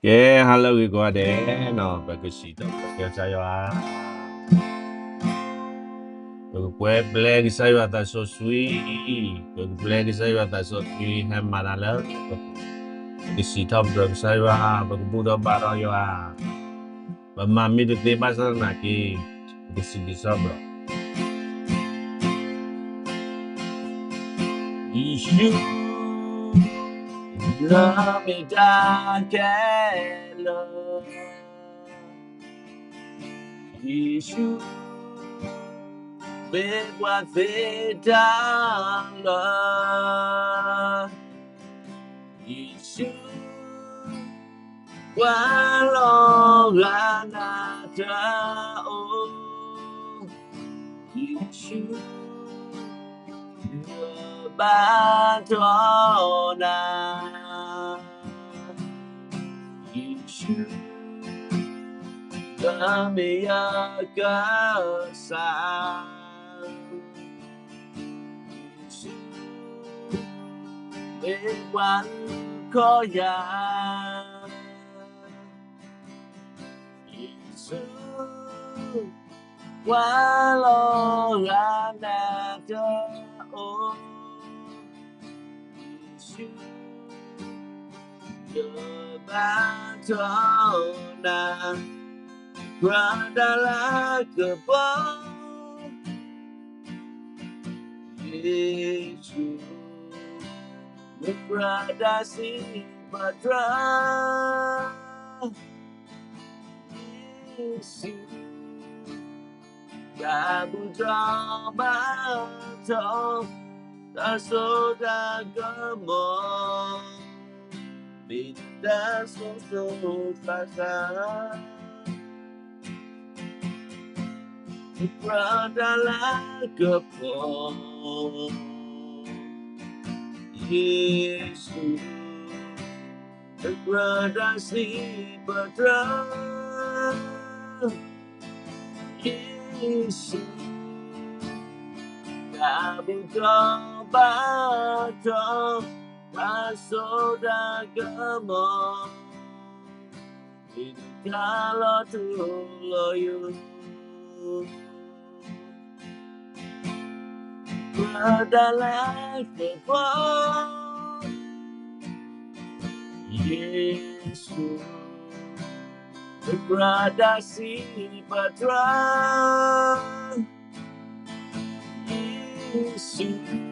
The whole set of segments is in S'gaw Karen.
ကဲ, ဟါလၢအဂ့ၤကိးဂၤဒဲး, ပကစံးထီၣ်ပတြၢၤကစၢ်ယွၤ, ပကပှဲၤပျဲကစၢ်ယွၤသးစီဆှံ, ပကပျဲကစၢ်ယွၤသးစီဆှံ ဟဲမၤတၢ်လၢ, ပကစံးထီၣ်ပတြၢၤကစၢ်ယွၤ, ပကဘူၣ်ထီၣ်ဘါထီၣ်ယွၤ, ပမၤမ့ၢ်တသ့ဘၣ်ဆၣ်သနာ်က့, ပကစံးဘျုးကစၢ်ယွၤ. ယ့ၣ်ၡူး, နမ့ၢ်တၢ်ခဲလၢာ်, ယ့ၣ်ၡူး, မ့ၢ်ပှၤသ့တၢ်လၢာ်, ယ့ၣ်ၡူး, ပှၤလီၤဂာ်နၤတအိၣ်, ယ့ၣ်ၡူး, ယဘါထီၣ်နၤ, ယ့ၣ်ၡူး, နမ့ၢ်ယကစၢ်, ယ့ၣ်ၡူး, မ့ၢ်ပှၤအုၣ်ကီၤယၤ, ယ့ၣ်ၡူး, ပှၤလီၤဂာ်နၤတအိၣ်, ယ့ၣ်ၡူး, ယဘါထီၣ်နၤ, ပှၤတၢ်လၤကပီၤ, ယ့ၣ်ၡူး, မ့ၢ်ပှၤတၢ်စံးပတြၢၤ, ယ့ၣ်ၡူး, တၢ်ဘူၣ်ထီၣ်ဘါထီၣ်, တၢ်စိတၢ်ကမီၤ, မ့ၢ်တၢ်စိၤစိၤဃၣ်ဃၣ်, ပှၤတၢ်လၤကပီၤ, ယ့ၣ်ၡူး, ပှၤတၢ်စံးပတြၢၤ, ယ့ၣ်ၡူး, တၢ်ဘူၣ်ထီၣ်ဘါထီၣ်, တၢ်စိတၢ်ကမီၤ, မ့ၢ်တၢ်လီၤထူလီၤယိာ်, ပှၤတၢ်လၤကပီၤ, ယ့ၣ်ၡူး, ပှၤတၢ်စံးပတြၢၤ, ယ့ၣ်ၡူး,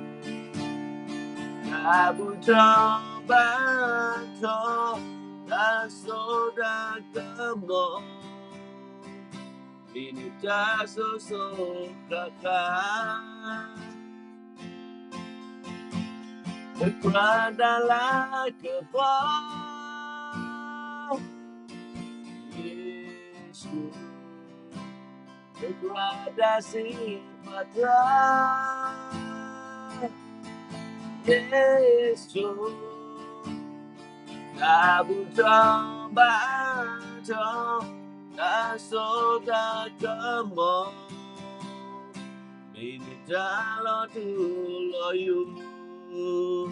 တၢ်ဘူၣ်ထီၣ်ဘါထီၣ်, တၢ်စိတၢ်ကမီၤ, မ့ၢ်တၢ်စိၤစိၤဃၣ်ဃၣ်, ပှၤတၢ်လၤကပီၤ, ယ့ၣ်ၡူး, ပှၤတၢ်စံးပတြၢၤ, ယ့ၣ်ၡူး, တၢ်ဘူၣ်ထီၣ်ဘါထီၣ်, တၢ်စိတၢ်ကမီၤ, မ့ၢ်တၢ်လီၤထူလီၤယိာ်,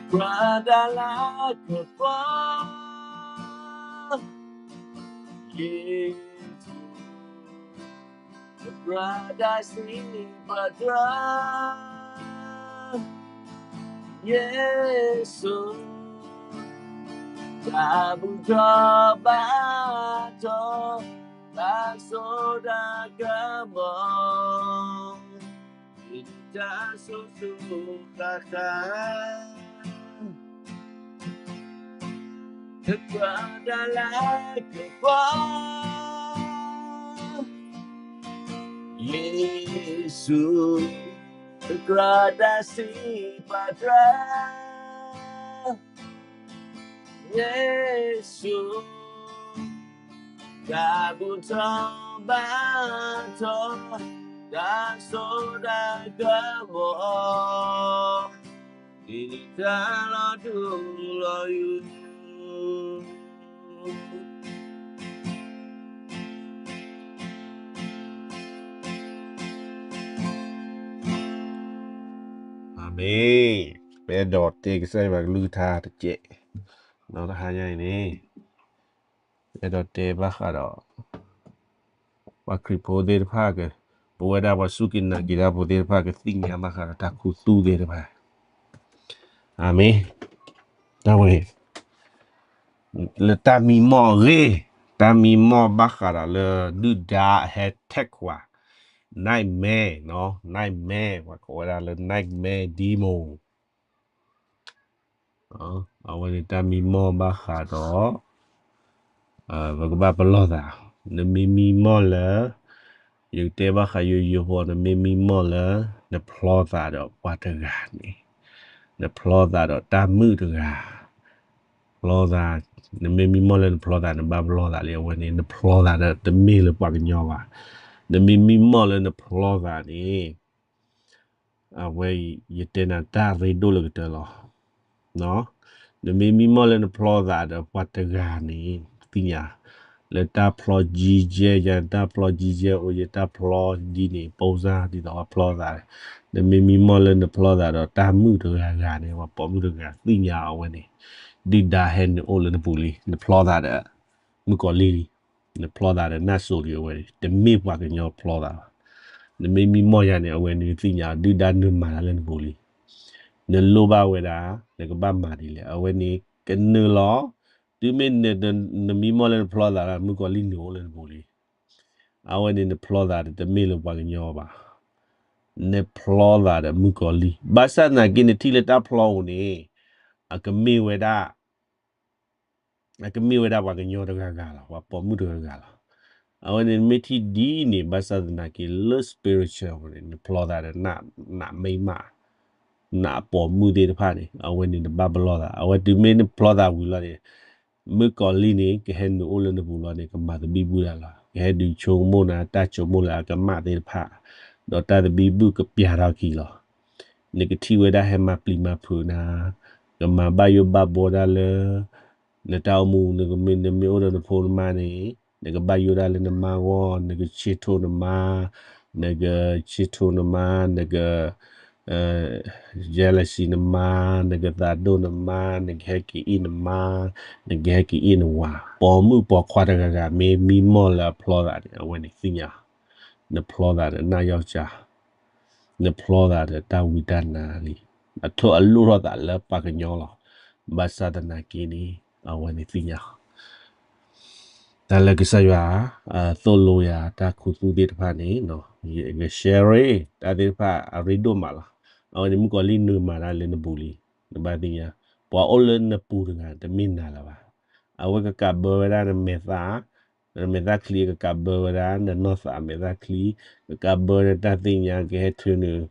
ပှၤတၢ်လၤကပီၤ, ယ့ၣ်ၡူး, ပှၤတၢ်စံးပတြၢၤ, ယ့ၣ်ၡူး, တၢ်ဘူၣ်ထီၣ်ဘါထီၣ်, တၢ်စိတၢ်ကမီၤ, မ့ၢ်တၢ်စိၤစိၤဃၣ်ဃၣ်, ပှၤတၢ်လၤကပီၤ, ယ့ၣ်ၡူး, ပှၤတၢ်စံးပတြၢၤ, ယ့ၣ်ၡူး, တၢ်ဘူၣ်ထီၣ်ဘါထီၣ်, တၢ်စိတၢ်ကမီၤ, မ့ၢ်တၢ်လီၤထူလီၤယိာ်, အၤမ့ၣ်. ပအဲၣ်ဒိးတဲကစၢ်ယွၤကလုၢ်ကထါတကဲး, ဒီးတဟါညါအံၤန့ၣ် အဲၣ်ဒိးတဲဘၣ်ဃးဒီး ပှၤခရံာ်ဖိသ့ၣ်တဖၣ်က, ပဝဲဒၣ်ပှၤစူၢ်က့ၤနာ်က့ၤတၢ်ဖိသ့ၣ်တဖၣ် ကသ့ၣ်ညါဘၣ်ဃးဒီးတၢ်ခူသူၣ်သ့ၣ်တဖၣ်, အၤမ့ၣ်, တၢ်ဝဲ လၢတၢ်မံမီၢ်အဂ့ၢ်, တၢ်မံမီၢ်ဘၣ်ဃးဒီးလၢဒုၣ်ဒါအဟဲ attack ပှၤ, nightmare နီၤ, nightmare ပှၤကိးဝဲဒၣ်လၢ nightmare demon အဝဲန့ၣ်တၢ်မံမီၢ်ဘၣ်ဃးဒီး ပကဘၣ်ပလီၢ်သး, နမ့ၢ်မံမီၢ်လၢ ယကတဲဘၣ်ဃးယိယိဖိ နမ့ၢ်မံမီၢ်လၢ နဖျီသးဒီးပှၤတဂၤန့ၣ်, နဖျီသးဒီးတၢ်မုာ်တဂၤ, ဖျီသး, နမ့ၢ်မံမီၢ်လၢနဖျီသး နဘၣ်ပလီၢ်သးလံ အဝဲန့ၣ် နဖျီသးဒီးတမ့ၢ်လၢပှၤကညီဘၣ်, နမ့ၢ်မံမီၢ်လၢနဖျီသးန့ၣ် အဝဲအံၤ ယတဲနၤတၢ်ရ့ဒိၣ်လၢကတၢၢ်လီၤ. နမ့ၢ်မံမီၢ်လၢနဖျီသးဒီးပှၤတဂၤန့ၣ် သ့ၣ်ညါ, လၢတၢ်ဖျီကံကဲယၤ တၢ်ဖျီကံကဲအိၣ်ယဲ တၢ်ဖျီဒ်န့ၣ် ပိစၢ်ဒ်သိးပှၤဖျီသး, နမ့ၢ်မံမီၢ်လၢနဖျီသးဒီးတၢ်မုာ်တဂၤဂၤန့ၣ် ပှၤပိာ်မုၣ်တဂၤ သ့ၣ်ညါအဝဲန့ၣ် ဒုၣ်ဒါဟဲနုာ်အိၣ်လၢနပူၤလံ နဖျီသးဒီး မုၣ်ကီၤလံၢ်လံ နဖျီသးဒီးနၢ်စိၤလံ အဝဲန့ၣ် တမ့ၢ်ပှၤကညီဖျီသးဘၣ်. နမ့ၢ်မံမီၢ်ယၤန့ၣ် အဝဲန့ၣ်သ့ၣ်ညါ ဒုၣ်ဒါနုာ်မၤတၢ်လၢနပူၤလံ. နလိၣ်ဘၣ်ဝဲဒၣ် နကဘၣ်မၤဒ်လဲၣ် အဝဲန့ၣ်ကနုာ်လီၤ. တုၤမ့ၢ်နမံမီၢ်လၢနဖျီသးဒီး မုၣ်ကီၤလံၢ်နုာ်အိၣ်လၢနပူၤလံ. အဝဲန့ၣ်နဖျီသးဒီးတမ့ၢ်လၢပှၤကညီဘၣ်. နဖျီသးဒီးမုၣ်ကီၤလံၢ် ဘၣ်ဆၣ်သနာ်က့နထံၣ်လၢတၢ်ဖျီဧိၤန့ၣ် အကမ့ၢ်ဝဲဒၣ် အကမ့ၢ်ဝဲဒၣ်ပှၤကညီတဂၤဂၤလီၤ ပှၤပိာ်မုၣ်တဂၤဂၤလီၤ. အဝဲန့ၣ်မ့ၢ်ထံၣ်ဒ်န့ၣ် ဘၣ်ဆၣ်သနာ်က့လၢ spiritual န့ၣ် နဖျီသးဒီး နမ့ၢ်မး နပိာ်မုၣ်သ့ၣ်တဖၣ်န့ၣ် အဝဲန့ၣ်နဘၣ်ပလီၢ်သး အဝဲတုၤမ့ၢ်နဖျီသးဝံၤလီၤန့ၣ် မုၣ်ကီၤလံၢ်န့ၣ် ကဟဲနုာ်အိၣ်လၢနပူၤလီၤန့ၣ် ကမၤသဘံၣ်ဘုၣ်တၢ်လီၤ ကဟဲဒုးဆိကမိၣ်နၤ တၢ်ဆိကမိၣ်လၢအကမၣ်သ့ၣ်တဖၣ် ဒီးတၢ်သဘံၣ်ဘုၣ်ကပျၢ်ထီၣ်က့ၤလီၤ. နကထံၣ်ဝဲဒၣ်ဟဲမၤပျံၤမၤဖုးနၤ ကမၤဘၣ်ယိၣ်ဘၣ်ဘှီတၢ်လၢ နတၢ်အိၣ်မူ နမ့ၢ်အိၣ်ဒီးနဖိနမါန့ၣ် နကဘၣ်ယိၣ်ဒၣ်လၢနမါဂီၢ် နကဆ့ထိနမါ နကဆ့ထိနမါ နက jealousy နမါ နကသးဒိၣ်နမါ နကဟဲက့ၤအ့ၣ်နမါ နကဟဲက့ၤအ့ၣ်နဝၤ ပိာ်မုၣ်ပိာ်ခွါတဂၤဂၤ မ့ၢ်မံမီၢ်လၢအဖျီသးန့ၣ် အဝဲန့ၣ်သ့ၣ်ညါ နဖျီသးဒီးနၢ်ယီၢ်စၢ် နဖျီသးဒီးတၢ်ဝံတၢ်နါလံ အထိၣ်အလိၣ်ထီၣ်သးလၢပှၤကညီလီၤ. ဘၣ်ဆၣ်သနာ်က့န့ၣ် အဝဲန့ၣ်သ့ၣ်ညါ တၢ်လၢကစၢ်ယွၤ သိၣ်လိယၤတၢ်ခူသူၣ်သ့ၣ်တဖၣ်န့ၣ် ယက share တၢ်သ့ၣ်တဖၣ်အရ့ဒိၣ်မးလီၤ. အဝဲန့ၣ်မုၣ်ကီၤလံၢ်နုာ်မၤတၢ်လၢနပူၤလံ နဘၣ်သ့ၣ်ညါ ပှၤအိၣ်လၢနပူၤတဂၤတမ့ၢ်နၤလၢၤဘၣ်. အဝဲကကးဘၢဝဲဒၣ်နမဲာ်သၣ် နမဲာ်သၣ်ချံ ကကးဘၢဝဲဒၣ် နနီၢ်သးမဲာ်သၣ်ချံ ကကးဘၢနတၢ်သ့ၣ်ညါ ကဟဲထုးနုာ်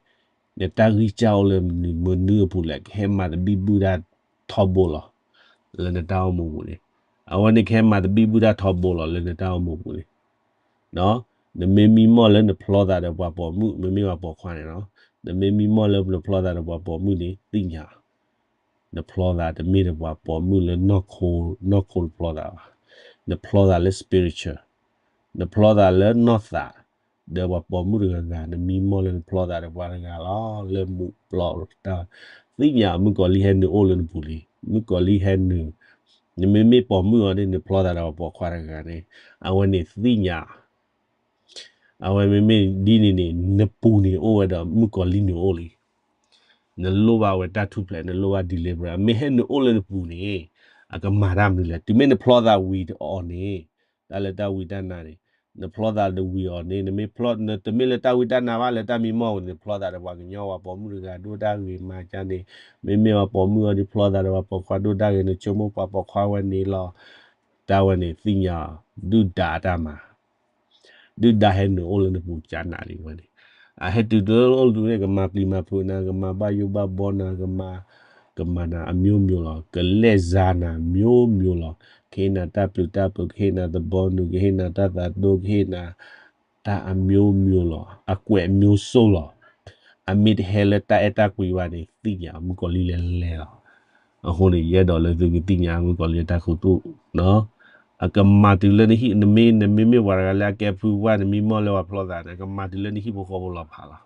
နတၢ်ဂံၢ်စၢ်အိၣ်လၢမနုၤအပူၤလဲၣ် ကဟဲမၤသဘံၣ်ဘုၣ်ဒၣ်ထီဘိလီၤ. လၢနတၢ်အိၣ်မူပူၤန့ၣ် အဝဲန့ၣ်ကဟဲမၤသဘံၣ်ဘုၣ်ဒၣ်ထီဘိလီၤ လၢနတၢ်အိၣ်မူပူၤန့ၣ် နမ့ၢ်မံမီၢ်လၢနဖျီသးဒီးပှၤပိာ်မုၣ် မ့မ့ၢ်ပှၤပိာ်ခွါန့ၣ်လီၤ. နမ့ၢ်မံမီၢ်လၢနဖျီသးဒီးပှၤပိာ်မုၣ်န့ၣ် သ့ၣ်ညါ နဖျီသးတမ့ၢ်ဒီးပှၤပိာ်မုၣ်လၢ နီၢ်ခိတဖျီသးဘၣ်. နဖျီသးလၢ spiritual နဖျီသးလၢနီၢ်သး ဒီးပှၤပိာ်မုၣ်တဂၤဂၤ နမံမီၢ်လၢနဖျီသးဒီးပှၤတဂၤလီၤ လၢမူးပျီတၢ် သ့ၣ်ညါမုၣ်ကီၤလံၢ်ဟဲနုာ်အိၣ်လၢနပူၤလံ. မုၣ်ကီၤလံၢ်ဟဲနုာ် နမ့မ့ၢ်ပိာ်မုၣ်အီၤန့ၣ် နဖျီသးဒီးပှၤပိာ်ခွါတဂၤန့ၣ် အဝဲန့ၣ်သ့ၣ်ညါ အဝဲမ့မ့ၢ်ဒ်န့ၣ်န့ၣ် နပူၤန့ၣ်အိၣ်ဝဲဒီးမုၣ်ကီၤလံၢ်နုာ်အိၣ်လံ. နလိၣ်ဘၣ်ဝဲတၢ်ထူၣ်ဖျဲး နလိၣ်ဘၣ် deliverance မ့ၢ်ဟဲနုာ်အိၣ်လၢနပူၤန့ၣ် အကမၤတၢ်မနုၤလဲၣ်. တုၤမ့ၢ်နဖျီသးဝံၤအီၤန့ၣ် တၢ်လၢတၢ်ဝံတၢ်နါန့ၣ် နဖျီသးတဝံၤအီၤန့ၣ် နမ့ၢ်ဖျီ နတမ့ၢ်လၢတၢ်ဝံတၢ်နါဘၣ် လၢတၢ်မံမီၢ်ဝံၤန့ၣ် နဖျီသးဒီးပှၤကညီ ပှၤပိာ်မုၣ်တဂၤဒိၣ်တၢ်ဂ့ၤမၤကၢ်န့ၣ် မ့မ့ၢ်ပှၤပိာ်မုၣ်အီၤဒ်ဖျီသးဒီးပှၤပိာ်ခွါဒိၣ်တၢ်ဂ့ၤ နဆိကမိၣ်ပှၤပိာ်ခွါဝဲန့ၣ်လီၤ. တၢ်ဝဲန့ၣ်သ့ၣ်ညါ ဒုၣ်ဒါအတၢ်မၤ ဒုၣ်ဒါဟဲနုာ်အိၣ်လၢနပူၤကနးလံဝဲန့ၣ် အဟဲတုၤတအိၣ်တုၤန့ၣ် ကမၤပျံၤမၤဖုးနၤ ကမၤဘၣ်ယိၣ်ဘၣ်ဘှီနၤ ကမၤ ကမၤနၤအမျိုးမျိုးလီၤ. ကလဲၤစါနၤမျိုးမျိုးလီၤ. ကဟ့ၣ်နၤတၢ်ပျုၤတၢ်ပူၤ ကဟ့ၣ်နၤသဘီနုၤ ကဟ့ၣ်နၤတၢ်သးဒိၣ် ကဟ့ၣ်နၤ တၢ်အမျိုးမျိုးလီၤ. အကွဲးမျိုးစိလီၤ. အမ့ၢ်တဟဲလၢတၢ်အဲၣ်တၢ်ကွံဘၣ်န့ၣ် သ့ၣ်ညါမုၣ်ကီၤလံၢ်လဲၤလဲၤလီၤ. အဃိန့ၣ် ယအဲၣ်ဒိးလၢသုကသ့ၣ်ညါမုၣ်ကီၤလံၢ်တၢ်ခူသူၣ် အကမၤတုၤလၢနဟံၣ် နမ့ၢ် နမ့မ့ၢ်ပှၤတဂၤလၢအကဲဖုပှၢ် နမံမီၢ်လၢပှၤဖျီသးန့ၣ် ကမၤတုၤလၢနဟံၣ်ဖိဃီဖိလီၤဖးလီၤ.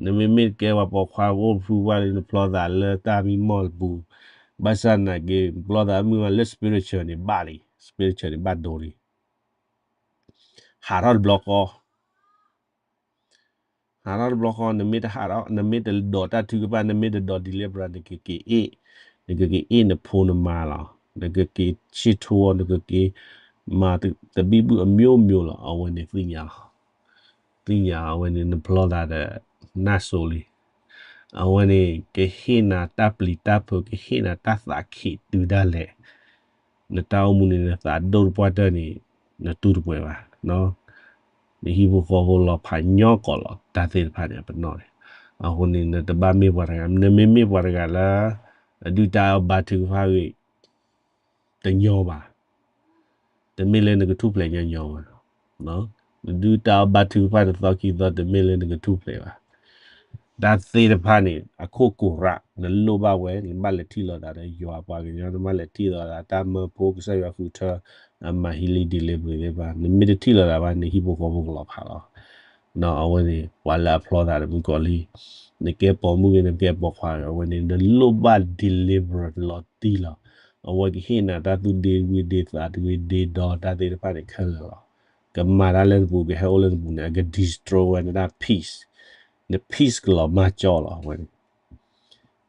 နမ့မ့ၢ်ကဲပှၤပိာ်ခွါအိၣ်ဖုဝါလံ နဖျီသးလၢတၢ်မံမီၢ်တပူၤ, ဘၣ်ဆၣ်နာ်က့ နဖျီသးမုာ်မးလၢ spiritual န့ၣ်ဘၣ်လံ, spiritual န့ၣ်ဘၣ်ဒိလံ. ဟးထီၣ်တဘျီဃီ ဟးထီၣ်တဘျီဃီ နမ့ၢ်တဟးထီၣ် နမ့ၢ်တဒိးတၢ်ထုကဖၣ် နမ့ၢ်တဒိး deliver နကက့ၤအ့ၣ်, နကက့ၤအ့ၣ်နဖိနမါလီၤ. နကက့ၤဆ့ထိအီၤ နကက့ၤမၤတဘံၣ်ဘုၣ်အမျိုးမျိုးလီၤ. အဝဲန့ၣ်သ့ၣ်ညါ သ့ၣ်ညါအဝဲန့ၣ် နဖျီသးဒီး နၢ်စိၤလံ. အဝဲန့ၣ် ကဟ့ၣ်နၤတၢ်ပျံၤတၢ်ဖုး ကဟ့ၣ်နၤတၢ်သးခံးတုၤဒၣ်လဲာ် နတၢ်အိၣ်မူန့ၣ် နသးဒိၣ်တပှၢ်တၢၢ်န့ၣ် နတူၢ်တပှဲၤဘၣ်. နဟံၣ်ဖိဃီဖိလီၤဖးညီကီးလီၤ တၢ်သ့ၣ်တဖၣ်န့ၣ် အပနီၣ်န့ၣ်. အဃိန့ၣ် နတဘၣ်မ့ၢ်ပှၤတဂၤ နမ့မ့ၢ်ပှၤတဂၤလၢ အဒုၣ်တၢ်အီၣ်ဘါထုကဖၣ်ဂ့ၤ တညီဘၣ်. တမ့ၢ်လၢနကထူၣ်ဖျဲးညီညီဘၣ်. နဒုၣ်တၢ်အီၣ်ဘါထုကဖၣ်တသီခံသီ တမ့ၢ်လၢနကထူၣ်ဖျဲးဘၣ်. တၢ်သ့ၣ်တဖၣ်န့ၣ် အခိၣ်ကူးရး နလိၣ်ဘၣ်ဝဲ နဘၣ်လဲၤထံၣ်လိာ်သးဒီးယွၤပှၤကညီ နဘၣ်လဲၤထံၣ်လိာ်သး တၢ်မၢဖိကစၢ်ယွၤဃုထၢ အမၤဟံးလံ delivery သ့ၣ်တဖၣ် နမ့ၢ်တထံၣ်လိာ်သးဘၣ် နဟံၣ်ဖိဃီဖိကလီၤဖးလီၤ. အဝဲန့ၣ် ပှၤလၢအဖျီသးဒီးမုၣ်ကီၤလံၢ် နကဲပိာ်မုၣ်ဂ့ၤ နကဲပိာ်ခွါဂ့ၤ အဝဲန့ၣ် နလိၣ်ဘၣ် deliver လီၤတံၢ်လီၤ. အဝဲကဟ့ၣ်နၤတၢ်သူၣ်ဒ့ဝံၤဒ့သးတဂ့ၤဒ့ဒီတၢ်သ့ၣ်တဖၣ်န့ၣ်ခဲလၢာ်လီၤ. ကမၤတၢ်လၢနပူၤ ကဟဲအိၣ်လၢနပူၤန့ၣ် အက destroy ဝဲနတၢ် peace, န peace ကလီၤမၢ်ကၠီလီၤ. အဝဲန့ၣ်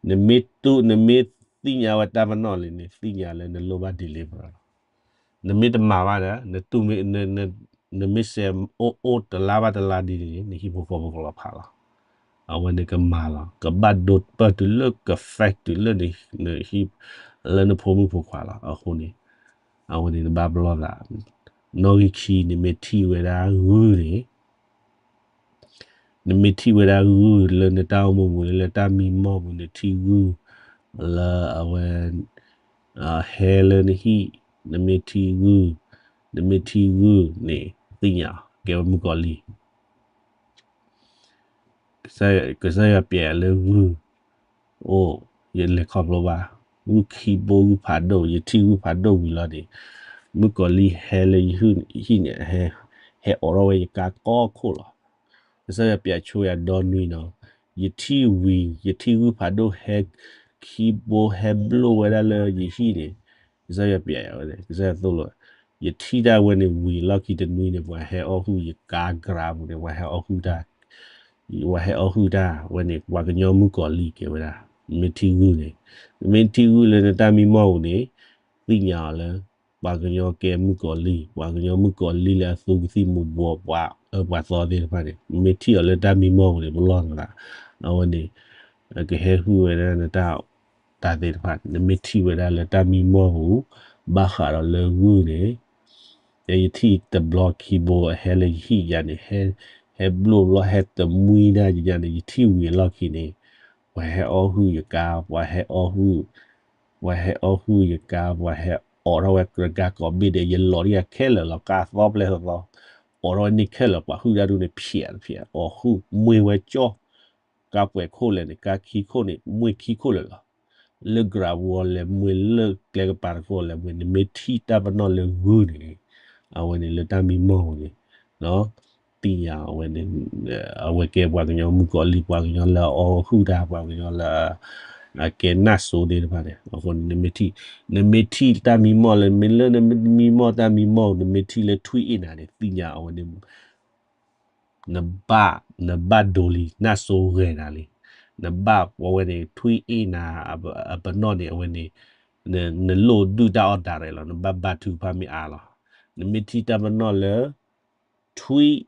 နမ့ၢ်တူၢ် နမ့ၢ်သ့ၣ်ညါဝဲတၢ်ပနီၣ်လံန့ၣ် သ့ၣ်ညါလၢနလိၣ်ဘၣ် deliver လီၤ. နမ့ၢ်တမၤဘၣ်ဒီး နတူၢ်မ့ၢ် နမ့ၢ်စဲးအိၣ်အိၣ်တလါဘၣ်တလါဒ်န့ၣ် နဟံၣ်ဖိဃီဖိကလီၤဖးလီၤ. အဝဲန့ၣ်ကမၤလီၤ ကဘၣ်ဒိပၢၢ်တုၤလၢက affect တုၤလၢနဟံၣ် လၢနဖိမုၣ်ဖိခွါလီၤ. အဃိန့ၣ် အဝဲန့ၣ်နဘၣ်ပလီၢ်သး နီၣ်ဂံၢ်ခံ နမ့ၢ်ထံၣ်ဝဲဒၣ်ဂုၢ်န့ၣ် နမ့ၢ်ထံၣ်ဝဲဒၣ်ဂုၢ်လၢနတၢ်အိၣ်မူပူၤ လၢတၢ်မံမီၢ်ပူၤ နထံၣ်ဂုၢ် လၢအဝဲ ဟဲလၢနဟံၣ် နမ့ၢ်ထံၣ်ဂုၢ် နမ့ၢ်ထံၣ်ဂုၢ်န့ၣ် သ့ၣ်ညါ ကဲဝဲမုၣ်ကီၤလံၢ် ကစၢ်ယွၤပျဲလၢဂုၢ် အိၣ် ယလဲၤခီဖျိဘၣ် ဂုၢ်ခံဘိဂုၢ်ဖးဒိၣ် ယထံၣ်ဂုၢ်ဖးဒိၣ်ဝံၤလီၤန့ၣ် မုၣ်ကီၤလံၢ်ဟဲလၢယဟံၣ်န့ၣ် ဟဲအိးထီၣ်ဝဲယကါကိးခိၣ်လီၤ. ကစၢ်ယွၤပျဲဆိယၤဒီနွံနီၤ ယထံၣ်ဝံၤ ယထံၣ်ဂုၢ်ဖးဒိၣ်ဟဲ ခံဘိဟဲဘျိၣ်ဝဲဒၣ်လၢယဟံၣ်န့ၣ် ကစၢ်ယွၤပျဲဝဲ ကစၢ်ယွၤသိၣ်လိ ယထံၣ်တၢ်ဝဲန့ၣ်ဝံၤလီၢ်ခံတနွံန့ၣ် ပှၤဟဲအီၣ်ဟုၣ်ယကါ gra ပူၤန့ၣ် ပှၤဟဲအီၣ်ဟုၣ်တၢ် ပှၤဟဲအီၣ်ဟုၣ်တၢ်ဝဲန့ၣ် ပှၤကညီမုၣ်ကီၤလံၢ်ကဲဝဲဒၣ် နမ့ၢ်ထံၣ်ဂုၢ်န့ၣ် နမ့ၢ်ထံၣ်ဂုၢ်လၢနတၢ်မံမီၢ်ပူၤန့ၣ် သ့ၣ်ညါအီၤလၢ ပှၤကညီကဲမုၣ်ကီၤလံၢ် ပှၤကညီမုၣ်ကီၤလံၢ်လၢအသူကသံၣ်မူၤဘှီး ပှၤအၢပှၤသီသ့ၣ်တဖၣ်န့ၣ် မ့ၢ်ထံၣ်အီၤလၢတၢ်မံမီၢ်ပူၤန့ၣ် ပလီၢ်သး အဝဲန့ၣ် ကဟဲဟုၣ်ဝဲဒၣ်နတၢ် တၢ်သ့ၣ်တဖၣ် နမ့ၢ်ထံၣ်ဝဲဒၣ်လၢတၢ်မံမီၢ်ပူၤ ဘၣ်ဃးဒီးလၢဂုၢ်န့ၣ် ယထံၣ်တဘျီခံဘိ အဟဲလၢယဟံၣ်ယၤန့ၣ် ဟဲဘျိၣ်ဘျီ ဟဲတမှံဒၣ်ယၤန့ၣ် ယထံၣ်ဝံၤအလီၢ်ခံန့ၣ် ပှၤဟဲအီၣ်ဟုၣ်ယကါ ပှၤဟဲအီၣ်ဟုၣ် ပှၤဟဲအီၣ်ဟုၣ်ယကါ ပှၤဟဲအိးထီၣ်ဝဲကြၢးကါကိးဘ့ၣ်ဒီး ယလီၤဒၣ်ယၤခဲလၢာ်လီၤ ကါသီပျဲၢ်သီသီ အိးထီၣ်ဝဲန့ၣ်ခဲလၢာ် ပှၤဟုၣ်ဒၣ်ဒူၣ်န့ၣ် ဖျဲးတဖျဲး အီၣ်ဟုၣ်မှ့ဝဲကၠီ ကါပှဲၤခိၣ်လဲၣ်န့ၣ် ကါခံခိၣ်န့ၣ် မှ့ခံခိၣ်လၢာ်လီၤ. လၢ gra ပူၤအီၤလဲၤမှ့ လၢကျဲကပၤတခိၣ်အီၤလဲၤမှ့ နမ့ၢ်ထံၣ်တၢ်ပနီၣ်လၢဂုၢ်န့ၣ် အဝဲန့ၣ်လၢတၢ်မံမီၢ်ပူၤန့ၣ် သ့ၣ်ညါအဝဲန့ၣ် အဝဲကဲပှၤကညီမုၣ်ကီၤလံၢ် ပှၤကညီလၢအအီၣ်ဟုၣ်တၢ် ပှၤကညီလၢ အကဲနၢ်စိၤသ့ၣ်တဖၣ်န့ၣ် အဃိန့ၣ် နမ့ၢ်ထံၣ် နမ့ၢ်ထံၣ်တၢ်မံမီၢ်လၢ မ့ၢ်လၢနမံမီၢ်တၢ်မံမီၢ် နမ့ၢ်ထံၣ်လၢထွံၣ်အ့ၣ်နၤန့ၣ် သ့ၣ်ညါအဝဲန့ၣ် နဘၣ် နဘၣ်ဒိလံ နၢ်စိၤဂဲၤနၤလံ နဘၣ်ပဝဲန့ၣ် ထွံၣ်အ့ၣ်နၤ အပနီၣ်န့ၣ် အဝဲန့ၣ် နလိၣ်ဒုၣ်တၢ်အီၣ် direct လီၤ နဘၣ်ဘါထုကဖၣ်မ့ၢ်အါလီၤ နမ့ၢ်ထံၣ်တၢ်ပနီၣ်လၢ ထွံၣ်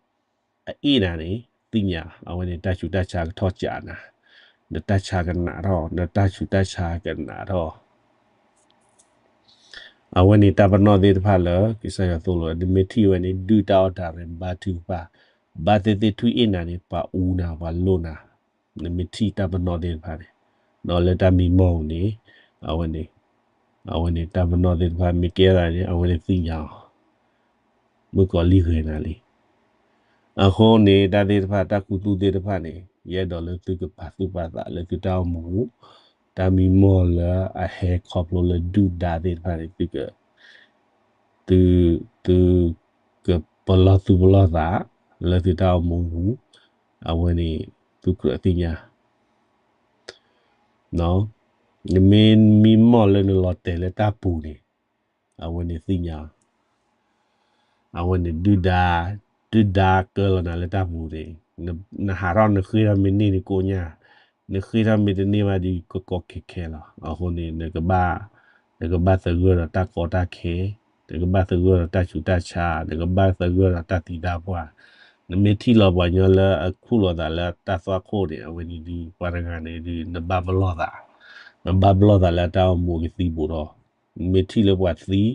အအ့ၣ်နၤန့ၣ် သ့ၣ်ညါ အဝဲန့ၣ် တၢ်ဆူးတၢ်ဆါကထီၣ်ကးနၤ နတၢ်ဆါကနးထီၣ် နတၢ်ဆူးတၢ်ဆါကနးထီၣ် အဝဲန့ၣ်တၢ်ပနီၣ်သ့ၣ်တဖၣ်လၢ ကစၢ်ယွၤသိၣ်လိ နမ့ၢ်ထံၣ်ဝဲန့ၣ် ဒုၣ်တၢ်အီၣ် direct ဘါထုကဖၣ် ဘၣ်သ့ၣ်သ့ၣ်ထွံၣ်အ့ၣ်နၤန့ၣ် ပှၤအူနၤ ပှၤလိၣ်နၤ နမ့ၢ်ထံၣ်တၢ်ပနီၣ်သ့ၣ်တဖၣ်န့ၣ် ဒီးလၢတၢ်မံမီၢ်ပူၤန့ၣ် အဝဲန့ၣ် အဝဲန့ၣ်တၢ်ပနီၣ်သ့ၣ်တဖၣ်မ့ၢ်ကဲသးန့ၣ် အဝဲန့ၣ်သ့ၣ်ညါအီၤ မုၣ်ကီၤလံၢ်ဂဲၤနၤလံ အဃိန့ၣ် တၢ်သ့ၣ်တဖၣ် တၢ်ခူသူၣ်သ့ၣ်တဖၣ်န့ၣ် ယအဲၣ်ဒိးလၢသုကပာ်သူၣ်ပာ်သးလၢသုတၢ်အိၣ်မူ တၢ်မံမီၢ်လၢအဟဲခီဖျိလၢဒုၣ်ဒါသ့ၣ်တဖၣ်န့ၣ် သုက သု သုကပလီၢ်သူၣ်ပလီၢ်သး လၢသုတၢ်အိၣ်မူပူၤ အဝဲန့ၣ် သုးခိၣ်အသ့ၣ်ညါ, နမ့ၢ်မံမီၢ်လၢနလီၤတဲာ်လၢတၢ်ပူၤန့ၣ်, အဝဲန့ၣ်သ့ၣ်ညါ, အဝဲန့ၣ်ဒုၣ်ဒါ, ဒုၣ်ဒါကၢလီၤနၤလၢတၢ်ပူၤန့ၣ်, နဟးထီၣ်နဃ့ထီၣ်မ့ၢ်န့ၢ်န့ၣ်ကိးညါ, နဃ့ထီၣ်မ့ၢ်တန့ၢ်ဘၣ်ဒီးကကီခဲခဲလီၤ. အဃိန့ၣ် နကဘၣ်, နကဘၣ်သဂၢၢ်ဒီးတၢ်ကီတၢ်ခဲ, နကဘၣ်သဂၢၢ်ဒီးတၢ်ဆူးတၢ်ဆါ, နကဘၣ်သဂၢၢ်ဒီးတၢ်သံတၢ်ပှၢ်, နမ့ၢ်ထံၣ်လီၤပှၤကညီလၢအခူၣ်လီၤသးလၢတၢ်သွၣ်ခိၣ်န့ၣ်, အဝဲန့ၣ်ဒုး ပှၤတဂၤန့ၣ်ဒုး နဘၣ်ပလီၢ်သး, နဘၣ်ပလီၢ်သးလၢတၢ်အိၣ်မူကသံဘူးဒီး, နမ့ၢ်ထံၣ်လၢပှၤသံ, ဒီး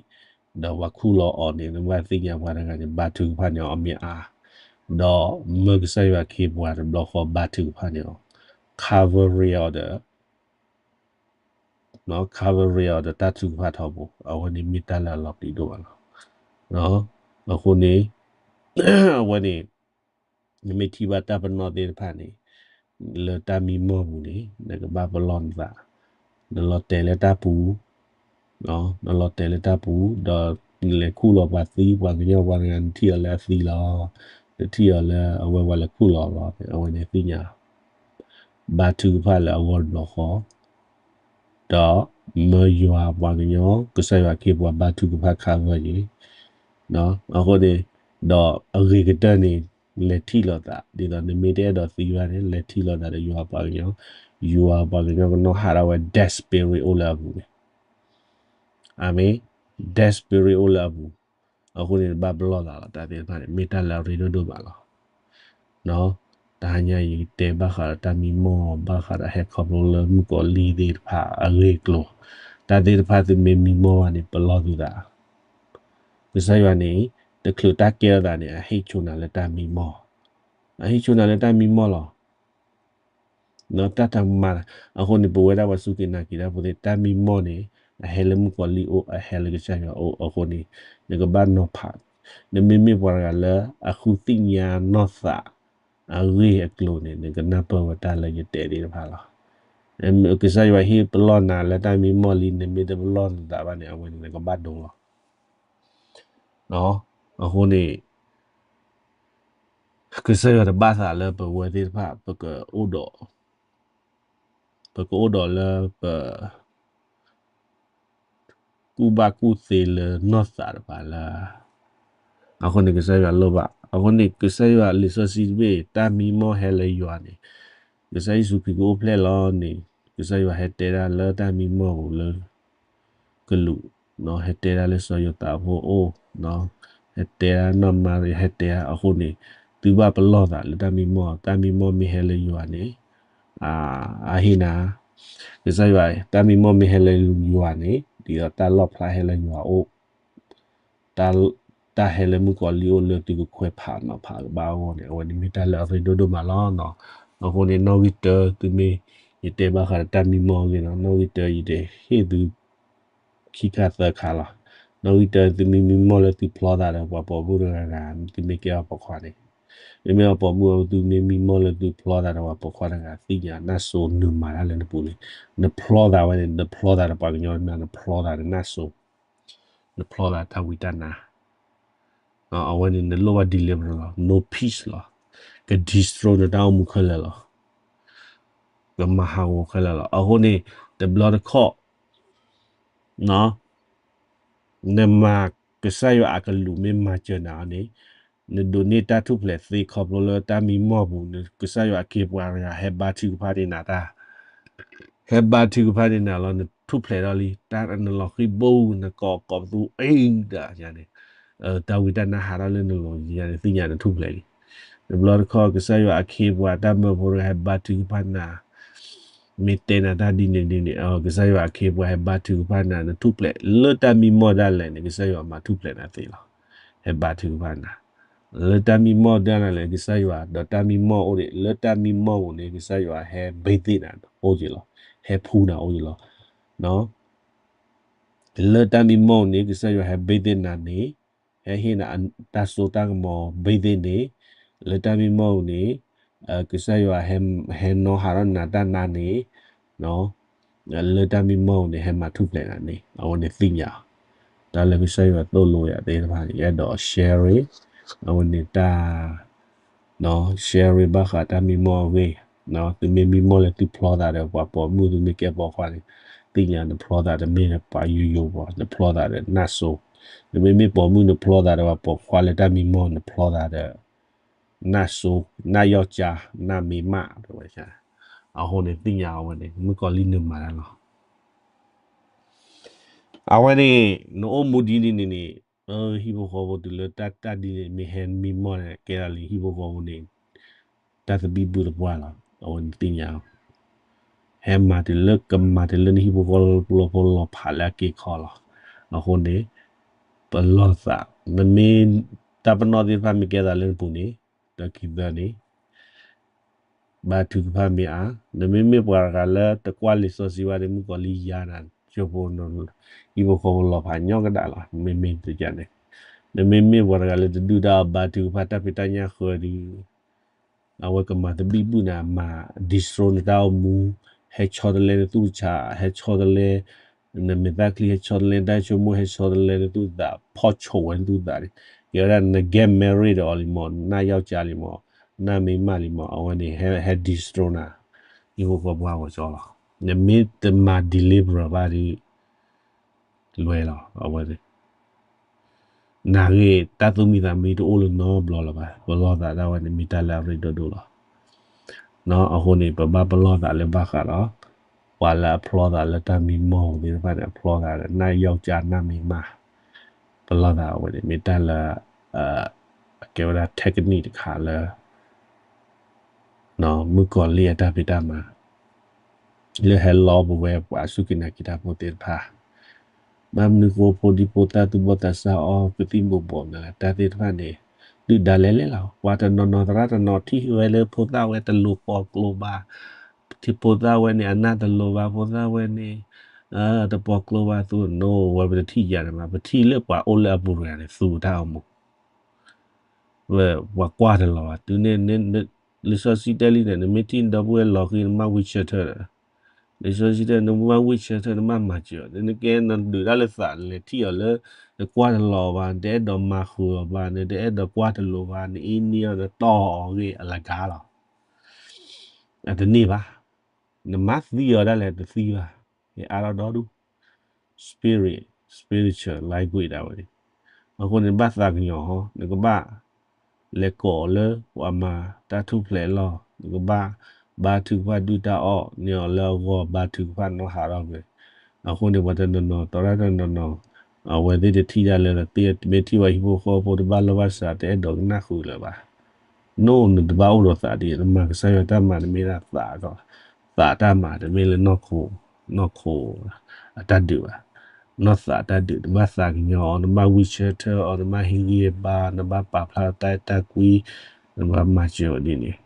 ပှၤခူၣ်လီၤအီၤန့ၣ် နဘၣ်သ့ၣ်ညါပှၤတဂၤန့ၣ် ဘါထုကဖၣ်န့ၢ်အီၤအီၤမ့ၢ်အါ, ဒီးမၢကစၢ်ယွၤခ့ပှၤတဘျီဃီဘါထုကဖၣ်န့ၢ်အီၤ, cover အီၤဒီး cover အီၤဒီးတၢ်ထုကဖၣ်ထီဘိ, အဝဲန့ၣ်မ့ၢ်တၢ်လၢအလီၤပျံၤဒိၣ်မးလီၤ. အဃိန့ၣ်, အဝဲန့ၣ်, နမ့ၢ်ထံၣ်ဘၣ်တၢ်ပနီၣ်သ့ၣ်တဖၣ်န့ၣ်, လၢတၢ်မံမီၢ်ပူၤန့ၣ် နကဘၣ်ပလီၢ်နသး, နလီၤတဲာ်လၢတၢ်ပူၤ, နလီၤတဲာ်လၢတၢ်ပူၤ, ဒီးနလဲၤခူၣ်လီၤပှၤသံ ပှၤကညီပှၤတဂၤ နထံၣ်အီၤလၢအသံလီၤ, နထံၣ်အီၤလၢအဝဲပှၤလဲၤခူၣ်လီၤလီၤန့ၣ် အဝဲန့ၣ်သ့ၣ်ညါ ဘါထုကဖၣ်လၢအဂီၢ်တဘျီဃီ, ဒီးမၢယွၤပှၤကညီ ကစၢ်ယွၤခ့ပှၤဘါထုကဖၣ် cover ယၤ, အဃိန့ၣ်, ဒီးအဂ့ၤကတၢၢ်န့ၣ်, လဲၤထံၣ်လိာ်သး ဒ်သိးနမ့ၢ်တအဲၣ်ဒိးသံဘၣ်န့ၣ် လဲၤထံၣ်လိာ်သးဒီးယွၤပှၤကညီ, ယွၤပှၤကညီကနီၣ်ဟးထီၣ်ဝဲ death spirit အိၣ်လၢအပူၤန့ၣ်, အၤမ့ၣ်, death spirit အိၣ်လၢအပူၤ, အဃိန့ၣ် နဘၣ်ပလီၢ်သးလီၤ တၢ်သ့ၣ်တဖၣ်န့ၣ် မ့ၢ်တၢ်လၢအရ့ဒိၣ်ဒိၣ်မးလီၤ. တဟါညါအံၤ ယကတဲဘၣ်ဃးဒီးတၢ်မံမီၢ် ဘၣ်ဃးဒီးဟဲခီဖျိလၢမုၣ်ကီၤလံၢ်သ့ၣ်တဖၣ်အဂ့ၢ်အကျိၤ, တၢ်သ့ၣ်တဖၣ်သုမ့ၢ်မံမီၢ်ဘၣ်န့ၣ် ပလီၢ်သုသး, ကစၢ်ယွၤန့ၣ်, တချုးတၢ်ကဲထီၣ်သးန့ၣ် အဟ့ၣ်ဆိနၤလၢတၢ်မံမီၢ်, အဟ့ၣ်ဆိနၤလၢတၢ်မံမီၢ်လီၤ. တၢ်တမၤ, အဃိန့ၣ် ပဝဲဒၣ်ပှၤစူၢ်က့ၤနာ်က့ၤတၢ်ဖိသ့ၣ် တၢ်မံမီၢ်န့ၣ်, အဟဲလၢမုၣ်ကီၤလံၢ်အိၣ် အဟဲလၢကစၢ်ယွၤအိၣ် အဃိန့ၣ်, နကဘၣ်နီၤဖး, နမ့မ့ၢ်ပှၤတဂၤလၢအဃုသ့ၣ်ညါနီၢ်သး, အဂ့ၢ်အကျိၤန့ၣ် နကနၢ်ပၢၢ်ဝဲတၢ်လၢယတဲသ့ၣ်တဖၣ်လီၤ. ကစၢ်ယွၤဟ့ၣ်ပလီၢ်နၤလၢတၢ်မံမီၢ်လံ နမ့ၢ်တပလီၢ်နသးဘၣ်န့ၣ် အဝဲန့ၣ်နကဘၣ်ဒိလီၤ. အဃိန့ၣ် ကစၢ်ယွၤတဘၣ်သးလၢပဝဲသ့ၣ်တဖၣ် ပကအိၣ်ဒီး, ပကအိၣ်ဒီးလၢပ, ကူၣ်ဘၣ်ကူၣ်သ့လၢနီၢ်သးတဖၣ်လၢ, အဃိန့ၣ်ကစၢ်ယွၤလိၣ်ဘၣ်, အဃိန့ၣ်ကစၢ်ယွၤလံာ်စီဆှံတဘ့ၣ် တၢ်မံမီၢ်ဟဲလၢယွၤန့ၣ်, ကစၢ်ယ့ၣ်ၡူးခရံာ်ကအိၣ်ဖျဲၣ်လီၤန့ၣ်, ကစၢ်ယွၤဟဲတဲဒၣ်လၢတၢ်မံမီၢ်ပူၤလၢ ကလူး, ဟဲတဲဒၣ်လၢစီၤယိၤသးဖိအအိၣ်, ဟဲတဲဒၣ်နီၢ်မၤရံ ဟဲတဲဒၣ်အဃိန့ၣ်, သုဘၣ်ပလီၢ်သးလၢတၢ်မံမီၢ်, တၢ်မံမီၢ်မ့ၢ်ဟဲလၢယွၤန့ၣ်, အဟ့ၣ်နၤ, ကစၢ်ယွၤ, တၢ်မံမီၢ်မ့ၢ်ဟဲလၢယွၤန့ၣ် ဒ်သိးတၢ်လီၣ်ဖျါဟဲလၢယွၤအအိၣ် တၢ်ဟဲလၢမုၣ်ကီၤလံၢ်အိၣ်လၢသုကခွဲးဖးနီၤဖးကဘၣ်အဂီၢ်န့ၣ် အဝဲန့ၣ်မ့ၢ်တၢ်လၢအရ့ဒိၣ်ဒိၣ်မးလီၤ. အဃိန့ၣ် နီၣ်ဂံၢ်တၢ သုမ့ၢ်, ယတဲဘၣ်ဃးဒီးတၢ်မံမီၢ်အဂ့ၢ်နီၤ, နီၣ်ဂံၢ်တၢယတဟ့ၣ်သု ခံခါသၢခါလီၤ. နီၣ်ဂံၢ်တၢ သုမ့ၢ်မံမီၢ်လၢသုဖျီသးဒီးပှၤပိာ်မုၣ်တဂၤဂၤ, သုမ့ၢ်ကဲပှၤပိာ်ခွါန့ၣ်, မ့မ့ၢ်ပှၤပိာ်မုၣ်အသုမ့ၢ်မံမီၢ်လၢသုဖျီသးဒီး ပှၤပိာ်ခွါတဂၤသ့ၣ်ညါနၢ်စိၤနုာ်မၤတၢ်လၢနပူၤန့ၣ်, နဖျီသးဝဲန့ၣ် နဖျီသးဒီးပှၤကညီတမံၤ နဖျီသးဒီးနၢ်စိၤ, နဖျီသးတၢ်ဝံတၢ်နါ အဝဲန့ၣ် နလိၣ်ဘၣ် deliverance လီၤ, no peace လီၤ, က destroy နတၢ်အိၣ်မူခဲလၢာ်လီၤ, ကမၤဟးဂီၤခဲလၢာ်လီၤ. အဃိန့ၣ် တဘျီတခီၣ် နမၤကစၢ်ယွၤအကလူးမ့ၢ်မၤစၢၤနၤန့ၣ်, နဒိးန့ၢ်တၢ်ထူၣ်ဖျဲးသ့ခီဖျိလၢတၢ်မံမီၢ်ပူၤ, ကစၢ်ယွၤအခ့အပှၤတဂၤဟဲဘါထုကဖၣ်န့ၢ်နၤတၢ် ဟဲဘါထုကဖၣ်န့ၢ်နၤလီၤ, နထူၣ်ဖျဲးထီၣ်လံ, တၢ်နလီၤဃံၤဘိ နကိးကိးပသူအံၤဒၣ်ညါန့ၣ်, တၢ်ဝံတၢ်နါဟးထီၣ်လၢနလိၤညါန့ၣ် သ့ၣ်ညါနထူၣ်ဖျဲးလံ. တဘျီတခီၣ် ကစၢ်ယွၤအခ့အပှၤတၢ်မၢဖိတဂၤဟဲဘါထုကဖၣ်နၤ, မ့ၢ်တဲနၤတၢ်ဒ်န့ၣ်ဒ်န့ၣ်, ကစၢ်ယွၤအခ့အပှၤဟဲဘါထုကဖၣ်နၤ နထူၣ်ဖျဲး, လၢတၢ်မံမီၢ်ဒၣ်လဲာ်န့ၣ် ကစၢ်ယွၤမၤထူၣ်ဖျဲးနၤသ့လီၤ. ဟဲဘါထုကဖၣ်နၤ လၢတၢ်မံမီၢ်ဒၣ်လဲာ် ကစၢ်ယွၤ ဒီးတၢ်မံမီၢ်အိၣ်န့ၣ် လၢတၢ်မံမီၢ်ပူၤန့ၣ် ကစၢ်ယွၤဟဲဘ့သ့ၣ်နၤအိၣ်က့ၤလီၤ, ဟဲဖှူနၤအိၣ်က့ၤလီၤ. လၢတၢ်မံမီၢ်ပူၤန့ၣ် ကစၢ်ယွၤဟဲဘ့သ့ၣ်နၤန့ၣ်, ဟဲဟ့ၣ်နၤတၢ်စိတၢ်ကမီၤဘ့သ့ၣ်န့ၣ်, လၢတၢ်မံမီၢ်ပူၤန့ၣ် ကစၢ်ယွၤဟဲနီၣ်ဟးထီၣ်နၤတၢ်နါန့ၣ်, လၢတၢ်မံမီၢ်ပူၤန့ၣ် ဟဲမၤထူၣ်ဖျဲးနၤန့ၣ် အဝဲန့ၣ်သ့ၣ်ညါ, တၢ်လၢကစၢ်ယွၤသိၣ်လိယၤသ့ၣ်တဖၣ်န့ၣ် ယအဲၣ်ဒိး share, အဝဲန့ၣ်တၢ် share ဘၣ်ဃးတၢ်မံမီၢ်အဂ့ၢ် သုမ့ၢ်မံမီၢ်လၢသုဖျီသးဒီးပှၤပိာ်မုၣ် သုမ့ၢ်ကဲပိာ်ခွါန့ၣ် သ့ၣ်ညါနဖျီသးတမ့ၢ်ပှၤယိယိဘၣ် နဖျီသးဒီးနၢ်စိ, နမ့မ့ၢ်ပိာ်မုၣ်နဖျီသးဒီးပှၤပိာ်ခွါလၢတၢ်မံမီၢ် နဖျီသးဒီး နၢ်စိ, နၢ်ယီၢ်ကၠါ, နၢ်မ့ၢ်မး တဲဝဲ, အဃိန့ၣ်သ့ၣ်ညါအဝဲန့ၣ် မုၣ်ကီၤလံၢ်နုာ်မၤတၢ်လီၤ. အဝဲန့ၣ် နအိၣ်မူဒ်န့ၣ်န့ၣ်န့ၣ် ဟံၣ်ဖိဃီဖိတုၤလၢတၢ်တၢ်ဒ်န့ၣ် မ့ၢ်ဟဲမံမီၢ်န့ၣ် ကဲဒၣ်လံဟံၣ်ဖိဃီဖိန့ၣ် တၢ်သဘံၣ်ဘုၣ်တပှၢ်လီၤ. အဝဲန့ၣ်သ့ၣ်ညါ ဟဲမၤတုၤလၢကမၤတုၤလၢနဟံၣ်ဖိဃီဖိလီၤဖးလၢအက့ၤခီလီၤ. အဃိန့ၣ် ပလီၢ်သး နမ့ၢ်တၢ်ပနီၣ်သ့ၣ်တဖၣ်မ့ၢ်ကဲသးလၢနပူၤန့ၣ် ဒီးခံသၢန့ၣ် ဘါထုကဖၣ်မ့ၢ်အါ, နမ့မ့ၢ်ပှၤတဂၤလၢတကွၢ်လံာ်စီဆှံဘၣ်ဒီး မုၣ်ကီၤလံၢ်ယါနၤ ကၠိဖိ ဟံၣ်ဖိဃီဖိလီၤဖးညီကဒၣ်လီၤ. မ့မ့ၢ်တကန့ၣ် နမ့မ့ၢ်ပှၤတဂၤလၢတဒုၣ်ဒါအီၤ ဘါထုကဖၣ်တၢ်ဖံးတၢ်ညၣ်ဃၢၤဒီး အဝဲကမၤသဘံၣ်ဘုၣ်နၤ မၤ destroy နတၢ်အိၣ်မူ, ဟဲဆီတလဲနသူၣ်ဆး, ဟဲဆီတလဲ နမဲာ်သၣ်ချံ, ဟဲဆီတလဲနတၢ်ဆိကမိၣ်, ဟဲဆီတလဲနသူၣ်သး, ဖီၣ်ဆိးဝဲနသူၣ်သးန့ၣ် ကဲဝဲဒၣ်န get married ဒီးအီၤလံမး, နၢ်ယီၢ်ကၠါလံမး, နၢ်မ့ၢ်မးလံမး, အဝဲန့ၣ် ဟဲ ဟဲ destroy နၤ ဟံၣ်ဖိဃီဖိအဂီၢ်ကၠီလီၤ. နမ့ၢ်တမၤ deliver ဘၣ်ဒီး လွဲလီၤ အဝဲန့ၣ် နာ်ဂ့ၤ တၢ်သူၣ်မံသးမံတအိၣ်လၢၤနီတဘျီလၢၤဘၣ်. ပလီၢ်သးဒၣ်ဝဲန့ၣ် မ့ၢ်တၢ်လၢအရ့ဒိၣ်ဒိၣ်လီၤ. အဃိန့ၣ် ပဘၣ်ပလီၢ်သးလၢဘၣ်ဃးဒီး ပှၤလၢအဖျီသးလၢတၢ်မံမီၢ်ပူၤသ့ၣ်တဖၣ်န့ၣ် အဖျီသးဒီး နၢ်ယီၢ်ကၠါ နၢ်မ့ၢ်မး ပလီၢ်သးအဝဲန့ၣ် မ့ၢ်တၢ်လၢ အကဲဝဲဒၣ် technique တခါလၢ မုၣ်ကီၤလံၢ်အတၢ်ဖံးတၢ်မၤ လၢဟဲလီပဝဲပှၤစူၢ်က့ၤနာ်က့ၤတၢ်ဖိသ့ၣ်တဖၣ်, ဘၣ်မနုၤဃိဖိဒံဖိသၣ်သူၣ်ဘီၣ်သးစၢ်အီၣ်ကသံၣ်ဘိးဘိးန့ၣ်လဲၣ် တၢ်သ့ၣ်တဖၣ်န့ၣ် ဒုၣ်ဒါလဲၤလဲၤလီၤ. ပှၤတနီၤနီၤသရၣ်တနီၤထံၣ်ဝဲလၢဖိသၣ်ဝဲ တလိၤပိာ်ကျိဘၣ်, ထံၣ်ဖိသၣ်ဝဲန့ၣ် အနၢ်တလိၤဘၣ်, ဖိသၣ်ဝဲန့ၣ် တပိာ်ကျိဘၣ်သူၣ်နီၤဝဲ ပတထံၣ်ယၤန့ၣ်ဘၣ်, ပထံၣ်လၢပှၤအိၣ်လၢအပူၤတဂၤန့ၣ် သူတၢ်အိၣ်မူ ပှၤကွၢ်တလီၤဘၣ်. တုၤန့ၣ် လံာ်စီဆှံတဲလံန့ၣ် နမ့ၢ်ထံၣ်ဒီပုၢ်ဝဲၢ်လီၤဃံၤ နဘၣ်ဝံဆၢထၢၣ်ဒီး, လံာ်စီဆှံတဲ နဘၣ်ဝံဆၢထၢၣ် နဘၣ်မၤစၢၤအီၤ, နကဲနဒုးတၢ်လၢသး နလဲၤထံၣ်အီၤလၢ နကွၢ်တလီၤဘၣ်, နတအဲၣ်ဒိးမၤဃုာ်အီၤဘၣ်, နတအဲၣ်ဒိးကွၢ်တလိၤဘၣ်, နအ့န့ၢ်အီၤ နတီၢ်အီၤဂ့ၢ်အလကါလီၤ. အတန့ၢ်ဘၣ်. နမၤသံအီၤဒၣ်လဲာ်တသံဘၣ်. ဟ့ၣ်အါထီၣ်ဒီဒူၣ် spirit, spiritual language ဒၣ်ဝဲန့ၣ်. အဃိန့ၣ် နဘၣ်သးကညီၤဟီ, နကဘၣ်လဲၤကိးအီၤလၢပှၤမၤတၢ်ထူၣ်ဖျဲးအလီၢ်, နကဘၣ်ဘါထုကဖၣ်ဒုၣ်တၢ်အီၣ်န့ၢ်အီၤလၢအဂီၢ်, ဘါထုကဖၣ်နီၢ်ဟးထီၣ်ကွံာ်. အဃိန့ၣ် ပှၤတနီၤနီၤ သရၣ်တနီၤနီၤ အဝဲသ့ၣ်တထံၣ်ဒၣ်လၢ မ့ၢ်ထံၣ်ပှၤဟံၣ်ဖိဃီဖိတဘၣ်လိာ်ဘၣ်စး တအဲၣ်ဒိးကနၣ်ဃုာ်လၢၤဘၣ်. နအိၣ်နတဘၣ်အိၣ်ဒီးသးဒ်, နမၤကစၢ်ယွၤတၢ်မၤ တမ့ၢ်ဒၣ်သး, သးတၢ်မၤ တမ့ၢ်လၢ နီၢ်ခိအတၢ်ဒုးဘၣ်. နီၢ်သးတၢ်ဒုး နဘၣ်သးကညီၤအီၤ, နဘၣ်ဝံဆၢထၢၣ်အီၤ, နဘၣ်ဟ့ၣ်ဂံၢ်ဘါ, နဘၣ်ပာ်ဖျါတၢ်အဲၣ်တၢ်ကွံ, နဘၣ်မၤစၢၤအီၤဒ်န့ၣ်.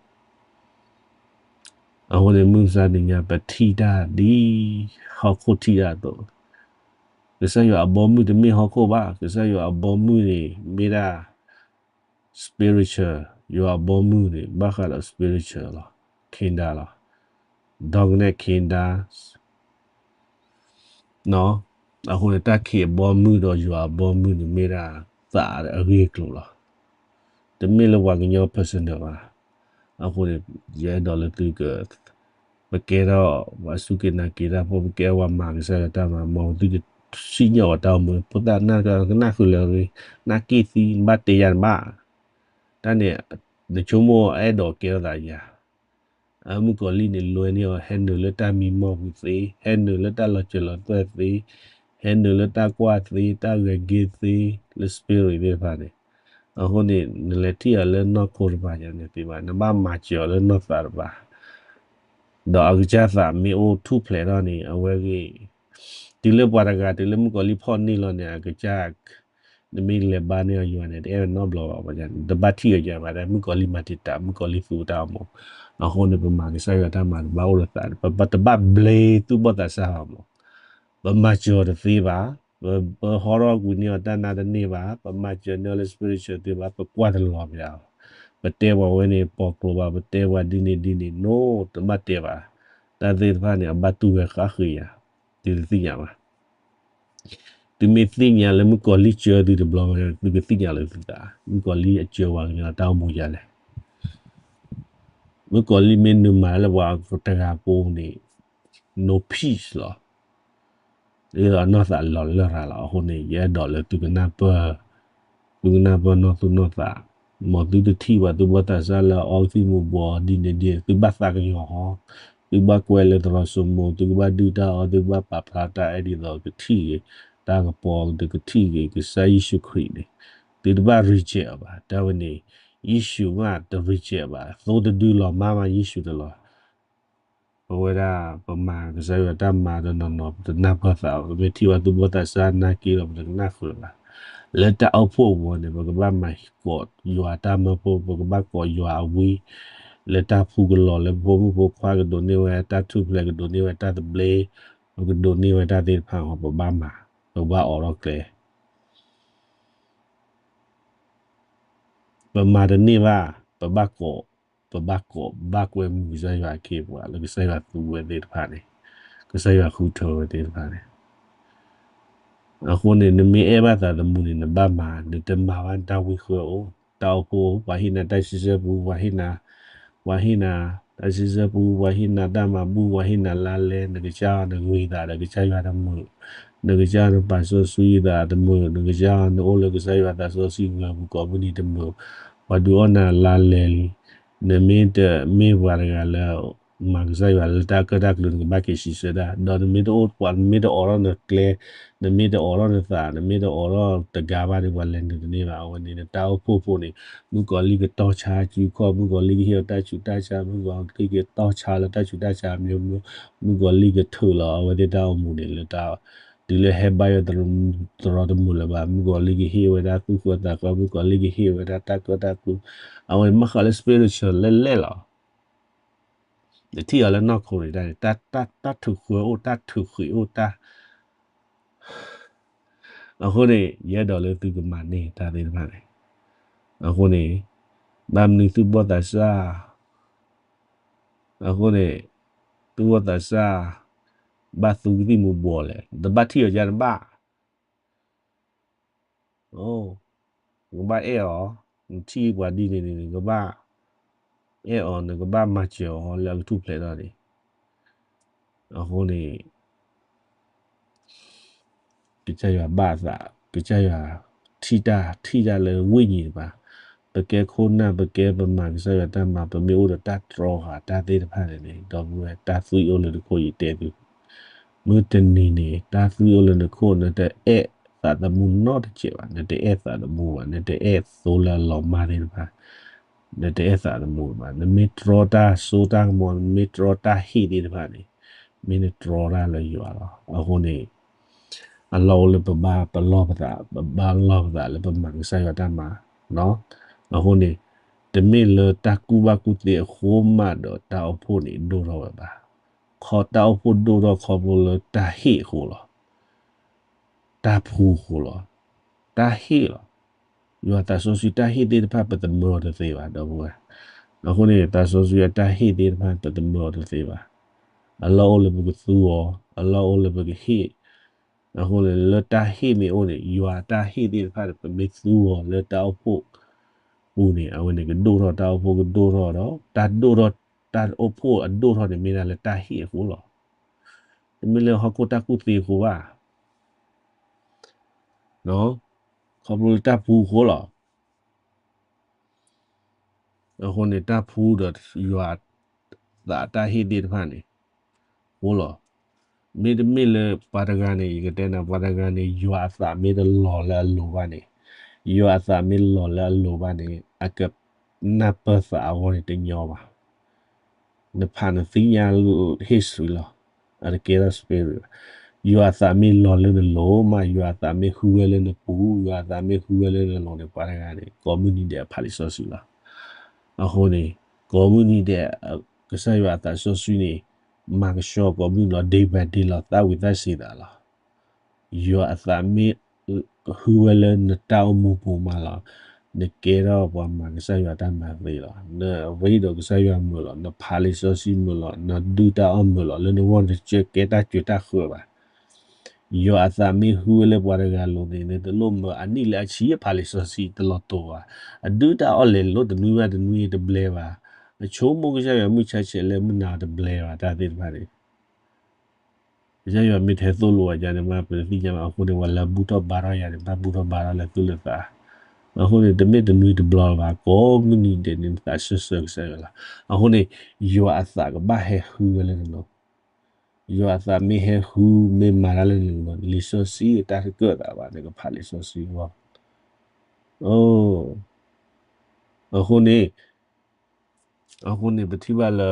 အဃိန့ၣ် မုၢ်မဆါတနံၤညါ ပထံၣ်တၢ်ဒ်ဟီၣ်ခိၣ်ထံၣ်တၢ်အသိး, ကစၢ်ယွၤအဘီမုၢ်တမ့ၢ်ဟီၣ်ခိၣ်ဘၣ်. ကစၢ်ယွၤအဘီမုၢ်န့ၣ် မ့ၢ်ဒၣ် spiritual, ယွၤအဘီမုၢ်န့ၣ် ဘၣ်ဃးဒီး spiritual လီၤ, ခ့ဒါလီၤ, ဒီကနဲၣ်ခ့ဒါ အဃိန့ၣ် တၢ်ခံးအဘီမုၢ်ဒီးယွၤအဘီမုၢ်န့ၣ် မ့ၢ်ဒၣ်သးအဂ့ၢ်အကျိၤလီၤ. တမ့ၢ်လၢပှၤကညီ personal ဘၣ်. အဃိန့ၣ် ယအဲၣ်ဒိးလၢသုက ပကဲထီၣ်ပှၤစူၢ်က့ၤနာ်က့ၤတၢ်ဖိ, ပကဲပှၤမၤကစၢ်ယွၤတၢ်မၤ, မ်သုတစံၣ်ညီၣ်ပှၤတၢ်အိၣ်မူ, ဖိသၣ်နၢ်ကနၣ်ဃုာ်လၢအဂ့ၤ, နၢ်က့ၢ်သံ နဘၣ်တဲယၤတဘၣ်. တၢ်န့ၣ် နဆိကမိၣ်အဲၣ်ဒိးကဲထီၣ်သးယၤ အမုၣ်ကီၤလံၢ်န့ၣ် လွဲန့ၢ်အီၤ ဟဲနုာ်လၢတၢ်မံမီၢ်ပူၤသ့, ဟဲနုာ်လၢတၢ်လီၤစၢၤလီၤသွဲၣ်သ့, ဟဲနုာ်လၢတၢ်ကွၢ်သ့, တၢ်ဂဲၤက့ၤသ့, လၢ spirit သ့ၣ်တဖၣ်န့ၣ်. အဃိန့ၣ် နလဲၤထံၣ်အီၤလၢနီၢ်ခိတပၤယၤန့ၣ်သ့ဘၣ်, နဘၣ်မၤစၢၤအီၤလၢနီၢ်သးတပၤ ဒီးအကစၢ်သးမ့ၢ်အိၣ်ထူၣ်ဖျဲးထီၣ်န့ၣ် အဝဲဂ့ၤ, တုၤလၢပှၤတဂၤ တုၤလၢမုၣ်ကီၤလံၢ်ဖီၣ်န့ၢ်လီၤန့ၣ် အကစၢ် နမ့ၢ်လဲၤဘါန့ၢ်အီၤယွၤန့ၣ် တအဲၣ်နီတဘျီဘၣ်, တဘၣ်ထံၣ်အီၤယၤဘၣ်, မုၣ်ကီၤလံၢ်မၤတံာ်တာ်, မုၣ်ကီၤလံၢ်သူတၢ်အိၣ်မူ. အဃိန့ၣ် ပမၤကစၢ်ယွၤတၢ်မၤ တဘၣ်အိၣ်ဒီးသး, ပတဘၣ်ဘျ့သူၣ်ဘီၣ်သးစၢ်ဘၣ်မး. ပမၤစၢၤအီၤတသ့ဘၣ်, ပဟီထီၣ်ကွံာ်န့ၢ်အီၤတၢ်နါတန့ၢ်ဘၣ်, ပမၤစၢၤန့ၢ်အီၤလၢ spiritual သ့ဘၣ်, ပကွၢ်တလီၤဘၣ်, ပတဲပှၤဝဲန့ၣ် ပိာ်ကျိဘၣ်, ပတဲပှၤဒ်န့ၣ်ဒ်န့ၣ်, no, တဘၣ်တဲဘၣ်. တၢ်သ့ၣ်တဖၣ်န့ၣ် အဘၣ်တူၢ်ဝဲဃၣ်ဃ့ယၤ, သုတသ့ၣ်ညါဘၣ်. သုမ့ၢ်သ့ၣ်ညါလၢမုၣ်ကီၤလံၢ်စၢသုတဘျီဘၣ်, သုကသ့ၣ်ညါလၢသုသး, မုၣ်ကီၤလံၢ်အစၢပှၤကညီတၢ်အိၣ်မူယၤလဲၣ်. မုၣ်ကီၤလံၢ်မ့ၢ်နုာ်မၤလၢပှၤတဂၤကိးန့ၣ် no peace လီၤ. ဒ်သိးအနီၢ်သးလီၤလရာ်လီၤ. အဃိန့ၣ် ယအဲၣ်ဒိးလၢသုကနၢ်ပၢၢ်, သုကနၢ်ပၢၢ်နီၢ်သူၣ်နီၢ်သး, မ်သုတထံၣ်ဘၣ်သုဘီၣ်သးစၢ်လၢအအီကသံၣ်မူၤဘှီးဒ်န့ၣ်ဒ်န့ၣ်, သုဘၣ်သးကညီၤဟီ, သုဘၣ်ကွဲးလၢသရိာ်စိမိၤ, သုကဘၣ်ဒုၣ်တၢ်အီၣ်, သုကဘၣ်ပာ်ဖျါတၢ်အဲၣ်ဒ်သိးကထံၣ်ဂ့ၤ, တၢ်ကပီၤကထံၣ်ဂ့ၤ ကစၢ်ယ့ၣ်ၡူးခရံာ်န့ၣ်, သုတဘၣ် reject အီၤဘၣ်. တၢ်ဝဲန့ၣ် ယ့ၣ်ၡူးမးတ reject ဘၣ်, သိတဒုလီၤမါမး ယ့ၣ်ၡူးတလီၤ. ပဝဲဒၣ် ပမၤကစၢ်ယွၤတၢ်မၤတနီၤနီၤ ပတနၢ်ပၢၢ်သးဘၣ်, ပမ့ၢ်ထံၣ်ဘၣ်သုဘီၣ်သးစၢ်နာ်က့ဒီး ပတကနၣ်ဃုာ်ဘၣ်. လၢတၢ်အိၣ်ဖှိၣ်အပူၤန့ၣ် ပကဘၣ်မၤကိးယွၤတၢ်မၢဖိ, ပကဘၣ်ကိးယွၤအဝံ, လၢတၢ်ဖှူကလီၤ လၢပဖိမုၣ်ဖိခွါကဒိးန့ၢ်ဝဲတၢ်ထူၣ်ဖျဲး, ကဒိးန့ၢ်ဝဲတၢ်သဘျ့, ပကဒိးန့ၢ်ဝဲတၢ်သ့ၣ်တဖၣ်အဂီၢ် ပဘၣ်မၤ, ပကဘၣ်အိးထီၣ်ကျဲ ပမၤတန့ၢ်ဘၣ်, ပဘၣ်ကိး, ပဘၣ်ကိး, ဘၣ်ကွဲမုာ်ကစၢ်ယွၤအခ့အပှၤ လၢကစၢ်ယွၤသူဝဲသ့ၣ်တဖၣ်န့ၣ်, ကစၢ်ယွၤဃုထၢဝဲသ့ၣ်တဖၣ်န့ၣ်. အဃိန့ၣ် နမ့ၢ်အဲၣ်ဘၣ်သးသမူန့ၣ် နဘၣ်မၤ, နတမၤဘၣ်နတၢ်ဝံဃၢအိၣ်, တၢ်အိၣ်ဖှိၣ်, ပှၤဟ့ၣ်နၤတၢ်စံးဆၢပူ, ပှၤဟ့ၣ်နၤ, ပှၤဟ့ၣ်နၤတၢ်စံးဆၢပူ, ပှၤဟ့ၣ်နၤတၢ်မၤဘူၣ်, ပှၤဟ့ၣ်နၤလါလဲ, နကစၢ်အီၤနဂ့ၤသးဒီးကစၢ်ယွၤတမုာ်, နကစၢ်အီၤနပာ်စီဆှံသးတမုာ်, နကစၢ်အီၤနအိၣ်လၢကစၢ်ယွၤသးစီဆှံဂၢၤပူၤကိးမုၢ်နံၤတမုာ်, ပှၤဒုးအီၣ်နၤလါလဲလံ, နမ့ၢ်တမ့ၢ်ပှၤတဂၤလၢ မၤကစၢ်ယွၤလၢတၢ်ကၢၣ်တၢ်ကျူၤ နကဘၣ်က့ၤစံးဆၢဒၣ်, ဒီးနမ့ၢ်တအိၣ်ပှၤ, နမ့ၢ်တအိးထီၣ်နကျဲ, နမ့ၢ်တအိးထီၣ်နသး, နမ့ၢ်တအိးထီၣ်တဂၤဘၣ်ဒီး ပှၤလဲၤနုာ်တန့ၢ်ဘၣ်. အဝဲန့ၣ် နတၢ်အိၣ်ဖှိၣ်ဖိန့ၣ် မုၣ်ကီၤလံၢ်ကတီၢ်ဆါစုခီၣ်, မုၣ်ကီၤလံၢ်ကဟ့ၣ်အီၤတၢ်ဆူးတၢ်ဆါ, မုၣ်ကီၤလံၢ်ကတီၢ်ဆါလၢတၢ်ဆူးတၢ်ဆါမျိုးမျိုး, မုၣ်ကီၤလံၢ်ကထုးလီၤအဝဲသ့ၣ်တၢ်အိၣ်မူန့ၣ် လၢတၢ်, တုၤလၢဟဲဘါယွၤသရိာ်တမုာ်လၢၤဘၣ်, မုၣ်ကီၤလံၢ်ကဟ့ၣ်ဝဲဒၣ်သူၣ်ဃၢသးဃၢ, မုၣ်ကီၤလံၢ်ကဟ့ၣ်ဝဲဒၣ်တၢ်ကၢၣ်တၢ်ကျူၤ, အဝဲန့ၣ်မ့ၢ်ဃးလၢ spiritual လဲၣ်လဲၣ်လီၤ. နထံၣ်အီၤလၢနီၢ်ခိန့ၣ် တၢ်, တၢ်ထုးဃၢအိၣ်, တၢ်ထုးဃံးအိၣ်, တၢ်, အဃိန့ၣ် ယအဲၣ်ဒိးလၢသုကမၤန့ၢ်တၢ်သ့ၣ်တဖၣ်န့ၣ်, အဃိန့ၣ် ဘၣ်မနုၤသုဘီၣ်သးစၢ်, အဃိန့ၣ် သုဘီၣ်သးစၢ် ဘၣ်သူကသံၣ်မူၤဘှီးလဲၣ်, တဘၣ်ထံၣ်အီၤယါတဘၣ် နကဘၣ်အဲၣ်အီၤ, နထံၣ်ပှၤဒ်န့ၣ်န့ၣ် နကဘၣ်အဲၣ်အီၤ, နကဘၣ်မၤစၢၤအီၤလၢအကထူၣ်ဖျဲးထီၣ်န့ၣ်, အဃိန့ၣ် ကစၢ်ယွၤဘၣ်အသး, ကစၢ်ယွၤထံၣ်တၢ်, ထံၣ်တၢ်လၢဝိညာဉ်တပၤ, ပကဲခိၣ်နၢ်, ပကဲပမၤကစၢ်ယွၤတၢ်မၤ, ပမ့ၢ်အိၣ်ဒီးတၢ်တြီဃာ်တၢ်သ့ၣ်တဖၣ်န့ၣ်န့ၣ်, ဒီပုၢ်ဝဲၢ် တၢ်သွံၣ်အိၣ်လၢနခိၣ်ယတဲသု, မုၢ်တနံၤန့ၣ် တၢ်သွံၣ်အိၣ်လၢနခိၣ် နတအဲၣ်သးသမူနီတစဲးဘၣ်, နတအဲၣ်သးသမူဘၣ်, နတအဲၣ်သိလၢအလီၤမၢ်သ့ၣ်တဖၣ်, နတအဲၣ်သးသမူဘၣ်, နမ့ၢ်တြီတၢ်စိတၢ်ကမီၤ, နမ့ၢ်တြီတၢ်ဟ့ၣ်သ့ၣ်တဖၣ်န့ၣ်, မ့ၢ်နတြီတၢ်လၢယွၤလီၤ. အဃိန့ၣ် အလီၢ်အိၣ်လၢပဘၣ်ပလီၢ်ပသး, ပဘၣ်လီၢ်ပသးလၢပမၤကစၢ်ယွၤတၢ်မၤ, အဃိန့ၣ် တမ့ၢ်လၢတၢ်ကူၣ်ဘၣ်ကူၣ်သ့အဃိမးဒီးတၢ်အိၣ်ဖှိၣ်န့ၣ်ဒိၣ်ထီၣ်ဝဲဘၣ်. ခီတၢ်အိၣ်ဖှိၣ်ဒိၣ်ထီၣ်ခီဖျိလၢတၢ်ဟ့ၣ်အဃိလီၤ. တၢ်ဖှူအဃိလီၤ. တၢ်ဟ့ၣ်လီၤ. ယွၤသးစီဆှံတၢ်ဟ့ၣ်သ့ၣ်တဖၣ်ပသမၢအီၤတသ့ဘၣ် ဒီပုၢ်ဝဲၢ်. အဃိန့ၣ် သးစီဆှံအတၢ်ဟ့ၣ်သ့ၣ်တဖၣ်ပသမၢအီၤတသ့ဘၣ်. အလီၢ်အိၣ်လၢပကသူအီၤ, အလီၢ်အိၣ်လၢပကဟ့ၣ် အဃိန့ၣ် လၢတၢ်ဟ့ၣ်မ့ၢ်အိၣ်န့ၣ် ယွၤအတၢ်ဟ့ၣ်သ့ၣ်တဖၣ်န့ၣ် ပမ့ၢ်သူအီၤလၢတၢ်အိၣ်ဖှိၣ်ပူၤန့ၣ် အဝဲန့ၣ်ကဒိၣ်ထီၣ် တၢ်အိၣ်ဖှိၣ်ကဒိၣ်ထီၣ်ဒီး တၢ်ဒိၣ်ထီၣ် တၢ်အိၣ်ဖှိၣ်အဒိၣ်ထီၣ်န့ၣ် မ့ၢ်ဒၣ်လၢတၢ်ဟ့ၣ်အဃိလီၤ. တမ့ၢ်လၢဟီၣ်ခိၣ်တၢ်ကူၣ်သ့အဃိဘၣ်. ခီဖျိလၢတၢ်ဖှူအဃိလီၤ. အဃိန့ၣ် တၢ်ဖှူဒီးယွၤသးတၢ်ဟ့ၣ်သ့ၣ်တဖၣ်န့ၣ် အဃိလီၤ. မ့တမ့ၢ်လၢပှၤတဂၤန့ၣ် ယကတဲနၤ ပှၤတဂၤန့ၣ် ယွၤအသးမ့ၢ်တလီၤလၢအလိၤဘၣ်န့ၣ်, ယွၤအသးမ့ၢ်လီၤလၢအလိၤဘၣ်န့ၣ် အကနၢ်ပၢၢ်သးအဂီၢ်န့ၣ်တညီဘၣ်. နဖးနသ့ၣ်ညါ history လီၤ. အတကဲထီၣ် spirit ဘၣ်. ယွၤအသးမ့ၢ်လီၤလၢနလိၤမး, ယွၤအသးမ့ၢ်ဟူဝဲလၢနပူၤ, ယွၤအသးမ့ၢ်ဟူဝဲလၢနလိၤန့ၣ် ပှၤတဂၤန့ၣ် ကိးမုၢ်နံၤဒဲးအဖးလံာ်စီဆှံလီၤ. အဃိန့ၣ် ကိးမုၢ်နံၤဒဲး ကစၢ်ယွၤအသးစီဆှံန့ၣ် မၤကဆှီကိးမုၢ်နံၤလီၤ, day by day လီၤ, သၣ်ဝံၤသၣ်စံၤသးလီၤ. ယွၤအသးမ့ၢ် ဟူဝဲလၢနတၢ်အိၣ်မူပူၤမးလီၤ. နကဲထီၣ်ပှၤမၤကစၢ်ယွၤတၢ်မၤသ့လီၤ. နရ့ဒီးကစၢ်ယွၤမုာ်လီၤ. နဖးလံာ်စီဆှံမုာ်လီၤ. နဒုၣ်တၢ်အီၣ်မုာ်လီၤ. လၢနဂီၢ်နကဲကဲတၢ်စၢတၢ်ဃၢၤဘၣ်. ယွၤအသးမ့ၢ်ဟူဝဲလၢပှၤတဂၤလိၤန့ၣ် နတလိၣ်မၢအနံၣ်လၢအဆံဖးလံာ်စီဆှံတလီၤတိာ်ဘၣ်. အဒုၣ်တၢ်အီၣ်လဲၤလိာ်တနွံဘၣ်တနွံတဘျဲဘၣ်. အဆိကမိၣ်ကစၢ်ယွၤမုၢ်ဆါဆဲးလၢမုၢ်နၤတဘျဲဘၣ်တၢ်သ့ၣ်တဖၣ်န့ၣ် ကစၢ်ယွၤမ့ၢ်တဟဲသိၣ်လိဝဲဒၣ်န့ၣ် မ့ၢ်ပတသ့ၣ်ညါဘၣ်. အဃိန့ၣ် ပှၤလၢဘူၣ်ထီၣ်ဘါထီၣ်ယၤန့ၣ် ဘၣ်ဘူၣ်ထီၣ်ဘါထီၣ်လၢသူၣ်လၢသး. အဃိန့ၣ် တမ့ၢ်တနွံတဘျီလၢၤဘၣ်, ကိးမုၢ်နံၤဒဲးန့ၣ် နသးဆၢဆၢကစၢ်ယွၤလီၤ. အဃိန့ၣ် ယွၤအသးကဘၣ်ဟဲဃုဝဲလၢနလိၤ. ယွၤအသးမ့ၢ်ဟဲဃု မ့ၢ်မၤတၢ်လၢနလိၤ လံာ်စီဆှံအတၢ်တကၢၣ်သးဘၣ် နကဖးလံာ်စီဆှံအဂီၢ်. အဃိန့ၣ် အဃိန့ၣ် ပထံၣ်ဘၣ်လၢ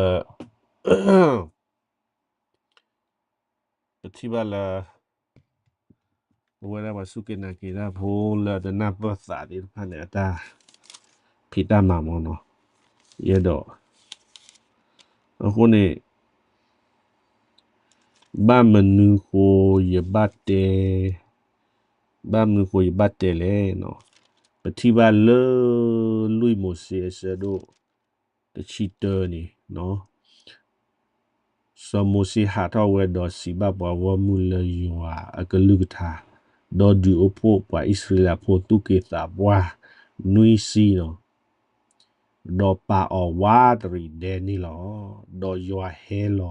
ပထံၣ်ဘၣ်လၢ ပဝဲဒၣ်ပှၤစူၢ်က့ၤနာ်က့ၤတၢ်ဖိလၢအတနၢ်ပၢၢ်သးသ့ၣ်တဖၣ်န့ၣ် အတၢ်ဖံးတၢ်မၤမ့ၢ်နီၤ. ယအဲၣ်ဒိး အဃိန့ၣ် ဘၣ်မနုၤဃိယဘၣ်တဲ, ဘၣ်မနုၤဃိယဘၣ်တဲလဲၣ်နီၤ. ပထံၣ်ဘၣ်လၢ လွံၢ်မိၤၡ့အဆၢဒိၣ် တဆံတၢန့ၣ်, စီၤမိၤၡ့ဟးထီၣ်ဝဲဒီးစံးဘၣ်ပှၤဂီၢ်မုၢ်လၢယွၤအကလုၢ်ကထါ, ဒီးဒုးအိၣ်ဖှိၣ်ပှၤအံၣ်စရ့လးဖိသူၣ်က့သးပှၢ်နွံဆံနီၤ, ဒီးပာ်အီၤဝးတရံးဒဲန့ၣ်လီၤ. ဒီးယွၤဟဲလီၤ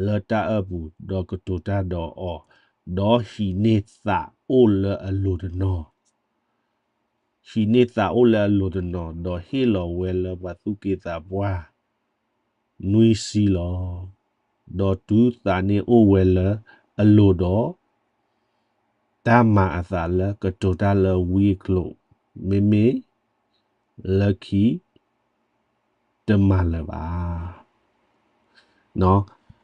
လၢတၢ်အၢၣ်ပူၤ, ဒီးကတိၤတၢ်ဒီးအီၤ, ဒီးဟံးန့ၢ်သးအိၣ်လၢအလိၤတနီၤ ဟံးန့ၢ်သးအိၣ်လၢအလိၤတနီၤ, ဒီးဟ့ၣ်လီၤဝဲလၢပှၤသူၣ်က့သးပှၢ်နွံဆံလီၤ. ဒီးတုၤသးန့ၣ်အိၣ်ဝဲလၢအလိၤဒီး, တၢ်မၤအသးလၢကတိၤတၢ်လၢဝံအကျိာ်, မ့မ့ၢ်လၢခံ တမၤလၢၤဘၣ်.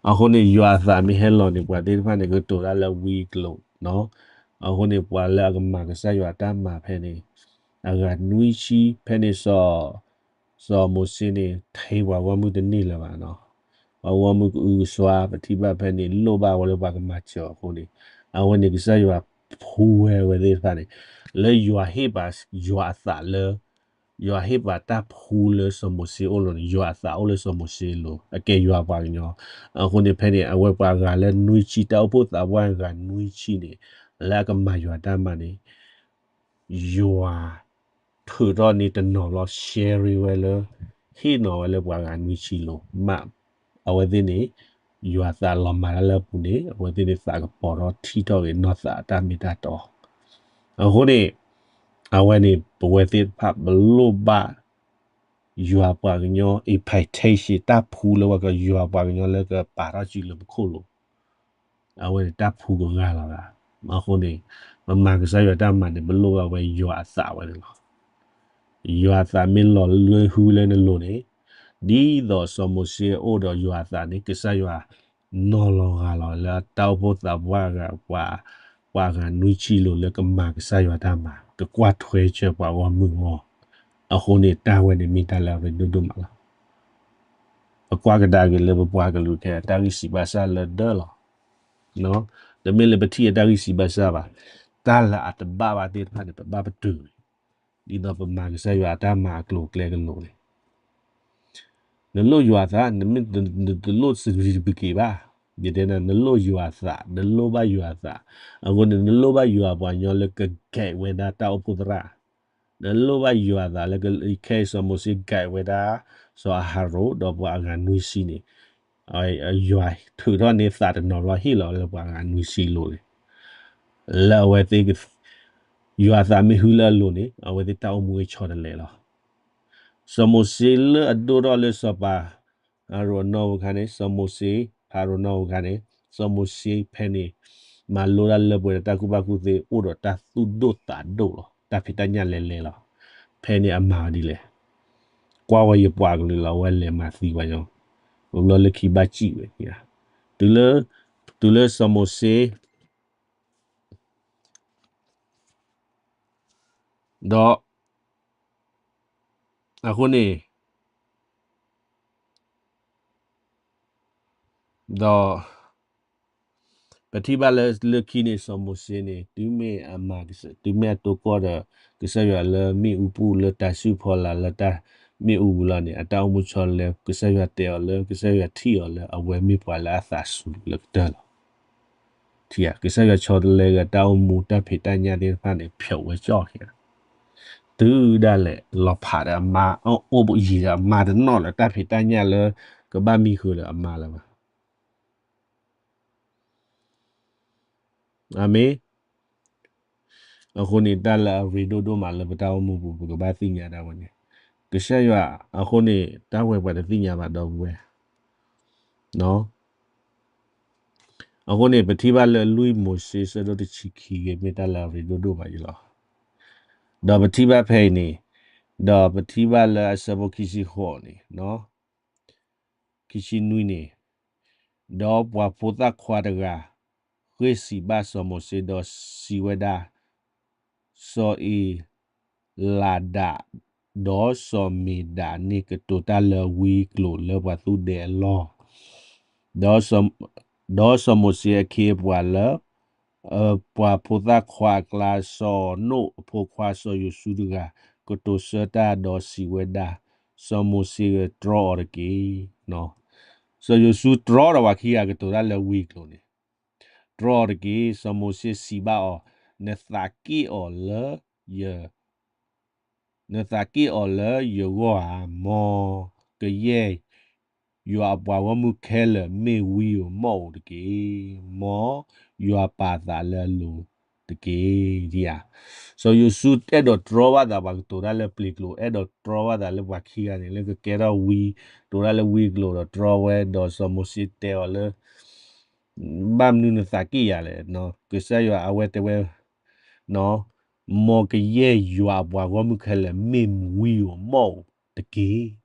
အဃိန့ၣ် ယွၤအသးမ့ၢ်ဟဲလီၤန့ၣ် ပှၤသ့ၣ်တဖၣ်န့ၣ် ကတိၤတၢ်လၢဝံအကျိာ်. အဃိန့ၣ် ပှၤလၢအကမၤကစၢ်ယွၤအတၢ်မၤဖဲန့ၣ် အဂၤနွံဆံဖဲန့ၣ် စီၤမိၤၡ့န့ၣ် ထဲပှၤဂီၢ်မုၢ်တန့ၢ်လၢၤဘၣ်နီၤ. ပှၤဂီၢ်မုၢ်ကအုကစွါ ပထံၣ်ဘၣ်ဖဲန့ၣ် လိၣ်ဘၣ်ဝဲလၢပှၤကမၤစၢၤအဃိန့ၣ်, အဝဲန့ၣ်ကစၢ်ယွၤဖှူဝဲအဝဲသ့ၣ်တဖၣ်န့ၣ်, လၢယွၤဟ့ၣ်ပာ်ယွၤအသးလၢ ယွၤဟ့ၣ်ပာ်တၢ်ဖှူလၢစီၤမိၤၡ့အအိၣ်လီၤန့ၣ် ယွၤအသးအိၣ်လၢစီၤမိၤၡ့အလိၤ အကဲယွၤပှၤကညီ. အဃိန့ၣ်ဖဲန့ၣ် အဝဲပှၤဂၤလၢနွံဆံ တၢ်အိၣ်ဖှိၣ်သးပှၢ်ဂၤနွံဆံန့ၣ် လၢအကမၤယွၤတၢ်မၤန့ၣ် ယွၤထုးထီၣ်န့ၢ်တနီၤလီၤ share ဝဲလၢ ဟ့ၣ်နီၤဝဲလၢပှၤဂၤနွံဆံလိၤမး, အဝဲသ့ၣ်န့ၣ် ယွၤသးလီၤမၤတၢ်လၢအပူၤန့ၣ် အဝဲသ့ၣ်န့ၣ်သးကပီၤထီၣ်ထံၣ်ထီၣ်က့ၤနီၢ်သးအတၢ်မ့ၢ်တၢ်တီ. အဃိန့ၣ် အဝဲန့ၣ် ပဝဲသ့ၣ်တဖၣ်ပလိၣ်ဘၣ် ယွၤပှၤကညီ expectation တၢ်ဖှူလၢပှၤကယွၤပှၤကညီလၢကပာ်ထီၣ်စုလၢပခိၣ်လိၤ အဝဲန့ၣ်တၢ်ဖှူကဂၤလီၤဂၤ. အဃိန့ၣ် ပမၤကစၢ်ယွၤတၢ်မၤန့ၣ် ပလိၣ်ဘၣ်ဝဲယွၤအသးဝဲန့ၣ်လီၤ. ယွၤအသးမ့ၢ်လီၤလၢဟုလၢနလိၤန့ၣ်, ဒ်သိးစီၤမိၤၡ့အိၣ်ဒီးယွၤအသးန့ၣ် ကစၢ်ယွၤနီၤလီၤဂာ်လီၤလၢတၢ်အိၣ်ဖှိၣ်သးပှၢ်ဂၤ ပှၤ ပှၤဂၤနွံဆံလိၤလၢကမၤကစၢ်ယွၤတၢ်မၤ ကကွၢ်ထွဲဆၢပှၤဂီၢ်မုၢ်အဂီၢ်. အဃိန့ၣ်တၢ်ဝဲန့ၣ်မ့ၢ်တၢ်လၢအရ့ဒိၣ်ဒိၣ်မးလီၤ. ပကွၢ်ကဒါက့ၤလၢပပှၤကလုာ်ခဲအံၤ တၢ်ဂံၢ်စံးဘၣ်စၢ်လၢဒၢလီၤ. တမ့ၢ်လၢပထံၣ်အတၢ်ဂံၢ်စံးဘၣ်စၢ်ဘၣ်, တၢ်လၢအတဘၣ်ဘၣ်သ့ၣ်တဖၣ်န့ၣ် ပဘၣ်ပတုာ်န့ၣ်, ဒ်သိးပမၤကစၢ်ယွၤအတၢ်မၤအကျိၤအကျဲကလိၤန့ၣ် နလိၣ်ယွၤအသး, နမ့ၢ်တလိၣ်စဂံတပက့ၤဘၣ်. ယတဲနၤ နလိၣ်ယွၤအသး, နလိၣ်ဘၣ်ယွၤအသး. အဃိန့ၣ် နလိၣ်ဘၣ်ယွၤပှၤကညီလၢက guide ဝဲဒၣ်တၢ်အိၣ်ဖှိၣ်သရၣ်, နလိၣ်ဘၣ်ယွၤအသးလၢက ခဲအံၤစီၤမိၤၡ့ guide ဝဲဒၣ် စီၤအၤဟရိၣ် ဒီးပှၤအဂၤနွံဆံန့ၣ်, ယွၤထုးထီၣ်န့ၢ်သးတနီၤလီၤဟ့ၣ်လီၤလၢပှၤအဂၤနွံဆံလိၤန့ၣ်, လၢအဝဲသ့ၣ် ယွၤအသးမ့ၢ်ဟုလၢအလိၤန့ၣ် အဝဲသ့ၣ်တၢ်အိၣ်မူကဆီတလဲလီၤ. စီၤမိၤၡ့လၢအဒိၣ်ထီၣ်လၢစီၤပၤဖၤရိၤအနီၢ်အခါန့ၣ်, စီၤမိၤၡ့, ဖၤရိၤအနီၢ်အခါန့ၣ်, စီၤမိၤၡ့ဖဲန့ၣ် မၤလိတၢ်လၢပှဲၤဒီးတၢ်ကူၣ်ဘၣ်ကူၣ်သ့ အိၣ်ဒီးတၢ်သူၣ်ဒိၣ်သးဒိၣ်လီၤ. တၢ်ဖံးတၢ်ညၣ်လဲၤလဲၤလီၤ. ဖဲန့ၣ်အမၤဝဲဒ်လဲၣ်, ကွၢ်ဝဲယပှၤကလုာ်လီၤ, အဝဲလဲၤမၤသံပှၤကညီ, ပဘျီလၢခံဘၣ်စံၣ်ဝဲ, တုၤလၢ, တုၤလၢစီၤမိၤၡ့ ဒီး အဃိန့ၣ် ဒီး ပထံၣ်ဘၣ်လၢလၢခံန့ၣ် စီၤမိၤၡ့န့ၣ် တုၤမ့ၢ်အမၤကစၢ်, တုၤမ့ၢ်အတိကီၢ်ဒီး ကစၢ်ယွၤလၢမ့ၣ်အူပူၤ လၢတၤဆှုၣ်ဖီလာ် လၢတၢ်မ့ၣ်အူပူၤလီၤန့ၣ် အတၢ်အိၣ်မူဆီတလဲ, ကစၢ်ယွၤတဲအီၤလၢ ကစၢ်ယွၤထံၣ်အီၤလၢ အဝဲမ့ၢ်ပှၤလၢအသးစူၤလၢကတၢၢ်လီၤ. ထံၣ်ဧါ, ကစၢ်ယွၤဆီတလဲဂ့ၤ တၢ်အိၣ်မူတၢ်ဖံးတၢ်ညၣ်သ့ၣ်တဖၣ်န့ၣ် ဖျိးဝဲကၠီၣ်က့ၤ တုၤဒၣ်လဲာ်လီၤဖးဒီးအမါ, အိၣ်ဘိးယံၤဒီးအမါတနီၤလၢတၢ်ဖံးတၢ်ညၣ်လၢ ကဘၣ်မံဃုာ်ဒီးအမါလၢၤဘၣ်. အၤမ့ၣ်. အဃိန့ၣ် တၢ်လၢအရ့ဒိၣ်ဒိၣ်မးလၢပတၢ်အိၣ်မူပူၤ ပကဘၣ်သ့ၣ်ညါဒၣ်ဝဲန့ၣ်, ကစၢ်ယွၤ, အဃိန့ၣ် တၢ်ဝဲပှၤတသ့ၣ်ညါဘၣ်ဒီပုၢ်ဝဲၢ် အဃိန့ၣ် ပထံၣ်ဘၣ်လၢလွံၢ်မိၤၡ့ဆၢဒိၣ်တဆံခံဂ့ၤ မ့ၢ်တၢ်လၢအရ့ဒိၣ်ဒိၣ်မးယလီၤ. ဒီးပထံၣ်ဘၣ်ဖဲအံၤန့ၣ်, ဒီးပထံၣ်ဘၣ်လၢအဆၢဖိခံဆံဃိးန့ၣ်, ခံဆံနွံန့ၣ်, ဒီးပှၤဖိသၣ်ခွါတဂၤ ဃ့ၢ်စံးဘၣ်စီၤမိၤၡ့ဒီးစံးဝဲဒၣ်, စီၤအ့လဒး ဒီးစီၤမ့ၤဒးန့ၣ် ကတိၤတၢ်လၢဝံအကျိာ်လၢပှၤသူၣ်ဒဲအလီၢ်, ဒီးစီၤမိၤၡ့အခ့အပှၤလၢ ပှၤဖိသၣ်ခွါအကျါ စီၤနိၣ်အဖိခွါစီၤယိၤၡူတဂၤ ကတိၤဆၢတၢ်ဒီးစံးဝဲဒၣ်, စီၤမိၤၡ့ဧၢ, တြီအီၤတက့ၢ်. စီၤယိၤၡူတြီဒီးပှၤခံဂၤကတိၤတၢ်လၢဝံအကျိာ်န့ၣ်, တြီအီၤတက့ၢ်. စီၤမိၤၡ့စံးဘၣ်အီၤ, နသးက့ၣ်အီၤလၢယ နသးက့ၣ်အီၤလၢယဂီၢ်ဧါ, မ်ကယဲၢ်ယွၤအပှၤဂီၢ်မုၢ်ခဲလၢာ် မ့ၢ်ဝံဧိၤမီၢ်ဧိၤတက့ၢ်. မ်ယွၤပာ်သးလၢအလိၤတက့ၢ်. ဒ်ဧါ. စီၤယိၤၡူအဲၣ်ဒိးတြီဘၣ်သးပှၤကတိၤတၢ်လၢပျ့ၤကျိာ်, အဲၣ်ဒိးတြီဘၣ်သးလၢပှၤခံဂၤန့ၣ် လၢကကဲထီၣ်ဝံ, တိၤတၢ်လၢဝံအကျိာ်ဒီးတြီဝဲ, ဒီးစီၤမိၤၡ့တဲအီၤလၢ ဘၣ်မနုၤနသးက့ၣ်ယၤလဲၣ်. ကစၢ်ယွၤအဝဲတဲဝဲ, မ်ကယဲၢ်ယွၤအပှၤဂီၢ်မုၢ်ခဲလၢာ် မ့ၢ်ဝံဧိၤမီၢ်ဧိၤတက့ၢ်.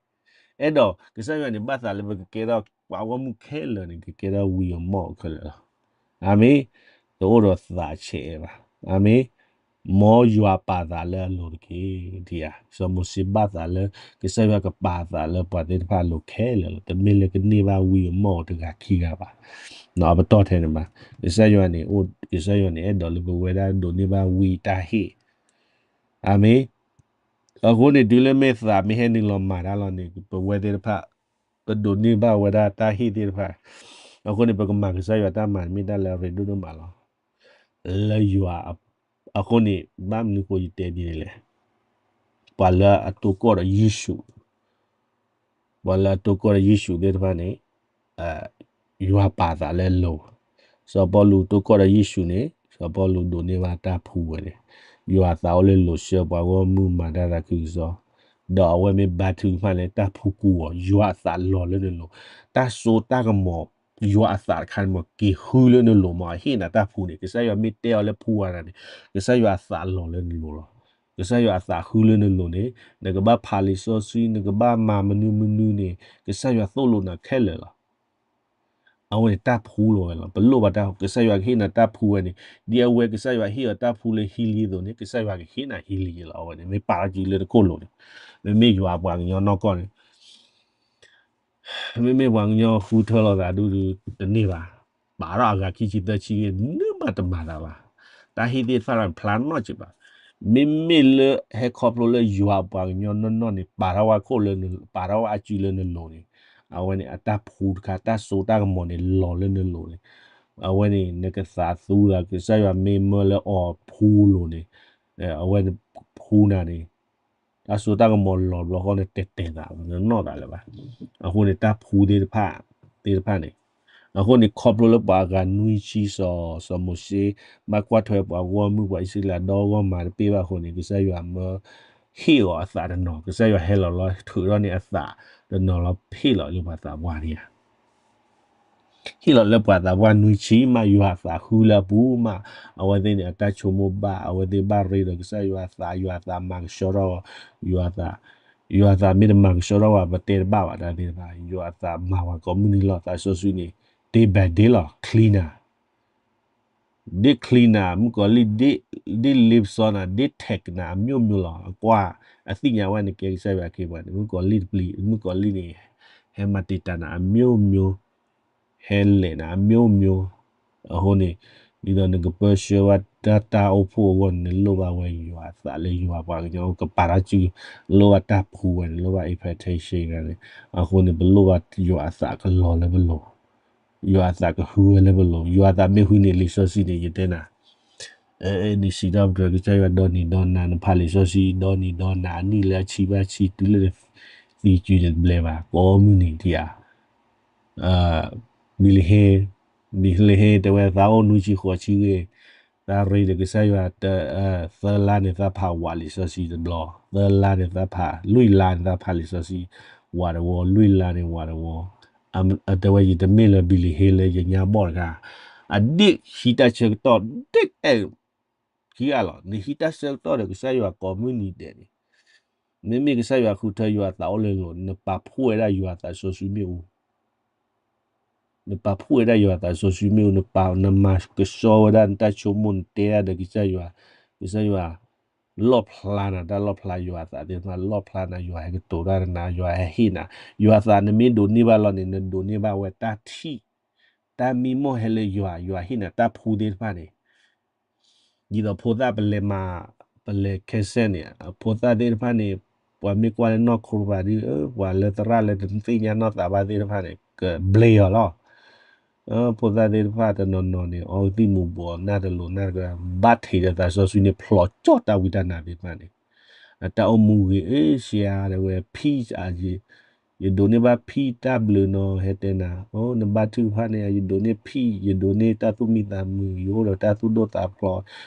အဲၣ်ဒိးကစၢ်ယွၤန့ၣ် ဘၣ်သးလၢပကကဲထီၣ်ပှၤဂီၢ်မုၢ်ခဲလၢာ်န့ၣ် ကကဲထီၣ်ဝံဧိၤမီၢ်ဧိၤခဲလၢာ်လီၤ. အၤမ့ၣ်. တအိၣ်ဒီးသးဆဲးအံၤဘၣ်. အၤမ့ၣ်. မ်ယွၤပာ်သးလၢအလိၤတက့ၢ်. ဒ်ဧါ. စီၤမိၤၡ့ဘၣ်သးလၢ ကစၢ်ယွၤကပာ်သးလၢပှၤသ့ၣ်တဖၣ်အလိၤခဲလၢာ်လီၤ. တမ့ၢ်လၢကန့ၢ်ဘၣ်ဝံဧိၤမီၢ်ဧိၤတဂၤခံဂၤဘၣ်. အပတီၢ်ထဲန့ၣ်ဘၣ်. ကစၢ်ယွၤန့ၣ်, ကစၢ်ယွၤန့ၣ် အဲၣ်ဒိးလၢပဝဲဒၣ်ဒိးန့ၢ်ဘၣ်ဝံတၢ်ဟ့ၣ်. အၤမ့ၣ်. အဃိန့ၣ် တုၤလၢမ့ၢ်သးမ့ၢ်ဟဲနုာ်လီၤမၤတၢ်လီၤန့ၣ် ပဝဲသ့ၣ်တဖၣ် ပဒိးန့ၢ်ဘၣ်ဝဲဒၣ်တၢ်ဟ့ၣ်သ့ၣ်တဖၣ်. အဃိန့ၣ် ပကမၤကစၢ်ယွၤတၢ်မၤန့ၣ် မ့ၢ်တၢ်လၢအရ့ဒိၣ်ဒိၣ်မးလီၤ. လၢယွၤ, အဃိန့ၣ် ဘၣ်မနုၤဃိယတဲဒ်န့ၣ်လဲၣ်. ပှၤလၢအတိၢ်ကီၢ်ဒီးယ့ၣ်ၡူး ပှၤလၢအတိၢ်ကီၢ်ဒီးယ့ၣ်ၡူးသ့ၣ်တဖၣ်န့ၣ် ယွၤပာ်သးလၢအလိၤ. စီၤပီလူးတိၢ်ကီၢ်ဒီးယ့ၣ်ၡူးန့ၣ် စီၤပီလူးဒိးန့ၢ်ဘၣ်တၢ်ဖှူဝဲန့ၣ်, ယွၤအသးအိၣ်လၢလိၤ ဆှၢပှၤဂီၢ်မုၢ်မၤတၢ်သးခုကစီၣ်, ဒီးအဝဲမ့ၢ်ဘါထုကဖၣ်လၢတၢ်ဖှူကိၢ်အီၤ, ယွၤအသးလီၤလၢနလိၤ, တၢ်စိတၢ်ကမီၤ, ယွၤအသးတခါန့ၣ်မ့ၢ်က့ၤဃုလၢနလိၤမ့ၢ် အဟ့ၣ်နၤတၢ်ဖှူန့ၣ်, ကစၢ်ယွၤမ့ၢ်တဲအီၤလၢဖှူဝဲဒၣ်န့ၣ်, ကစၢ်ယွၤအသးလီၤလၢနလိၤလီၤ. ကစၢ်ယွၤအသးဃုလၢနလိၤန့ၣ်, နကဘၣ်ဖးလံာ်စီဆှံ, နကဘၣ်မၤမနုၤမနုၤန့ၣ်, ကစၢ်ယွၤသိၣ်လိနၤခဲလၢာ်လီၤ. အဝဲန့ၣ်တၢ်ဖှူလီၤဝဲလီၤ. ပလိၣ်ဘၣ်တၢ်, ကစၢ်ယွၤကဟ့ၣ်နၤတၢ်ဖှူဝဲန့ၣ်, ဒ်အဝဲကစၢ်ယွၤဟ့ၣ်အီၤတၢ်ဖှူလၢဟံးလံအသိးန့ၣ်, ကစၢ်ယွၤကဟ့ၣ်နၤဟံးလံလီၤ. အဝဲန့ၣ် မ့ၢ်ပာ်လီၤစုလၢတခိၣ်လိၤန့ၣ်, မ့မ့ၢ်ယွၤအပှၤကညီနီၢ်ကီၢ်န့ၣ် မ့မ့ၢ်ပှၤကညီဃုထၢလီၤသးဒူဒူတန့ၢ်ဘၣ်. ပာ်ထီၣ်အဂၤခံဆံသၢဆံဂ့ၤ နမၤတမၤသးဘၣ်. တၢ်ဟ့ၣ်သ့ၣ်တဖၣ်လၢဖျါနီၢ်က့ဘၣ်. မ့မ့ၢ်လၢဟဲခီဖျိလၢယွၤအပှၤကညီနီၢ်နီၢ်န့ၣ် ပာ်ထီၣ်ဝဲခိၣ်လၢ, ပာ်ထီၣ်ဝဲအစုလၢနလိၤန့ၣ်, အဝဲန့ၣ် အတၢ်ဖှူတခါ, တၢ်စိတၢ်ကမီၤန့ၣ် လီၤလၢနလိၤန့ၣ်, အဝဲန့ၣ် နကသးသူသး, ကစၢ်ယွၤမ့ၢ်မၢလၢအီၤဖှူလိၤန့ၣ်, အဝဲန့ၣ်ဖှူနၤန့ၣ် တၢ်စိတၢ်ကမီၤလီၤဘျီဃီန့ၣ် တဲာ်တဲာ်သး နနီၢ်သးလၢၤဘၣ်. အဃိန့ၣ် တၢ်ဖှူသ့ၣ်တဖၣ်, သ့ၣ်တဖၣ်န့ၣ်, အဃိန့ၣ် ခီဖျိလၢပှၤအဂၤနွံဆံစီၤ, စီၤမိၤၡ့ ဘၣ်ကွၢ်ထွဲပှၤဂီၢ်မုၢ် ပှၤအံၣ်စရ့လးဒီဂီၢ်မးတပ့ၢ်ဘၣ်အဃိန့ၣ် ကစၢ်ယွၤမၢဟ့ၣ်အီၤအသးတနီၤ, ကစၢ်ယွၤဟဲလီၤလီၤထုးထီၣ်န့ၢ်အသးတနီၤလီၤ ဟ့ၣ်လီၤလၢပှၤသးပှၢ်န့ၣ်ဧါ ဟ့ၣ်လီၤလၢပှၤသးပှၢ်နွံဆံမး ယွၤအသးဃုလၢအပူၤမး, အဝဲသ့ၣ်န့ၣ် အတၢ်ဆိကမိၣ်ဘၣ်, အဝဲသ့ၣ်ဘၣ်ရ့ဒီးကစၢ်ယွၤအသး, ယွၤအသးမၤကဆှီထီၣ်, ယွၤအသး, ယွၤအသးမ့ၢ်တမၤကဆှီထီၣ်ဘၣ် ပတဲတဘၣ်ဘၣ်တၢ်သ့ၣ်တဖၣ်, ယွၤအသးမၤပှၤကိးမုၢ်နံၤလီၤ, သးစီဆှံန့ၣ် day by day လီၤ, clean နၤ ဒ် clean နၤ မုၣ်ကီၤလံၢ်, ဒ် lift စီနၤ, ဒ် take နၤ အမျိုးမျိုး လီၤ, အကွၢ်, အသ့ၣ်ညါဝဲန့ၣ် ကဲကစၢ်ယွၤအခ့အပှၤန့ၣ် မုၣ်ကီၤလံၢ်တပျံၤ, မုၣ်ကီၤလံၢ်န့ၣ် ဟဲမၤတံာ်တာ်နၤ အမျိုးမျိုး, ဟဲလဲၤနၤ အမျိုးမျိုး, အဃိန့ၣ်, ဒ်သိးနကပၢဆှၢဝဲတၢ်အိၣ်ဖှိၣ်အဂီၢ်န့ၣ် နလိၣ်ဘၣ်ဝဲယွၤအသးလၢယွၤပှၤကညီကပာ်တၢ်စု, လိၣ်ဘၣ်တၢ်ဖှူဝဲန့ၣ် လိၣ်ဘၣ် impartation န့ၣ်, အဃိန့ၣ် ပလိၣ်ဘၣ်ယွၤအသးကလီၤလၢပလိၤ ယွၤအသးကဟုဝဲလၢပလိၤ, ယွၤအသးမ့ၢ်ဟုန့ၣ် လံာ်စီဆှံန့ၣ် ယတဲနၤ, နစံးထီၣ်ပတြၢၤကစၢ်ယွၤဒီနံၤဒီနၤ နဖးလံာ်စီဆှံဒီနံၤဒီနၤ အနံၣ်လၢအဆံဘၣ်ဆံ တုၤလၢနသံစုန့ၣ်တဘျဲဘၣ် ကိးမုၢ်နံၤဒံးဧါ. ဘ့လဟ့ ဘ့လဟ့တဲဝဲသးအိၣ်နွံဆံဃိးဆံဂ့ၤ, သးရ့ဒီးကစၢ်ယွၤ သၢလါန့ၣ်သးဖးဝးလံာ်စီဆှံတဘျီ, သၢလါန့ၣ်သးဖး, လွံၢ်လါန့ၣ်သးဖးလံာ်စီဆှံဝးတဝီ, လွံၢ်လါန့ၣ်ဝးတဝီ. တဲဝဲယတမ့ၢ်လၢဘ့လဟ့လၢယညါဘီၣ်တဂၤ, အဒ့ၣ်ဟံးတၢ်ဆၢကတီၢ်ဒ့ၣ်အဲၣ်ခံဂၤလီၤ. နဟံးတၢ်ဆၢကတီၢ်ဒီးကစၢ်ယွၤကိးမုၢ်နံၤဒဲးန့ၣ်, မ့မ့ၢ်ကစၢ်ယွၤဃုထၢယွၤအသးအိၣ်လၢနလိၤ, နပာ်ဖှိၣ်ဝဲဒၣ်ယွၤအသးစီဆှံမ့ၣ်အူ, နပာ်ဖှိၣ်ဝဲဒၣ်ယွၤအသးစီဆှံမ့ၣ်အူ, နပာ်, နမၤကဆှီဝဲဒၣ်နတၢ်ဆိကမိၣ် နတဲဒၣ်ဒီးကစၢ်ယွၤ, ကစၢ်ယွၤ လီၣ်ဖျါနၤ, တၢ်လီၣ်ဖျါယွၤအသးသ့ၣ်တဖၣ်, လီၣ်ဖျါနၤ, ယွၤဟဲကတိၤတၢ်ဒီးနၤ, ယွၤဟဲဟ့ၣ်နၤ, ယွၤအသးနမ့ၢ်ဒိးန့ၢ်ဘၣ်လီၤန့ၣ် နဒိးန့ၢ်ဘၣ်ဝဲတၢ်ထံၣ်, တၢ်မံမီၢ်ဟဲလၢယွၤ, ယွၤဟ့ၣ်နၤတၢ်ဖှူသ့ၣ်တဖၣ်န့ၣ် ဒ်သိးဖိသၣ်ပလဲၤမၤ, ပလဲၤခဲစဲန့ၣ်, ဖိသၣ်သ့ၣ်တဖၣ်န့ၣ်, ပှၤမ့ၢ်ကွၢ်လၢနီၢ်ခိတဖၣ်ဒီး, ပှၤလၢသရၣ်လၢတသ့ၣ်ညါနီၢ်သးဘၣ်သ့ၣ်တဖၣ်န့ၣ်, ကဘျ့အီၤလီၤ. ဖိသၣ်သ့ၣ်တဖၣ်တနီၤနီၤန့ၣ် အီကသံၣ်မူၤဘှီး နၢ်တလိၤနၢ်တက, ဘၣ်ထံးဒီးသးစီဆှံန့ၣ် ဖျိးကၠီၣ်တၢ်ဝံတၢ်နါသ့ၣ်တဖၣ်န့ၣ်, အတၢ်အိၣ်မူဂ့ၤ, အ့ ဆရာ တဲဝဲ peace ယဒိးန့ၢ်ဘၣ် peace တၢ်ဘျုးနီၤ ဟဲတဲနၤ, နဘါထုကဖၣ်န့ၣ် ယဒိးန့ၢ် peace, ယဒိးန့ၢ်တၢ်သူၣ်မံသးမုာ်, ယအိၣ်ဒီးတၢ်သူၣ်ဒိၣ်သးဖျိး,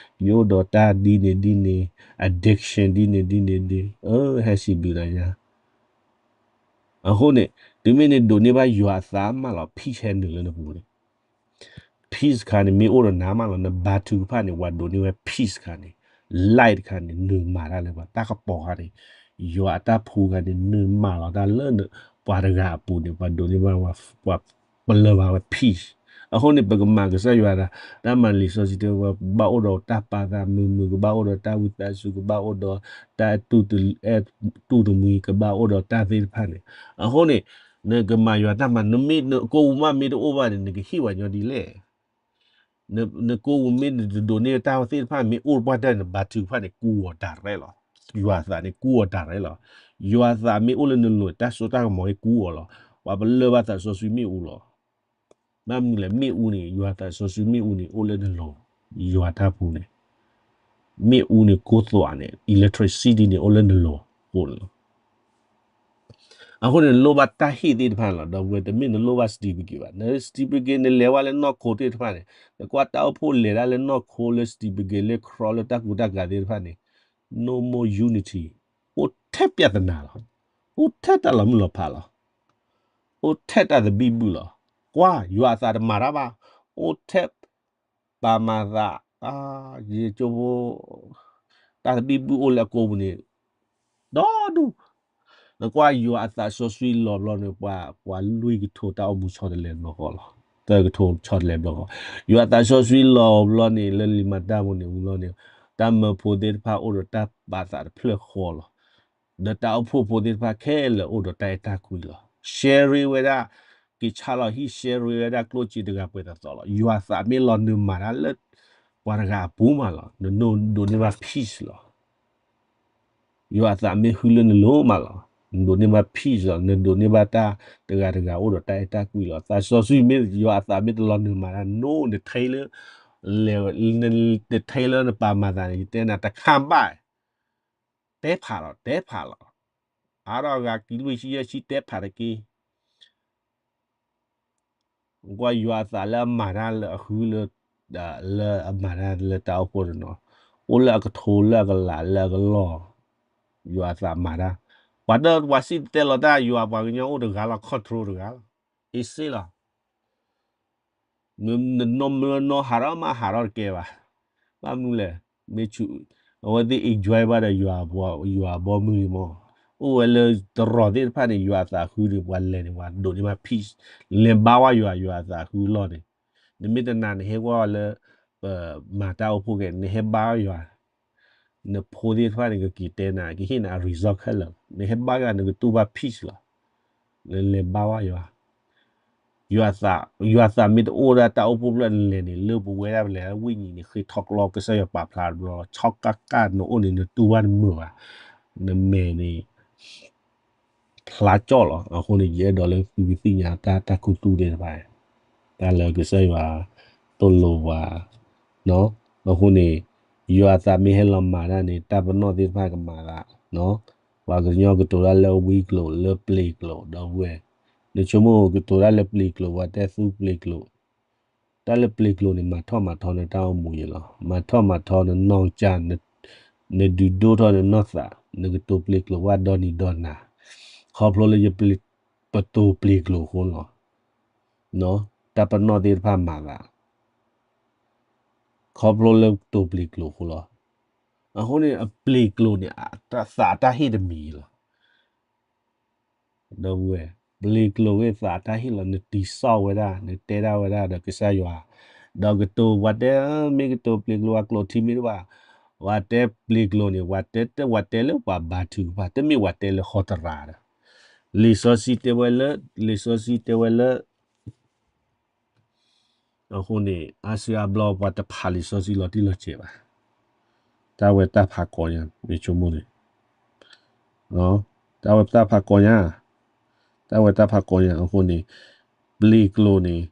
ယအိၣ်ဒီးတၢ်ဒ်န့ၣ်ဒ်န့ၣ်, addiction ဒ်န့ၣ်ဒ်န့ၣ်ဒ်, ဟဲစံးဘျုးနၤညါ. အဃိန့ၣ်, တုၤမ့ၢ်နဒိးန့ၢ်ဘၣ်ယွၤအသးမးလီၤ peace ဟဲနုာ်လၢနပူၤန့ၣ် peace တခါန့ၣ် မ့ၢ်အိၣ်ဒီးနၤမးလီၤ, နဘါထုကဖၣ်န့ၣ် ပှၤဒိးန့ၢ်ဝဲ peace တခါန့ၣ်, light တခါန့ၣ် နုာ်မၤတၢ်လၢပှၤတၢ်ကပီၤခါန့ၣ်, ယွၤအတၢ်ဖှူခါန့ၣ် နုာ်မၤလီၤတၢ်လၢပှၤတဂၤအပူၤန့ၣ် ပှၤဒိးန့ၢ်ဘၣ်, ပှၤပလၢၢ်ဘၣ်ဝဲ peace. အဃိန့ၣ် ပကမၤကစၢ်ယွၤတၢ်, တၢ်မၤလံာ်စီဆှံတဲဝဲ ကဘၣ်အိၣ်ဒီးတၢ်ပာ်သးမုာ်မုာ်, ကဘၣ်အိၣ်ဒီးတၢ်ဝံသးစူၤ, ကဘၣ်အိၣ်ဒီးတၢ်အဲၣ်တူၢ်တမှံ, ကဘၣ်အိၣ်ဒီးတၢ်သ့ၣ်တဖၣ်န့ၣ်, အဃိန့ၣ် နကမၤယွၤတၢ်မၤ, နမ့ၢ်နကိးပူၤမးမ့ၢ်တအိၣ်ဘၣ်န့ၣ် နကဟ့ၣ်ပှၤညီဒ်လဲၣ်. နကိးပူၤမ့ၢ်နတဒိးန့ၢ်တၢ်သ့ၣ်တဖၣ် မ့ၢ်အိၣ်ပှၢ်တၢ်န့ၣ် နဘါထုကဖၣ်န့ၣ် ကူအီၤတၢ်ရဲၣ်လီၤ. ယွၤအသးန့ၣ် ကူအီၤတၢ်ရဲၣ်လီၤ. ယွၤအသးမ့ၢ်အိၣ်လၢနလိၤ တၢ်စိတၢ်ကမီၤဟဲကူအီၤလီၤ. ပှၤပလၢၢ်ဘၣ်သးစီဆှံမ့ၣ်အူလီၤ. ဘၣ်မနုၤလဲၣ် မ့ၣ်အူန့ၣ် ယွၤသးစီဆှံမ့ၣ်အူန့ၣ် အိၣ်လၢနလိၤ, ယွၤတၢ်ပူၤန့ၣ်, မ့ၣ်အူန့ၣ် ကိးသွးန့ၣ် electricity န့ၣ် အိၣ်လၢနလိၤ, အိၣ်လၢ အဃိန့ၣ် နလိၣ်ဘၣ်တၢ်ဟ့ၣ်သ့ၣ်တဖၣ်လီၤ. ဒီပုၢ်ဝဲၢ် တမ့ၢ်နလိၣ်ဘၣ် certificate ဘၣ်. န certificate နလဲၤဝဲလၢနီၢ်ခိသ့ၣ်တဖၣ်န့ၣ်, နကွၢ်တၢ်အိၣ်ဖှိၣ်လဲၤတၢ်လၢနီၢ်ခိလၢ certificate လၢ ခရီး လၢတၢ်ကူတၢ်ကၤသ့ၣ်တဖၣ်န့ၣ်, no more unity, အိၣ်ထဲ ပြဿနာ လီၤ. အိၣ်ထဲတၢ်လီၤမုၢ်လီၤဖးလီၤ. အိၣ်ထဲတၢ်သဘံၣ်ဘုၣ်လီၤ. ကွၢ် ယွၤအသးတမၤတၢ်ဘၣ်. အိၣ်ထဲ ပာ်မၤသး, ယကၠိဖိ တၢ်သဘံၣ်ဘုၣ်အိၣ်လၢအကိာ်ပူၤန့ၣ် ဒီဒူၣ်, နကွၢ်ယွၤအသးစီဆှံလီၤဘျီန့ၣ် ပှၤ ပှၤလွံၢ်ကထိတၢ်အိၣ်မူဆီတလဲဘျီဃီလီၤ. သၢကထိဆီတလဲဘျီဃီ, ယွၤအသးစီဆှံလီၤဘျီန့ၣ် လၢလံာ်မၤတၢ်ပူၤန့ၣ်ဝံၤလီၤန့ၣ်, တၢ်မၢဖိသ့ၣ်တဖၣ်အိၣ်ဒီးတၢ်ပာ်သးတဖျၢၣ်ဃီလီၤ. ဒီးတၢ်အိၣ်ဖှိၣ်ဖိသ့ၣ်တဖၣ်ခဲလၢာ်အိၣ်ဒီးတၢ်အဲၣ်တၢ်ကွံလီၤ. share ဝဲဒၣ် က့ၤဆါလီၤဟံၣ် share ဝဲဒၣ်ကျိၣ်စ့တဂၤပှဲၤသီသီလီၤ. ယွၤသးမ့ၢ်လီၤနုာ်မၤတၢ်လၢ ပှၤတဂၤအပူၤမးလီၤ. နဒိးန့ၢ်ဘၣ် peace လီၤ. ယွၤအသးမ့ၢ်ဟုလၢနလိၤမးလီၤ. နဒိးန့ၢ်ဘၣ် peace လီၤ. နဒိးန့ၢ်ဘၣ်တၢ်တဂၤတဂၤအိၣ်ဒီးတၢ်အဲၣ်တၢ်ကွံလီၤ. သးစီဆှံမ့ၢ် ယွၤအသးမ့ၢ်တလီၤနုာ်မၤတၢ် no နထဲလၢ နထဲလၢနပာ်မၤသးန့ၣ် ယတဲနၤတခါဘၣ် တဲဖးလီၤ တဲဖးလီၤ. အါထီၣ်အဂၤကံလွံၢ်ဆံယဲၢ်ဆံတဲဖးတက့ၢ်. ကွၢ်ယွၤအသးလၢအမၤတၢ်လၢအဃုလၢ လၢအမၤတၢ်လၢတၢ်အိၣ်ဖှိၣ်တနီၤ, အိၣ်လၢအကထိလၢအကလးလၢအကလီၢ်, ယွၤအသးမၤတၢ်, ပှၤဒီးပှၤစံၣ်တဲၤတဲလီၤတၢ် ယွၤပှၤကညီအိၣ်တဂၤလီၤ control တဂၤလီၤ, အ့စ့လီၤ. နနီၢ်မၢနီၢ်ဟးထီၣ်မးဟးထီၣ်တကဲဘၣ်. ဘၣ်မနုၤလဲၣ်, မ့ၢ်ဆူၣ်, အဝဲသ့ၣ် enjoy ဘၣ်ဒီး ယွၤအဘီမုၢ်လံမး, အိၣ်ဝဲလၢတရီးသ့ၣ်တဖၣ်န့ၣ် ယွၤအသးဃုန့ၣ် ပှၤလဲၤန့ၣ် ပှၤဒိးန့ၢ်ဘၣ် peace, လဲၤဘါဝဲယွၤ ယွၤအသးဃုလီၢ်န့ၣ်, နမ့ၢ်တနာ် နဟဲကွၢ်လၢ ပမၤတၢ်အိၣ်ဖှိၣ်ကဲ နဟဲဘါဝဲယွၤ နဖိသ့ၣ်တဖၣ်န့ၣ် ကက့ၤတဲနၤ ကဟ့ၣ်နၤအ result ခဲလၢာ်, နဟဲဘါယွၤ နကတူၢ်ဘၣ် peace လီၤ. နလဲၤဘါဝဲယွၤ, ယွၤသးမ့ၢ်တအိၣ်ဒၣ်တၢ်အိၣ်ဖှိၣ်ဖျၢၣ်နလဲၤန့ၣ် လၢပဝဲဒၣ်ပလဲၤဝိညာဉ်န့ၣ် ဃ့ထီၣ်ကျီကစၢ်ယွၤပာ်ဖျါတဘျီ ဆီကၣ်ကၣ်နအိၣ်န့ၣ် နတူၢ်ဘၣ်တမုာ်ဘၣ်, နမဲာ်န့ၣ် ဖျါကၠီၣ်လီၤ. အဃိန့ၣ် ယအဲၣ်ဒိးလၢသုကသ့ၣ်ညါတၢ် တၢ်ခူသူၣ်သ့ၣ်တဖၣ်, တၢ်လၢကစၢ်ယွၤသိၣ်လိပှၤ, အဃိန့ၣ် ယွၤအသးမ့ၢ်ဟဲလီၤမၤတၢ်န့ၣ် တၢ်ပနီၣ်သ့ၣ်တဖၣ်ကမၤသး, ပှၤကညီကတိၤတၢ်လၢဝံကျိာ်လၢပျ့ၤကျိာ် ဒီပုၢ်ဝဲၢ်, နဆိကမိၣ်ကတိၤတၢ်လၢပျ့ၤကျိာ် ပှၤတဲသူပျ့ၤကျိာ်, တၢ်လၢပျ့ၤကျိာ်န့ၣ် မၤထီၣ်မၤထီနတၢ်အိၣ်မူယဲလီၤ. မၤထီၣ်မၤထီနနီၢ်ကစၢ်, နဒုးဒိၣ်ထီၣ်နနီၢ်သး, နကတိၤပျ့ၤကျိာ်ဘၣ်ဒီနံၤဒီနၤ, ခီဖျိလၢယပျ့ၤ, ပတိၤပျ့ၤကျိာ်အဃိလီၤ. တၢ်ပနီၣ်သ့ၣ်တဖၣ်မၤသး ခီဖျိလၢတိၤပျ့ၤကျိာ်အဃိလီၤ. အဃိန့ၣ် အပျ့ၤကျိာ်န့ၣ် သးအတၢ်ဟ့ၣ်တမံၤလီၤ. ဒီပုၢ်ဝဲၢ်, ပျ့ၤကျိာ်ဝဲသးအတၢ်ဟ့ၣ်လီၤ, နတံၤဆီၣ်ဝဲဒၣ်, နတဲဒၣ်ဝဲဒၣ်ဒီးကစၢ်ယွၤ, ဒီးကတိၤ ပှၤတဲ မ့ၢ်ကတိၤပျ့ၤကျိာ် ပှၤကျိာ်ထံမ့ၢ်တဘၣ်, ပှၤတဲပျ့ၤကျိာ်န့ၣ် ပှၤတဲ, ပှၤတဲလၢပှၤဘါထုကဖၣ်, တမ့ၢ်ပှၤတဲလၢဟီတရၤဒီး, လံာ်စီဆှံတဲဝဲလၢ, လံာ်စီဆှံတဲဝဲလၢ အဃိန့ၣ် အါစုအါဘျီပှၤတဖးလံာ်စီဆှံလီၤတံၢ်လီၤဆဲးဘၣ်. တၢ်ဝဲတၢ်ဖးကီညါ မ့ၢ်ဆိကမိၣ်န့ၣ်, တၢ်ဝဲတၢ်ဖးကီညါ, တၢ်ဝဲတၢ်ဖးကီညါအဃိန့ၣ် ပျ့ၤကျိာ်န့ၣ်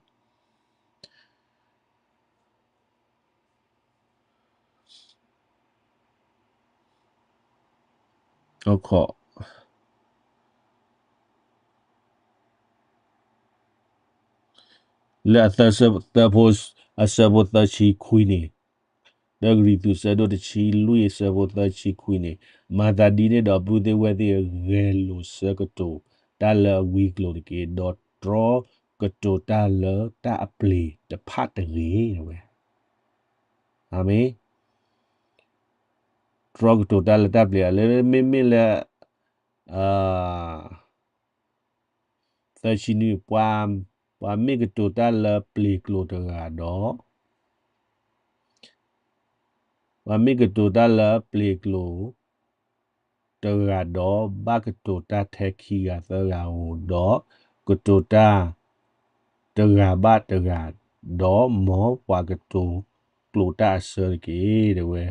အခီ လၢအသၢဆၢဖိ အဆၢဖိသၢဆံခွံန့ၣ်, တၢကရံၣ်သူး ဆၢဒိၣ်တဆံလွံၢ် အဆၢဖိသၢဆံခွံန့ၣ်, မၤသးဒ်န့ၣ်ဒီး ပုၢ်သ့ၣ်ဝဲၢ်သ့ၣ်ဧၢ, ဂဲၤလိာ်ဆၢကတိၤတၢ်လၢအဝံကျိာ်တက့ၢ်, ဒီးတြီကတိၤတၢ်လၢတၢ်အပျ့ၤတဖၣ်တဂ့ၤဝဲ. အၤမ့ၣ်. တြီကတိၤတၢ်လၢတၢ်ပျ့ၤ လၢမ့မ့ၢ်လၢ သၢဆံနွံ, ပှၤမ့ၢ်ကတိၤတၢ်လၢပျ့ၤကျိာ်တဂၤဒီး, ပှၤမ့ၢ်ကတိၤတၢ်လၢပျ့ၤကျိာ်တဂၤဒီး ဘၣ်ကတိၤတၢ်ထဲခံဂၤသၢဂၤဧိၤ, ဒီးကတိၤတၢ်တဂၤဘၣ်တဂၤ, ဒီးမ်ပှၤကတိၤကျိာ်တၢ်အဆၢတက့ၢ် တဲဝဲ.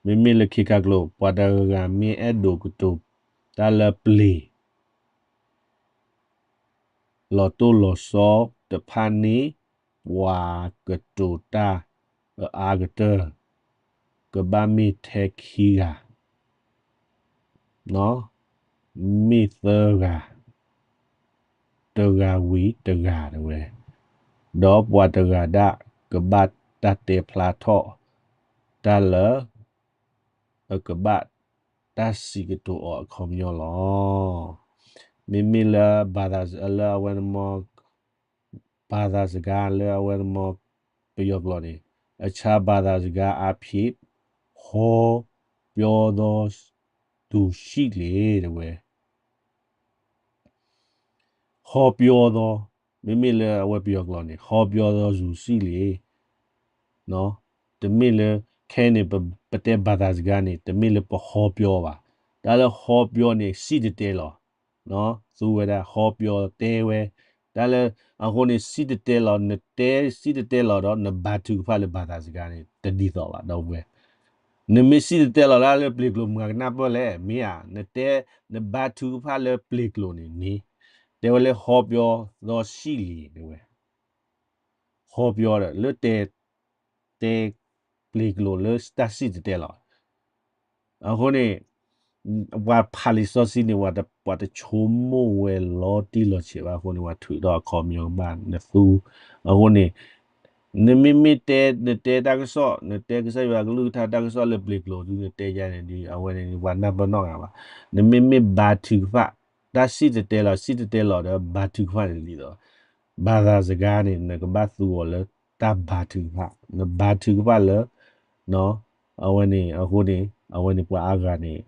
မ့မ့ၢ်လၢခ့ခါကျိာ် ပှၤတဂၤမ့ၢ်အဲၣ်ဒိးကတိၤတၢ်လၢပျ့ၤ လီၤတိၢ်လီၤဆီတဖၣ်န့ၣ်, ပှၤကတိၤတၢ်အအါကတၢၢ် ကဘၣ်မ့ၢ်ထဲခံဂၤ, မ့ၢ်သၢဂၤ, တဂၤဝံၤတဂၤ တဲဝဲ, ဒီးပှၤတဂၤဒၣ်ကဘၣ်တၢ်တဲဖျါထီၣ်တၢ်လၢ အကဘၣ်တၢ်စံးကတိၤအီၤအခီပညီလီၤ. မ့မ့ၢ်လၢ ဘၣ်သးစ လၢအဝဲန့ၣ်မ့ၢ် ဘၣ်သးစကားလၢအဝဲန့ၣ်မ့ၢ် ပယီၤကျိာ်န့ၣ်, အခြားဘာသာစကားအားဖြင့် ဟောပြောသောသူရှိလဲ တဲဝဲ. ဟောပြောသော, မ့မ့ၢ်လၢအဝဲပယီၤကျိာ်န့ၣ် ဟောပြောသောသူရှိလဲ, တမ့ၢ်လၢ ခဲအံၤန့ၣ် ပတဲဘၣ်သးစကားန့ၣ် တမ့ၢ်လၢပဟောပြောဘၣ်. တၢ်လၢဟောပြောန့ၣ် စံၣ်တဲၤတဲလီၤ, သူဝဲဒၣ် ဟောပြောတဲဝဲ, တၢ်လၢ အဃိန့ၣ် စံၣ်တဲၤတဲလီၤ, နတဲစံၣ်တဲၤတဲလီၤဒီး နဘါထုကဖၣ်လၢဘၣ်သးစကားန့ၣ် တဒ်သိးဘၣ် ဒီပုၢ်ဝဲၢ်. နမ့ၢ်စံၣ်တဲၤတဲလီၤလၢပျ့ၤကျိာ် မုၢ်ဂၤကနၢ်ပၢၢ်လဲၣ်, မ့ၢ်ဧါ, နတဲ နဘါထုကဖၣ်လၢပျ့ၤကျိာ်န့ၣ်န့ၣ်, တဲဝဲလၢ ဟောပြောသောရှိလဲ တဲဝဲ. ဟောပြောဒီး လၢတဲ တဲပျ့ၤကျိာ်လၢတၢ်စံၣ်တဲၤတဲလီၤ. အဃိန့ၣ် ပှၤဖးလံာ်စီဆှံန့ၣ် ပှၤတဆိကမိၣ်ဝဲလီၤတံၢ်လီၤဆဲးဘၣ်အဃိန့ၣ် ပှၤထုးထီၣ်အခီပညီကဘၣ်နသူ. အဃိန့ၣ် နမ့မ့ၢ်တဲ နတဲတၢ်ကစီၣ် နတဲကစၢ်ယွၤကလုၢ်ကထါတၢ်ကစီၣ်လၢပျ့ၤကျိာ်ဒ်နတဲယါန့ၣ်ဒီး အဝဲန့ၣ် ပှၤနၢ်ပၢၢ်နီတဂၤဘၣ်. နမ့မ့ၢ်ဘါထုကဖၣ် တၢ်စံၣ်တဲၤတဲလီၤ စံၣ်တဲၤတဲလီၤဒီး ဘါထုကဖၣ်န့ၣ်ဒ်သိး ဘၣ်သးစကားန့ၣ် နကဘၣ်သူအီၤလၢတၢ်ဘါထုကဖၣ်, နဘါထုကဖၣ်လၢ အဝဲန့ၣ် အဃိန့ၣ် အဝဲန့ၣ်ပှၤအါဂၤန့ၣ်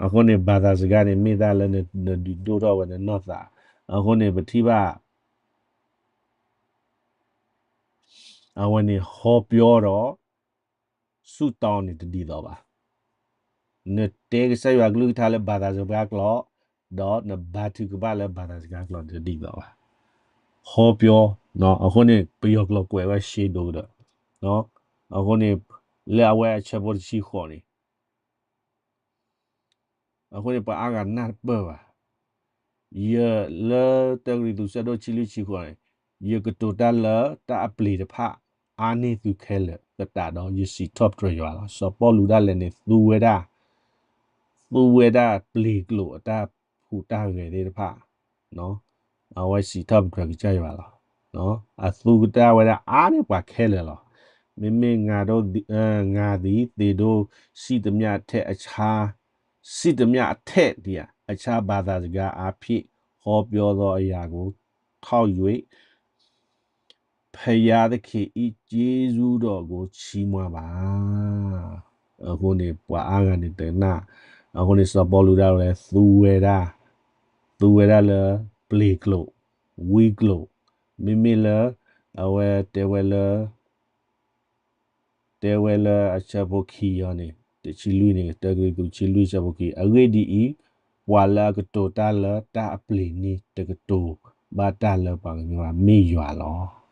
အဃိန့ၣ် ဘၣ်သးစကားန့ၣ် မ့ၢ်တၢ်လၢနဒုးဒိၣ်ထီၣ်ဝဲနနီၢ်သး, အဃိန့ၣ် ပထံၣ်ဘၣ် အဝဲန့ၣ် ဟောပြောဒီး ဆုတောင်းန့ၣ် တဒ်သိးဘၣ်. နတဲကစၢ်ယွၤကလုၢ်ကထါလၢဘၣ်သးစကားကျိာ်, ဒီးနဘါထုကဖၣ်လၢဘၣ်သးစကားကျိာ်န့ၣ် တဒ်သိးဘၣ်. ဟောပြော, အဃိန့ၣ် ပယီၤကျိာ်ကွဲးဝဲရှဲဒိၣ်ကဒီး, အဃိန့ၣ် လၢအဝဲအဆၢဖိတဆံဃိးန့ၣ် အဃိန့ၣ် ပှၤအါဂၤနၢ်တပၢၢ်ဘၣ်. ယလၢတၢကရံၣ်သူး ဆၢဒိၣ်တဆံလွံၢ် ဆံဃိးန့ၣ် ယကတိၤတၢ်လၢတၢ်အပျ့ၤတဖၣ် အါန့ၢ်သုခဲလၢာ်သတးဒီး ယစံးထီၣ်ပတြၢၤယွၤလီၤ. စီၤပီလူးဒၣ်လဲာ်န့ၣ် သူဝဲဒၣ် သူဝဲဒၣ်ပျ့ၤကျိာ်အတၢ်ဟူးတၢ်ဂဲၤသ့ၣ်တဖၣ်, အဝဲစံးထီၣ်ပတြၢၤကစၢ်ယွၤလီၤ. အသူကတၢၢ်ဝဲဒၣ်အါန့ၢ်ပှၤခဲလၢာ်လီၤ. မ့မ့ၢ် ငါဒ် သ့ၣ်ဒိၣ်စံးတမျၢ်ထဲအဆါ, စံးတမျၢ်ထဲ အဆါဘၤသးစကၤအါဖြ့ၣ် ဟီပၠီသီအယၤကိးထီၣ်ယွ့ၣ် ဖယါသခ့အံၤက့ၤဆူဒီးကိးဆံမွါဘၣ်. အဃိန့ၣ် ပှၤအါဂၤန့ၣ်တနာ်, အဃိန့ၣ် စီၤပီလူးဒၣ်ဝဲသူဝဲဒၣ်, သူဝဲဒၣ်လၢ ပျ့ၤကျိာ်, ဝံကျိာ်, မ့မ့ၢ်လၢ အဝဲတဲဝဲလၢ တဲဝဲလၢအဆၢဖိခံအီၤန့ၣ် တဆံလွံၢ်န့ၣ် တၢကရံၣ်သူး တဆံလွံၢ် ဆၢဖိခံ, အဂ့ၢ်ဒ်အံၤ, ပှၤလၢအကတိၤတၢ်လၢတၢ်အပျ့ၤန့ၣ် တကတိၤဘၣ်တၢ်လၢပှၤကညီဘၣ်, မ့ၢ်ယွၤလီၤ.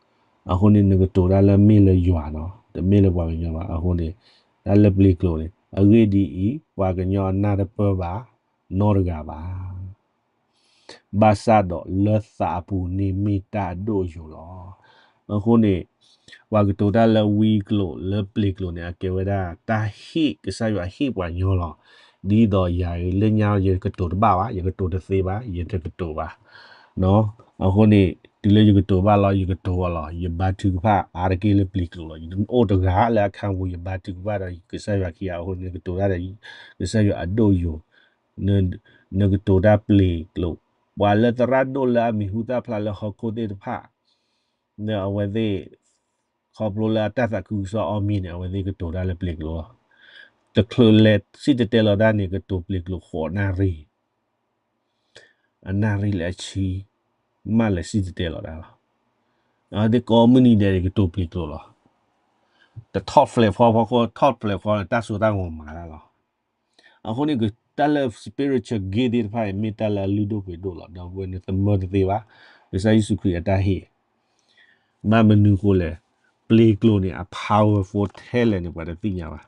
အဃိန့ၣ် နကတိၤတၢ်လၢမ့ၢ်လၢယွၤနီၤ, တမ့ၢ်လၢပှၤကညီဘၣ်. အဃိန့ၣ် တၢ်လၢပျ့ၤကျိာ်န့ၣ် အဂ့ၢ်ဒ်အံၤ, ပှၤကညီအနၢ်တပၢၢ်ဘၣ်နီတဂၤဘၣ်. ဘၣ်ဆၣ်ဒီးလၢသးအပူၤန့ၣ်မ့ၢ်တၢ်အဒိၣ်အယိာ်လီၤ. အဃိန့ၣ် ပှၤကတိၤတၢ်လၢဝံကျိာ်လၢပျ့ၤကျိာ်န့ၣ် အကဲဝဲဒၣ် တၢ်ဟ့ၣ်ကစၢ်ယွၤဟ့ၣ်ပှၤကညီလီၤ. ဒ်သိးယၤအံၤ လၢညါယကတိၤတဘၣ်ဘၣ်, ယကတိၤတသ့ဘၣ်, ယတကတိၤဘၣ်. အဃိန့ၣ် တုၤလၢယကတိၤဘၣ်လီၤ ယကတိၤအီၤလီၤ. ယဘါထုကဖၣ်အါတက့ၢ်လၢပျ့ၤကျိာ်လီၤ. ယအိၣ်တဂၤလၢအခါပူၤ ယဘါထုကဖၣ်ဒီးကစၢ်ယွၤခံဂၤအဃိန့ၣ် နကတိၤတၢ်ဒီး ကစၢ်ယွၤအဒိၣ်ယိာ်, နကတိၤတၢ်ပျ့ၤကျိာ်, ပှၤလၢသရၣ်ဒိၣ်လၢအမံၤဟူသၣ်ဖျါလၢဟီၣ်ခိၣ်သ့ၣ်တဖၣ် ဒီးအဝဲသ့ၣ် ခီဖျိလၢအတၢ်သးခုကစီၣ်အီၣ်မံၤန့ၣ် အဝဲသ့ၣ်ကတိၤတၢ်လၢပျ့ၤကျိာ်လီၤ. တချုးလဲၤစံၣ်တဲၤတဲလီၤတၢ်န့ၣ် ကတိၤပျ့ၤကျိာ်ဃိးနၣ်ရံၣ်, အနၣ်ရံၣ်လၢအဆံ မးလဲၤစံၣ်တဲၤတဲလီၤတၢ်လီၤ. အဝဲသ့ၣ်ကိးမုၢ်နံၤဒဲးန့ၣ်ကတိၤပျ့ၤကျိာ်လီၤ. တထီၣ်ဖျဲးဖီဖီခိၣ် ထီၣ်ဖျဲးဖီလၢတၢ်စိတၢ်ကမီၤမၤတၢ်လီၤ. အဃိန့ၣ် တၢ်လၢ spiritual gift သ့ၣ်တဖၣ်အံၤ မ့ၢ်တၢ်လၢအလုၢ်ဒိၣ်ပှ့ၤဒိၣ်လီၤ. ဒီပုၢ်ဝဲၢ်န့ၣ်သမၢတသ့ဘၣ်. ကစၢ်ယ့ၣ်ၡူးခရံာ်အတၢ်ဟ့ၣ် ဘၣ်မနုၤအဃိလဲၣ်, ပျ့ၤကျိာ်န့ၣ် အ powerful ထဲလဲၣ်န့ၣ် ပှၤတသ့ၣ်ညါဘၣ်.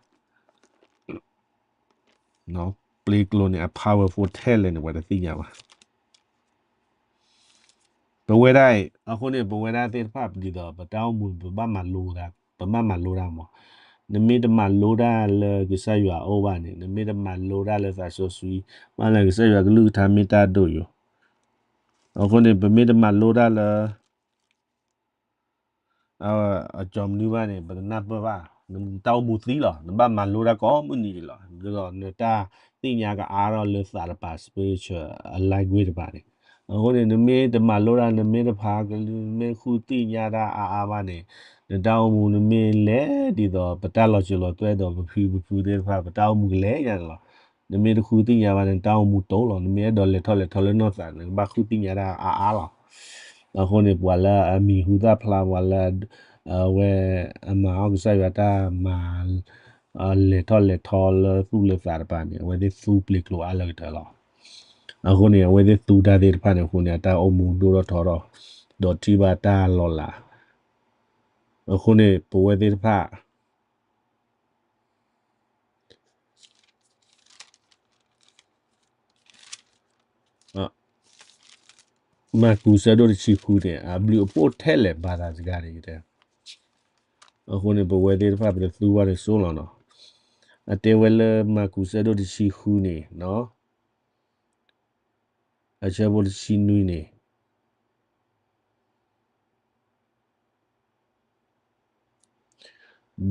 ပျ့ၤကျိာ်န့ၣ် အ powerful ထဲလဲၣ်န့ၣ် ပှၤတသ့ၣ်ညါဘၣ်. ပဝဲဒၣ်အံၤ အဃိန့ၣ် ပဝဲဒၣ်သ့ၣ်တဖၣ်ဒ်သိး ပတၢ်အိၣ်မူန့ၣ် ပဘၣ်မၤလိတၢ်, ပဘၣ်မၤလိတၢ်မး. နမ့ၢ်တမၤလိတၢ်လၢကစၢ်ယွၤအအိၣ်ဘၣ်န့ၣ် နမ့ၢ်တမၤလိတၢ်လၢသးစီဆှံ, မ့ၢ်လၢကစၢ်ယွၤကလုၢ်ကထါမ့ၢ်တၢ်ဒိၣ်ယိာ်. အဃိန့ၣ် ပမ့ၢ်တမၤလိတၢ်လၢ အကၠီမနုၤဘၣ်န့ၣ် ပတနၢ်ပၢၢ်ဘၣ်, နတၢ်အိၣ်မူသံလီၤ. နဘၣ်မၤလိတၢ်ကိးမုၢ်နံၤလီၤ. ဒီးနတၢ်သ့ၣ်ညါကအါထီၣ်လၢသးတပၤ spiritual language တပၤန့ၣ်. အဃိန့ၣ် နမ့ၢ်တမၤလိတၢ် နမ့ၢ်တဖးကလံၤ နမ့ၢ်ဃုသ့ၣ်ညါတၢ်အါအါဘၣ်န့ၣ် နတၢ်အိၣ်မူနမ့ၢ်လဲၤဒ်သိး ပတၢ်လီၤစၢၤလီၤသွဲၣ်ဒီးပဖုပဖုသ့ၣ်တဖၣ် ပတၢ်အိၣ်မူကလဲၤညါန့ၣ်လီၤ. နမ့ၢ်တဃုသ့ၣ်ညါဘၣ်န့ၣ် နတၢ်အိၣ်မူတိၢ်လီၤ. နမ့ၢ်အဲၣ်ဒိးလဲၤထီၣ်လဲၤထီလၢနီၢ်သး နကဘၣ်ဃုသ့ၣ်ညါတၢ်အါအါလီၤ. အဃိန့ၣ် ပှၤလၢအမံၤဟူသၣ်ဖျါ ပှၤလၢ အဝဲ အမၤအီၣ်ကစၢ်ယွၤတၢ်မၤ လဲၤထီၣ်လဲၤထီလၢသူၣ်လၢသးတပၤန့ၣ် အဝဲသ့ၣ်သူပျ့ၤကျိာ်အါလၢကတၢၢ်လီၤ. အဃိန့ၣ် အဝဲသ့ၣ်သူတၢ်သ့ၣ်တဖၣ်န့ၣ်အဃိန့ၣ် အတၢ်အိၣ်မူဒိၣ်ထီၣ်ထီထီၣ် ဒီးထံၣ်ဘၣ်တၢ်လီၤလး. အဃိန့ၣ် ပဝဲသ့ၣ်တဖၣ် မၢ်ကူးဆၢဒိၣ်တဆံဃုန့ၣ် အဘျုးအဖှိၣ်ထဲလဲၣ်ဘၣ်သးစကားန့ၣ်တဲ. အဃိန့ၣ် ပဝဲသ့ၣ်တဖၣ်ပတသူဘၣ်န့ၣ်စိလီၤနီၤ. အတဲဝဲလၢမၢ်ကူးဆၢဒိၣ်တဆံဃုန့ၣ် အဆၢဖိတဆံနွံန့ၣ်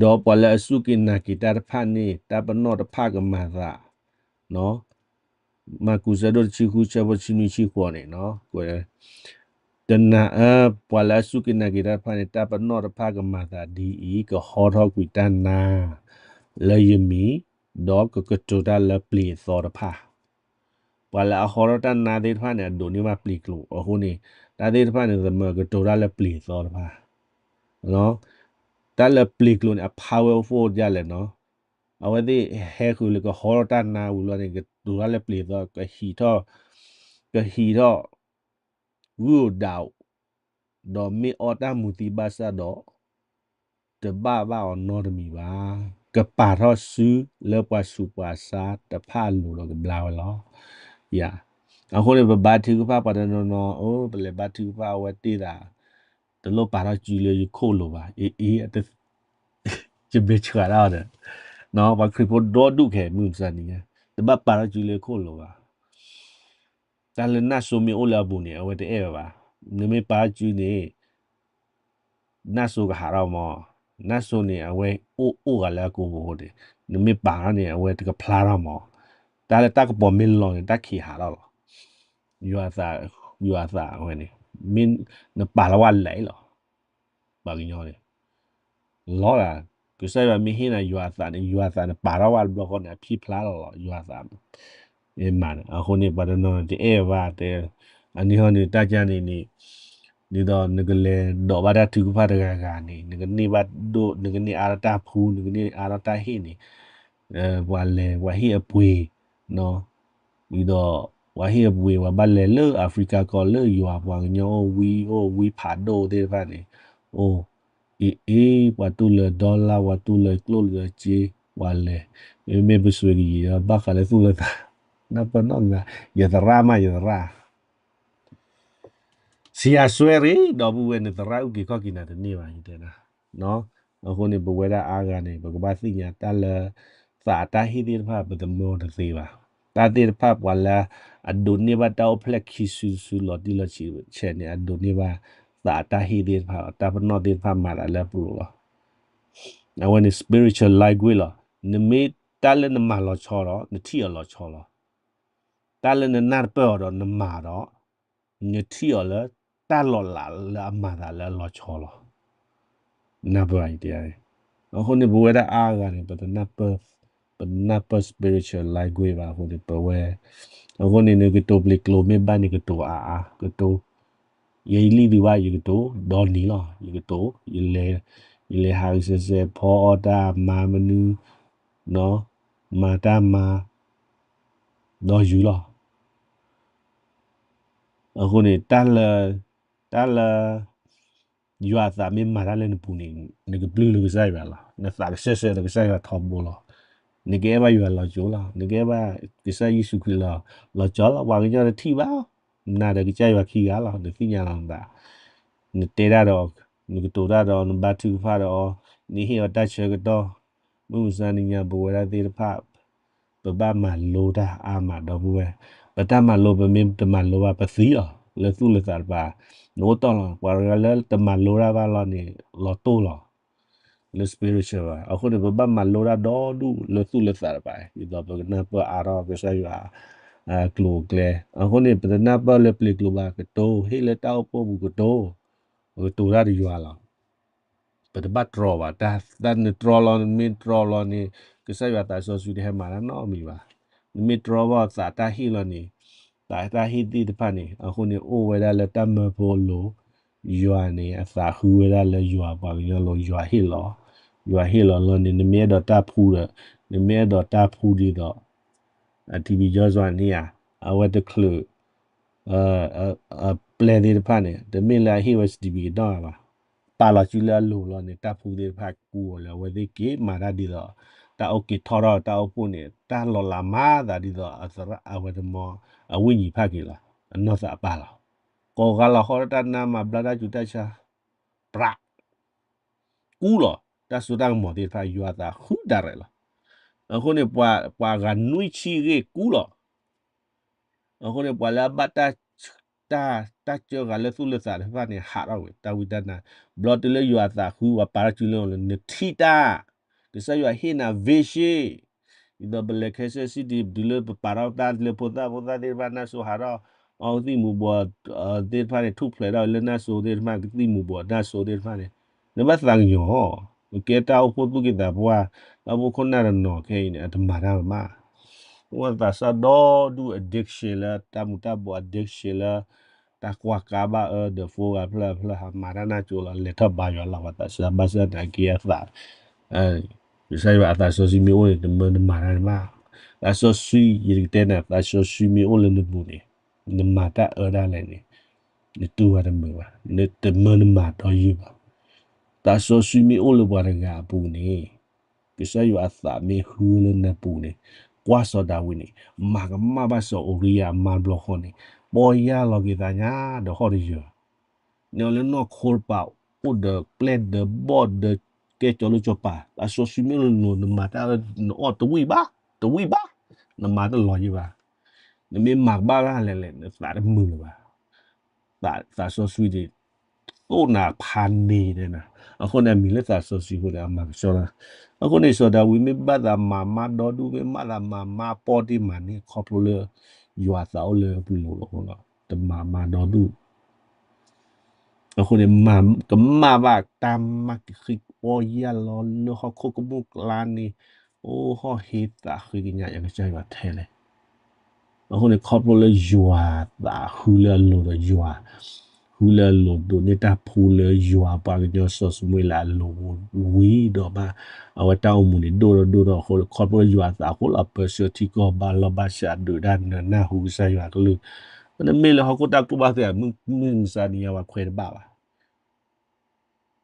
ဒီးပှၤလၢအစူၢ်က့ၤနာ်က့ၤတၢ်တဖၣ်န့ၣ် တၢ်ပနီၣ်တဖၣ်ကမၤသး, မၢ်ကူးဆၢဒိၣ်တဆံဃု ဆၢဖိတဆံနွံဆံဃိးန့ၣ်, တနၤအၢ ပှၤလၢအစူၢ်က့ၤနာ်က့ၤတၢ်တဖၣ်န့ၣ် တၢ်ပနီၣ်တဖၣ်ကမၤသးဒ်အံၤ, ကဟီထီၣ်ကွံာ်တၢ်နါလၢယမံၤ, ဒီးကကတိၤတၢ်လၢပျ့ၤအသီတဖၣ် ပှၤလၢအဟီထီၣ်တၢ်နါသ့ၣ်တဖၣ်န့ၣ် အဒိးန့ၢ်ဘၣ်ပျ့ၤကျိာ်အဃိန့ၣ်, တၢ်သ့ၣ်တဖၣ်န့ၣ် သမၢကတိၤတၢ်လၢပျ့ၤအသီတဖၣ်, တၢ်လၢပျ့ၤကျိာ်န့ၣ် အ powerful ဒ်လဲၣ်နီၤ, အဝဲသ့ၣ်ဟဲဃုာ်လၢကဟီထီၣ်တၢ်နါဝံၤလီၤန့ၣ် ကတိၤတၢ်လၢပျ့ၤအသီ ကဟံးထီၣ် ကဟံးထီၣ် ဂုၢ်အိၣ်ဒးအိၣ်, ဒီးမ့ၢ်အီၣ်တၢ်မူၤသံဘၣ်ဆၣ်ဒီး တဘၣ်ဘၣ်အီၤနီတမံၤဘၣ်. ကပာ်ထီၣ်စုလၢပှၤဆူးပှၤဆါတဖၣ်အလိၤဒီးကဘျါဝဲလီၤ. ယၤ, အဃိန့ၣ် ပဘါထုကဖၣ်ပှၤတနီၤနီၤ, အိၣ် ပလဲၤဘါထုကဖၣ်အဝဲတ့ၢ်သး, တလိၣ်ပာ်ထီၣ်စုလၢယခိၣ်လိၤဘၣ်. အ့ အ့ အ ယမ့ၢ်ဆှၢဒၣ်အီၤဒီး ပှၤခရံာ်ဖိဒီဒူၣ်ခဲ မုၢ်မဆါနံၤညါ တဘၣ်ပာ်ထီၣ်စုလၢခိၣ်လိၤဘၣ်. တၢ်လၢနၢ်စိမ့ၢ်အိၣ်လၢအပူၤန့ၣ် အဝဲတအဲၣ်ဝဲဘၣ်. နမ့ၢ်ပာ်ထီၣ်စုန့ၣ် နၢ်စိကဟးထီၣ်မး, နၢ်စိန့ၣ် အဝဲအိၣ်အိၣ်ဂၤလၢအကိာ်ပူၤအဃိန့ၣ် နမ့ၢ်ပာ်ထီၣ်န့ၣ် အဝဲတကဖျါထီၣ်မး. တၢ်လၢတၢ်ကပီၤမ့ၢ်လီၤန့ၣ် တၢ်ခံးဟးထီၣ်လီၤ. ယွၤအသး, ယွၤအသးဝဲန့ၣ် မ့ၢ်နပာ်လီၤဝဲလဲၣ်လီၤ. ပှၤကညီန့ၣ် လီၤဒၣ်, ကစၢ်ယွၤမ့ၢ်ဟ့ၣ်နၤယွၤအသးန့ၣ် ယွၤအသးန့ၣ် ပာ်ထီၣ်ဝဲတဘျီဃီန့ၣ် အဖျါဖျါလီၤလီၤ ယွၤအသး မၤန့ၣ် အဃိန့ၣ် ပှၤတနီၤန့ၣ် တအဲၣ်ဘၣ်တဲ, အန့ၣ်ဟီန့ၣ် တၢ်ကါန့ၣ်န့ၣ် ဒ်သိးနကလဲၤဒိးဘၣ်တၢ်ထုကဖၣ်တဂၤဂၤန့ၣ် နကန့ၢ်ဘၣ်ဒိၣ် နကန့ၢ်အါထီၣ်တၢ်ဖှူ နကန့ၢ်အါထီၣ်တၢ်ဟ့ၣ်န့ၣ် ပှၤလဲၤ ပှၤဟ့ၣ်အပှ့ၤ ဒ်သိး ပှၤဟ့ၣ်အပှ့ၤ ပှၤဘၣ်လဲၤလၢ Africa ကီၢ်လၢယွၤပှၤကညီအိၣ်ဝံအိၣ်ဝံဖးဒိၣ်သ့ၣ်တဖၣ်န့ၣ် အိၣ် အ့ၣ်အ့ၣ် ပှၤတူၢ်လၢ dollar ပှၤတူၢ်လၢကျိၣ်လၢစ့ ပှၤလဲၤ မ့မ့ၢ်ပစွဲကယံာ် ဘၣ်ဃးလၢသူၣ်လၢသး နၢ်ပၢၢ်နီတဂၤ ယသရၣ်မး ယသရၣ် ဆံးအစွဲရ့ၣ် ဒီပုၢ်ဝဲၢ် နသရၣ်အုၣ်က့ၤခီၣ်က့ၤနၤတန့ၢ်ဘၣ် ယတဲဒၣ်. အဃိန့ၣ် ပဝဲဒၣ်အါဂၤန့ၣ် ပကဘၣ်သ့ၣ်ညါတၢ်လၢ သးအတၢ်ဟ့ၣ်သ့ၣ်တဖၣ် ပသမၢတသ့ဘၣ်. တၢ်သ့ၣ်တဖၣ်ပှၤလၢ အဒိးန့ၢ်ဘၣ်တၢ်အိၣ်ဖျဲၣ်ခံစုတစုလီၤတံၢ်လီၤဆဲးန့ၣ် အဒိးန့ၢ်ဘၣ် သးအတၢ်ဟ့ၣ်သ့ၣ်တဖၣ်လီၤ. တၢ်ပနီၣ်သ့ၣ်တဖၣ်မၤသးလၢအပူၤလီၤ. အဝဲန့ၣ် spiritual language လီၤ. နမ့ၢ်တၢ်လၢနမၤလီၤဆီဒီး နထံၣ်အီၤလီၤဆီလီၤ. တၢ်လၢနနၢ်တပၢၢ်အီၤဒီးနမၤဒီး နထံၣ်အီၤလၢ တၢ်လီၤလးလၢအမၤသးလၢအလီၤဆီလီၤ. နၢ်ပၢၢ်ယတဲန့ၣ်. အဃိန့ၣ် ပဝဲဒၣ်အါဂၤန့ၣ် ပတနၢ်ပၢၢ် ပတနၢ်ပၢၢ် spiritual language ဘၣ်အဃိန့ၣ် ပဝဲ အဃိန့ၣ် နကတိၤပျ့ၤကျိၤမ့ၢ်ဘၣ်န့ၣ် ကတိၤအါအါ ကတိၤ ယဲယလံၣ်သုဘၣ် ယကတိၤ ဒီနံၤလီၤ ယကတိၤ ယလဲၤ ယလဲၤဟးဂီၤစဲးစဲး ဖီအီၣ်တၢ်မၤမနုၤ မၤတၢ်မၤ ဒီးယုၤလီၤ. အဃိန့ၣ် တၢ်လၢ တၢ်လၢ ယွၤအသးမ့ၢ်မၤတၢ်လၢနပူၤန့ၣ် နကပျုၢ်လၢကစၢ်ယွၤလီၤ. နသးကစၢၢ်ဆၢဒီးကစၢ်ယွၤထီဘိလီၤ. နကအဲၣ်ဘၣ်ယွၤလီၤကၠိလီၤ. နကအဲၣ်ဘၣ်ကစၢ်ယ့ၣ်ၡူးခရံာ်လီၤ လီၤကၠိလီၤ. ပှၤကညီတထံၣ်ဘၣ် နၤဒီးကစၢ်ယွၤခံဂၤလီၤ. နသ့ၣ်ညါလီၤနသး နတဲတၢ်ဒီး နကတိၤတၢ်ဒီး နဘါထုကဖၣ်ဒီး နဟ့ၣ်အီၤတၢ်ဆၢကတီၢ် မုၢ်မဆါနံၤညါ ပဝဲဒၣ်သ့ၣ်တဖၣ် ပဘၣ်မၤလိတၢ်အါမးဒီပုၢ်ဝဲၢ်, ပတၢ်မၤလိ ပမ့ၢ်တမၤလိဘၣ် ပသံလီၤ. လၢသူၣ်လၢသးတပၤ, နအိၣ်တီၢ်လီၤ. ပှၤတဂၤလၢတမၤလိတၢ်ဘၣ်လီၤန့ၣ် လီၤတိၢ်လီၤ လၢ spiritual ဘၣ်. အဃိန့ၣ် ပဘၣ်မၤလိတၢ်ဒီဒူၣ်လၢသူၣ်လၢသးတပၤ, ဒ်သိးပကနၢ်ပၢၢ်အါထီၣ်ကစၢ်ယွၤအကျိၤအကျဲ. အဃိန့ၣ် ပတနၢ်ပၢၢ်လၢပျ့ၤကျိၤဘၣ်ကတိၤ, ဟ့ၣ်လၢတၢ်အိၣ်ဖှိၣ်ပူၤကတိၤ, ပကတိၤတၢ်ဒီးယွၤလီၤ. ပတဘၣ်တြီဘၣ်, တၢ်နတြီလီၤ, နမ့ၢ်တြီလီၤန့ၣ် ကစၢ်ယွၤသးစီဆှံတဟဲမၤတၢ်နီတမံၤဘၣ်. နမ့ၢ်တြီဘၣ်သးတၢ်ဟ့ၣ်လီၤန့ၣ်, သးတၢ်ဟ့ၣ်သ့ၣ်တဖၣ်န့ၣ် အဃိန့ၣ် အိၣ်ဝဲဒၣ်လၢတၢ်မၢဖိအလိၤ, ယွၤန့ၣ် အသးဃုဝဲဒၣ်လၢယွၤပှၤကညီလိၤ, ယွၤဟ့ၣ်လီၤ, ယွၤဟ့ၣ်လီၤလီၤန့ၣ် နမ့ၢ်အဲၣ်ဒိးတၢ်ဖှူဒီး, နမ့ၢ်အဲၣ်ဒိးတၢ်ဖှူဒ်သိး ထံဘံကၠီစွာန့ၣ်ဧါ, အဝဲတချုး ပျဲၢ်သ့ၣ်တဖၣ်န့ၣ် တမ့ၢ်လၢအဟ့ၣ်ဝဲ စတံဘံကနီၢ်ဘၣ်. ပာ်လီၤစုလၢအလိၤလီၤန့ၣ် တၢ်ဖှူသ့ၣ်တဖၣ်ကူအီၤလၢအဝဲသ့ၣ်က့ၤမၤတၢ်ဒ်သိး တၢ်အိၣ်က့ၤထီၣ်ထီၣ်တၢ်အိၣ်ဖှိၣ်န့ၣ် တၢ်လီၤလးမၤသးဒ်သိးအသရၣ်အဝဲတမီၤ အဝိညာဉ်ဖးက့ၤလီၤ. အနီၢ်သးပာ်လီၤ. ကိးဂၤလီၤဃီတၢ်နါမၤဘျါတၢ်ကူတၢ်ဆါ ပြး ကူလီၤ. တၢ်စိတၢ်ကမီၤသ့ၣ်တဖၣ် ယွၤအသးဃုဒၣ်ရဲၣ်လီၤ. အဃိန့ၣ် ပှၤဂၤနွံဆံဂ့ၢ်ကူလီၤ. အဃိန့ၣ် ပှၤလၢအဘၣ်တၢ် တၢ်စၢဃာ်လၢသူၣ်လၢသးတဖၣ်န့ၣ် ဟးထီၣ်ဝဲ တၢ်ဝံတၢ်နါ, ဘျီတုၤလၢယွၤအသးဃု ပှၤပာ်ထီၣ်စုလၢအီၤလၢ နထံၣ်တၢ်, ကစၢ်ယွၤဟ့ၣ်နၤ vision ဒ်သိးပလဲၤခဲစဲး city တုၤလၢပပာ်ထီၣ်တၢ်လၢဖိသၣ် ဖိသၣ်သ့ၣ်တဖၣ်နၢ်စိဟးထီၣ် အီကသံၣ်မူၤဘှီးသ့ၣ်တဖၣ်န့ၣ် ထူၣ်ဖျဲးထီၣ်လၢနၢ်စိသ့ၣ်တဖၣ် ကသံၣ်မူၤဘှီးနၢ်စိသ့ၣ်တဖၣ်န့ၣ် နဘၣ်သးကညီၤ, နကဲတၢ်အိၣ်ဖှိၣ်သူၣ်က့သးပှၢ်, တၢ်အိၣ်ဖှိၣ်ခိၣ်နၢ်တနီၤခဲအံၤန့ၣ် အတမၤတၢ်မး အိၣ်သးစၢ်ဒီဒူၣ် addiction လၢတၢ်မူၤတၢ်ဘှီး addiction လၢ တၢ်ကွၢ်ကါဘၣ်အၢဒီး phone ဂၤဖျၢၣ်ဖျၢၣ် ဟးမၤတၢ်နၢ်ကၠိလီၤ လဲၤထီၣ်ဘါယွၤလီၤ ပှၤသးစၢ် ဘၣ်ဆၣ်သနာ်က့အသး ကစၢ်ယွၤအသးစီဆှံမ့ၢ်အိၣ်န့ၣ် တမၢနမၤတၢ်န့ၣ်ဘၣ်. သးစီဆှံ ယကတဲနၤ သးစီဆှံမ့ၢ်အိၣ်လၢနပူၤန့ၣ် နမၤတၢ်အၢဒၣ်လဲာ်န့ၣ် နတူၢ်ဘၣ်တမုာ်ဘၣ်, တမၢနမၤဒီးယုၢ်ဘၣ်. သးစီဆှံမ့ၢ်အိၣ်လၢပှၤတဂၤအပူၤန့ၣ် ကစၢ်ယွၤအသးမ့ၢ်ဟူလၢနပူၤန့ၣ် ကွၢ်စီၤဒၤဝံးန့ၣ် မၤကမၣ်ဘၣ်စီၤအူၤရံယၤအမါတဘျီဃီန့ၣ် ပီၢ်ယၢ်လီၤက့ၤသးညါဒီးဟီၣ်တယၢၤ န့ၣ်လၢနီၢ်ခိတပၤ အိၣ်ဒီးပျဲၢ်ဒီးဘီၣ်ဒီး ကဲကၠီၤလိကၠီၤပၤ, သးစီဆှံမ့ၢ်လိၤလိၤ နမၤတၢ်နအီၣ်တဝံၣ်ဘၣ်, တဝံၣ်ဘၣ်, နမၤတလီၤယံၤဘၣ်, နမ့ၢ်မၤကဘၣ်ဘၣ်လဲၣ်လဲၣ် နသးတမုာ်လၢၤဘၣ်. သးစီဆှံန့ၣ် သိၣ်နၤဖးန့ၢ်တဲနၤ, အဃိန့ၣ် အမံၤလၢသးစီဆှံအဃိန့ၣ် အမၤကဆှီလီၤ. အဃိန့ၣ် စီၤဒၤဝံးမ့ၢ်ဘၣ်သးမၤမါဒီဒူၣ် မ့ၢ်ဘၣ်သးမၤမါပီၢ်တ့ၢ်မးန့ၣ် ခီဖျိလၢ ယွၤသးအိၣ်လၢပလိၤအဃိလီၤ. တမၤမါဒီဒူၣ် အဃိန့ၣ် ကမၣ်ဘၣ်တၢ်မၤကဃံကပီၢ်ယၢ်လီၤလၢဟီၣ်ခိၣ်ကမူၣ်ကျါန့ၣ်, အိၣ်ဟီၣ်ဟ့သးဃ့ကညးယကစၢ်ယွၤထဲလဲၣ်. အဃိန့ၣ် ခီဖျိလၢယွၤသးဃုလၢအလိၤဒီးယွၤ, ဃုလၢအလိၤဒိးန့ၢ်တၢ်ဖှူလၢယွၤပှၤကညီစီၤၡမူၤအ့လးအလိၤဝံၤဒီးဘၣ်, အဝဲတၢ်အိၣ်မူန့ၣ်ဒိၣ်ဒီးဒိၣ်ဒီးအဃိ ခီဖျိလၢယွၤသးအဃိလီၤ ပၢဆှၢထံကီၢ်ဘါလီၤဘၣ်ဆၣ်ဒုးတၢ်နၢၤနၢ်ဟူကစၢ်ယွၤကလုၢ်, နမ့ၢ်လၢဟီၣ်ခိၣ်တၢ်ကူၣ်ဘၣ်သ့ မုၢ်မဆါတနံၤညါပှၤခွဲးတဘၣ်ဘၣ်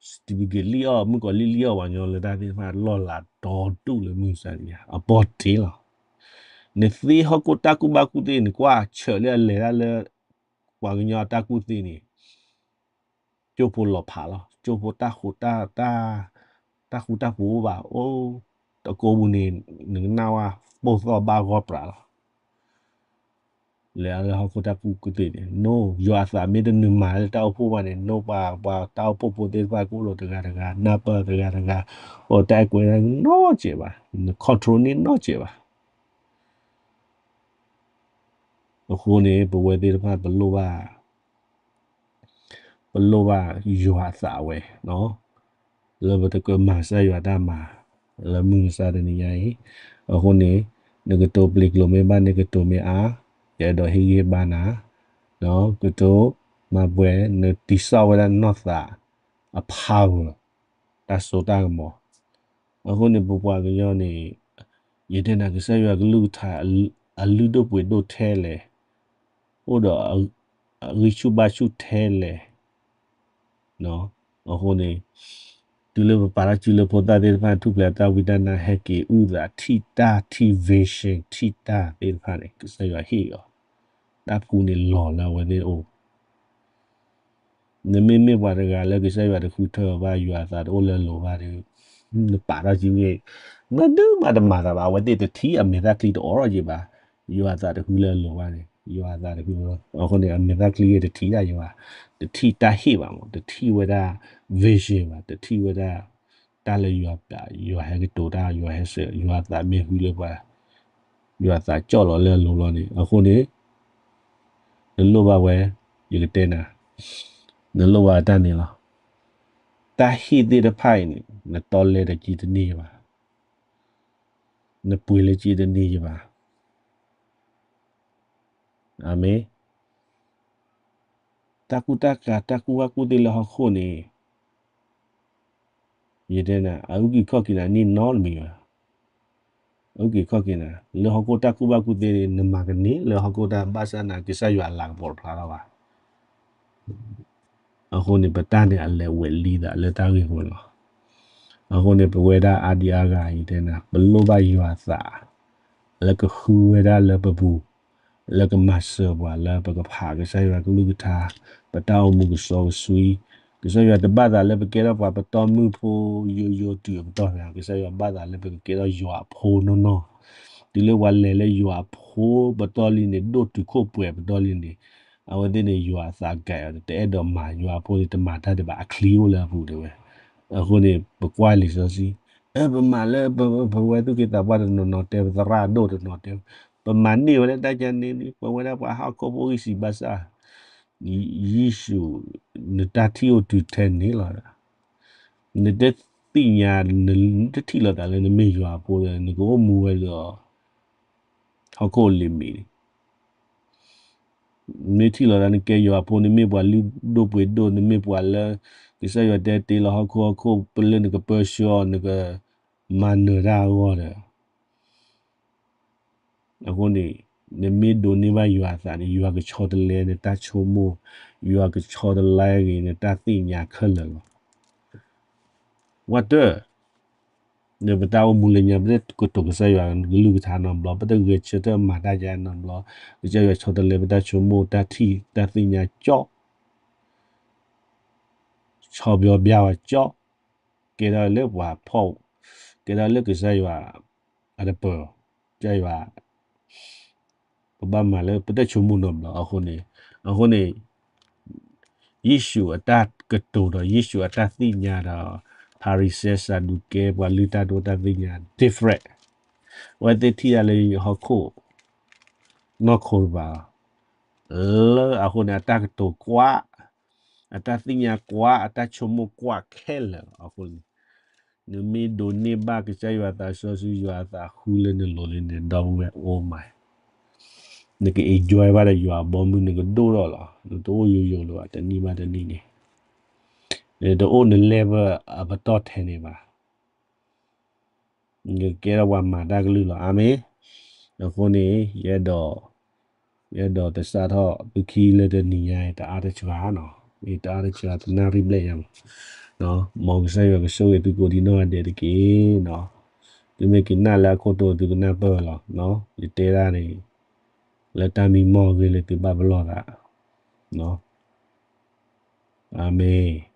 စတံဘက့ၤလံၣ်အီၣ် မုၣ်ကီၤလံၣ်လံၣ်အီၣ်ပှၤကညီလၢတၢ်သ့ၣ်တဖၣ်လီၢ်လၤဒီဒူၣ်လၢမုၢ်မဆါတနံၤညါ အပီၢ်တ့ၢ်လီၤ. နသ့ဟီၣ်ခိၣ်တၢ်ကူၣ်ဘၣ်ကူၣ်သ့ နကွၢ်ဆၢးလၢအလဲၤတၢ်လၢ ပှၤကညီအတၢ်ကူၣ်သ့န့ၣ် ကၠိဖိလီၤဖးလီၤ. ကၠိဖိတၢ်ဃူတၢ် တၢ်ဃူတၢ်ဖိးအိၣ်ဘၣ် အိၣ်တကိးပူၤန့ၣ် နကနၣ်ဝဲ ပိၢ်သီၣ်ဘၣ်ဂီၢ်ပြးလီၤ. လဲၤလၢဟီၣ်ခိၣ်တၢ်ကူၣ်ကူၣ်သ့န့ၣ် နိ ယွၤအသးမ့ၢ်တနုာ်မၤလၢတၢ်အိၣ်ဖှိၣ်ဘၣ်န့ၣ် နိပှၤ ပှၤတၢ်အိၣ်ဖှိၣ်ဖိသ့ၣ်တဖၣ်ကအိၣ်လီၤတဂၤတဂၤ နၢ်ပၢၢ်တဂၤတဂၤ အိၣ်တၢ်အဲၣ်ကွဲးနီတစဲးဘၣ် န control န့ၢ်နီတစဲးဘၣ်. အဃိန့ၣ် ပဝဲသ့ၣ်တဖၣ်ပလိၣ်ဘၣ် ပလိၣ်ဘၣ်ယွၤအသးဝဲ လၢပတကမၤကစၢ်ယွၤတၢ်မၤ လၢမုၢ်မဆါတနံၤညါအံၤ, အဃိန့ၣ် နကတိၤပျ့ၤကျိၤမ့ၢ်ဘၣ် နကတိၤမ့ၢ်အါ, ယအဲၣ်ဒိးဟ့ၣ်ဂံၢ်ဟ့ၣ်ဘါနၤ, ကတိၤမၤပှဲၤ နတံၢ်စီၣ်ဝဲဒၣ်နီၢ်သးအ power တၢ်စိတၢ်ကမီၤ, အဃိန့ၣ် ပပှၤကညီန့ၣ် ယတဲနၤကစၢ်ယွၤကလုၢ်ကထါ အလုၢ်ဒိၣ်ပှ့ၤဒိၣ်ထဲလဲၣ်, အိၣ်ဒီး အဂံၢ်ဆူၣ်ဘါဆူၣ်ထဲလဲၣ်, အဃိန့ၣ် တုၤလၢပပာ်တၢ်စုလၢဖိသၣ်သ့ၣ်တဖၣ် ထူၣ်ဖျဲးတၢ်ဝံတၢ်နါ ဟဲက့ၤအုၣ်သး ထံၣ်တၢ်ထံၣ် vision ထံၣ်တၢ်သ့ၣ်တဖၣ်န့ၣ် ကစၢ်ယွၤဟ့ၣ်အီၤ, တၢ်ဖှူန့ၣ်လီၤလၢအဝဲသ့ၣ်အအိၣ် နမ့မ့ၢ်ပှၤတဂၤလၢကစၢ်ယွၤတဃုထၢဘၣ် ယွၤအသးတအိၣ်လၢအလိၤဘၣ်ဒီး နပာ်တၢ်စုဂ့ၤ မ့ၢ်ဒုးမးတမၤသးဘၣ် အဝဲသ့ၣ်တထံၣ်အမဲာ်သၣ်ချံတအိးထီၣ်က့ၤဘၣ်, ယွၤအသးတဃုလၢအလိၤဘၣ်န့ၣ် ယွၤအသးတဃုလၢ အဃိန့ၣ် အမဲာ်သၣ်ချံဂ့ၤတထံၣ်ဒၣ်ယွၤ, တထံၣ်တၢ်ဟ့ၣ်ဘၣ်မး တထံၣ်ဝဲဒၣ် vision ဘၣ် တထံၣ်ဝဲဒၣ် တၢ်လၢယွၤပျး ယွၤဟဲကတိၤတၢ် ယွၤဟဲစၢၤ ယွၤအသးမ့ၢ်ဃုလၢပှၤ ယွၤအသးကၠီၣ်လီၤလၢအလိၤလီၤန့ၣ် အဃိန့ၣ် နလိၣ်ဘၣ်ဝဲ ယကတဲနၤ နလိၣ်ဘၣ်တၢ်န့ၣ်လီၤ. တၢ်ဟ့ၣ်သ့ၣ်တဖၣ်အံၤန့ၣ် နတီလဲတကံတန့ၢ်ယဘၣ်, နပှ့ၤလၢကံတန့ၢ်ယဘၣ်. အၤမ့ၣ်. တၢ်ကူၣ်တၢ်ကၤ တၢ်ကူၣ်ဘၣ်ကူၣ်သ့လၢဟီၣ်ခိၣ်န့ၣ် ယတဲနၤ အအုၣ်က့ၤခီၣ်က့ၤနၤန့ၢ်နီတမံၤဘၣ်. အအုၣ်က့ၤခီၣ်က့ၤနၤ လၢဟီၣ်ခိၣ်တၢ်ကူၣ်ဘၣ်ကူၣ်သ့န့ၣ် နမၤကန့ၢ်လၢဟီၣ်ခိၣ်တၢ်ဘၣ်ဆၣ်နၤ ကစၢ်ယွၤအလၤကပီၤတဖျါထီၣ်ဘၣ်. အဃိန့ၣ် ပတၢ်န့ၣ်အလဲၤဝဲၢ်လံသးလၢတၢ်ဂ့ၢ်ဝဲလီၤ. အဃိန့ၣ် ပဝဲဒၣ်အါဒံအါဂၤအံၤတဲနၤ ပလိၣ်ဘၣ်ယွၤအသး လၢကဃုဝဲဒၣ်လၢပပူၤ လၢကမၤစၢၤပှၤ လၢပကဖးကစၢ်ယွၤကလုၢ်ကထါ ပတၢ်အိၣ်မူကစီကဆှံ, ကစၢ်ယွၤတဘၣ်သးလၢပကဲထီၣ်ပှၤပတီၢ်မုၢ်ဖိယိယိတုၤအပတီၢ်ဘၣ်, ကစၢ်ယွၤဘၣ်သးလၢပကကဲထီၣ်ယွၤအဖိနီၢ်နီၢ်, တုၤလၢပှၤလဲၤလၢယွၤအဖိပတီၢ်လံန့ၣ် ဒိၣ်တုာ်ခိၣ်ပှဲၤပတီၢ်လံန့ၣ်, အဝဲသ့ၣ်န့ၣ် ယွၤအသးကဲအီၤ တအဲၣ်ဒိးမၤယွၤအဖိန့ၣ် တမၤတၢ်ဒံးဘၣ် အချံအိၣ်လၢအပူၤတဲဝဲ. အဃိန့ၣ် ပကွၢ်လံာ်စီဆှံ ပမၤလၢပဝဲသူၣ်က့သးပှၢ်တနီၤနီၤတဲ ပသရၣ်ဒိၣ်တနီၤတဲ ပမၤန့ၢ်ဝဲဒၣ်တၢ်ကန့ၣ်န့ၣ် ပဝဲဒၣ်ပှၤဟီၣ်ခိၣ်ဖိဂံၢ်စၢ်ဘါစၢ် ယ့ၣ်ၡူး နတၢ်ထံၣ်အိၣ်တုၤထဲန့ၣ်လီၤ. နတသ့ၣ်ညါ နတထံၣ်လိာ်သးလၢနမ့ၢ်ယွၤအဖိဒီး နကအိၣ်မူဝဲဒီး ဟီၣ်ခိၣ်လံၤမံၤန့ၣ် နမ့ၢ်ထံၣ်လိာ်သး နကဲယွၤအဖိ နမ့ၢ်ပှၤလုၢ်ဒိၣ်ပှ့ၤဒိၣ် နမ့ၢ်ပှၤလၢ ကစၢ်ယွၤတဲတ့လီၤဟီၣ်ခိၣ်ဟီၣ်ခိၣ် ပလၢနကပၢဆှၢအီၤ နကမၤနၢၤတၢ်အဂီၢ်ဒီး အဃိန့ၣ် နမ့ၢ်ဒိးန့ၢ်ဘၣ်ယွၤအသးန့ၣ် ယွၤကဆီတလဲနတၢ်ဆိကမိၣ်, ယွၤကဆီတလဲဂ့ၤနတၢ်သ့ၣ်ညါခဲလၢာ်လီၤ. ဝဲတၢ် လၢပတၢ်အိၣ်မူလၢညါ ပတကတိၤကစၢ်ယွၤကလုၢ်ကထါနီတဘျီ, ပတဂဲၤဆၢထၢၣ်မၤတၢ်ယါနီတဘျီ, ကစၢ်ယွၤဆီတလဲပတၢ်ဆိကမိၣ် တၢ်ထံၣ် တၢ်သ့ၣ်ညါကၠီ ဆီဘျီဘျါဝဲကၠီ ကဲထီၣ်လၢပှၤဖီၣ်, ကဲထီၣ်လၢကစၢ်ယွၤအတပၢၤ, ကစၢ်ယွၤ ပဘၣ်မၤလၢပတၢ်ဆိကမိၣ်နီတဘျီအဃိန့ၣ်, အဃိန့ၣ် ယ့ၣ်ၡူးအတၢ်ကတိၤဒီးယ့ၣ်ၡူးအတၢ်သ့ၣ်ညါဒီး ဖၤရံၤၡဲ စၤဒူးကဲ ပှၤလုၢ်တၢ်ဒိတၢ်သ့ၣ်ညါ different, အဝဲသ့ၣ်ထံၣ်ဒၣ်လၢဟီၣ်ခိၣ်နီၢ်ခိတဘၣ်, လၢအဃိန့ၣ် အတၢ်ကတိၤကွၢ်, အတၢ်သ့ၣ်ညါကွၢ်, အတၢ်ဆိကမိၣ်ကွၢ်ခဲလၢာ်အဃိန့ၣ်, နမ့ၢ်ဒိးန့ၢ်ဘၣ်ကစၢ်ယွၤအသးစီဆှံ ယွၤအသးဃုလၢနလိၤလံန့ၣ် ဒီပုၢ်ဝဲၢ် အိၣ်မး, နက enjoy ဘၣ်ဒီးယွၤအဘီမုၢ် နကဒိၣ်ထီၣ်လီၤ. နတအိၣ်ယိာ်ယိာ်လၢၤဘၣ် တနံၣ်ဘၣ်တနံၣ်န့ၣ်, နတအိၣ်န level အပတီၢ်ထဲန့ၣ်ဘၣ်. နကကဲထီၣ်ပှၤမၤတၢ်ကလုၢ်လီၤ. အၤမ့ၣ်. အဃိန့ၣ် ယအဲၣ်ဒိး ယအဲၣ်ဒိးသဆၣ်ထီၣ်သုခံလၢတနံၤညါအံၤ တအါတစှၤနီၤ, မ့ၢ်တအါတစှၤ တနၣ်ရံၣ်ဘျဲၣ်ညါမး, မ်ကစၢ်ယွၤကဆိၣ်ဂ့ၤသုကိးဒံနီၢ်ဂၤဒဲးတက့ၢ်နီၤ. သုမ့ၢ်ကနၣ်လၢအခိၣ်တီ သုကနၢ်ပၢၢ်လီၤ. ယတဲဒၣ်န့ၣ် လၢတၢ်မံမီၢ်အဂ့ၢ်လၢသုဘၣ်ပလီၢ်သး, အၤမ့ၣ်.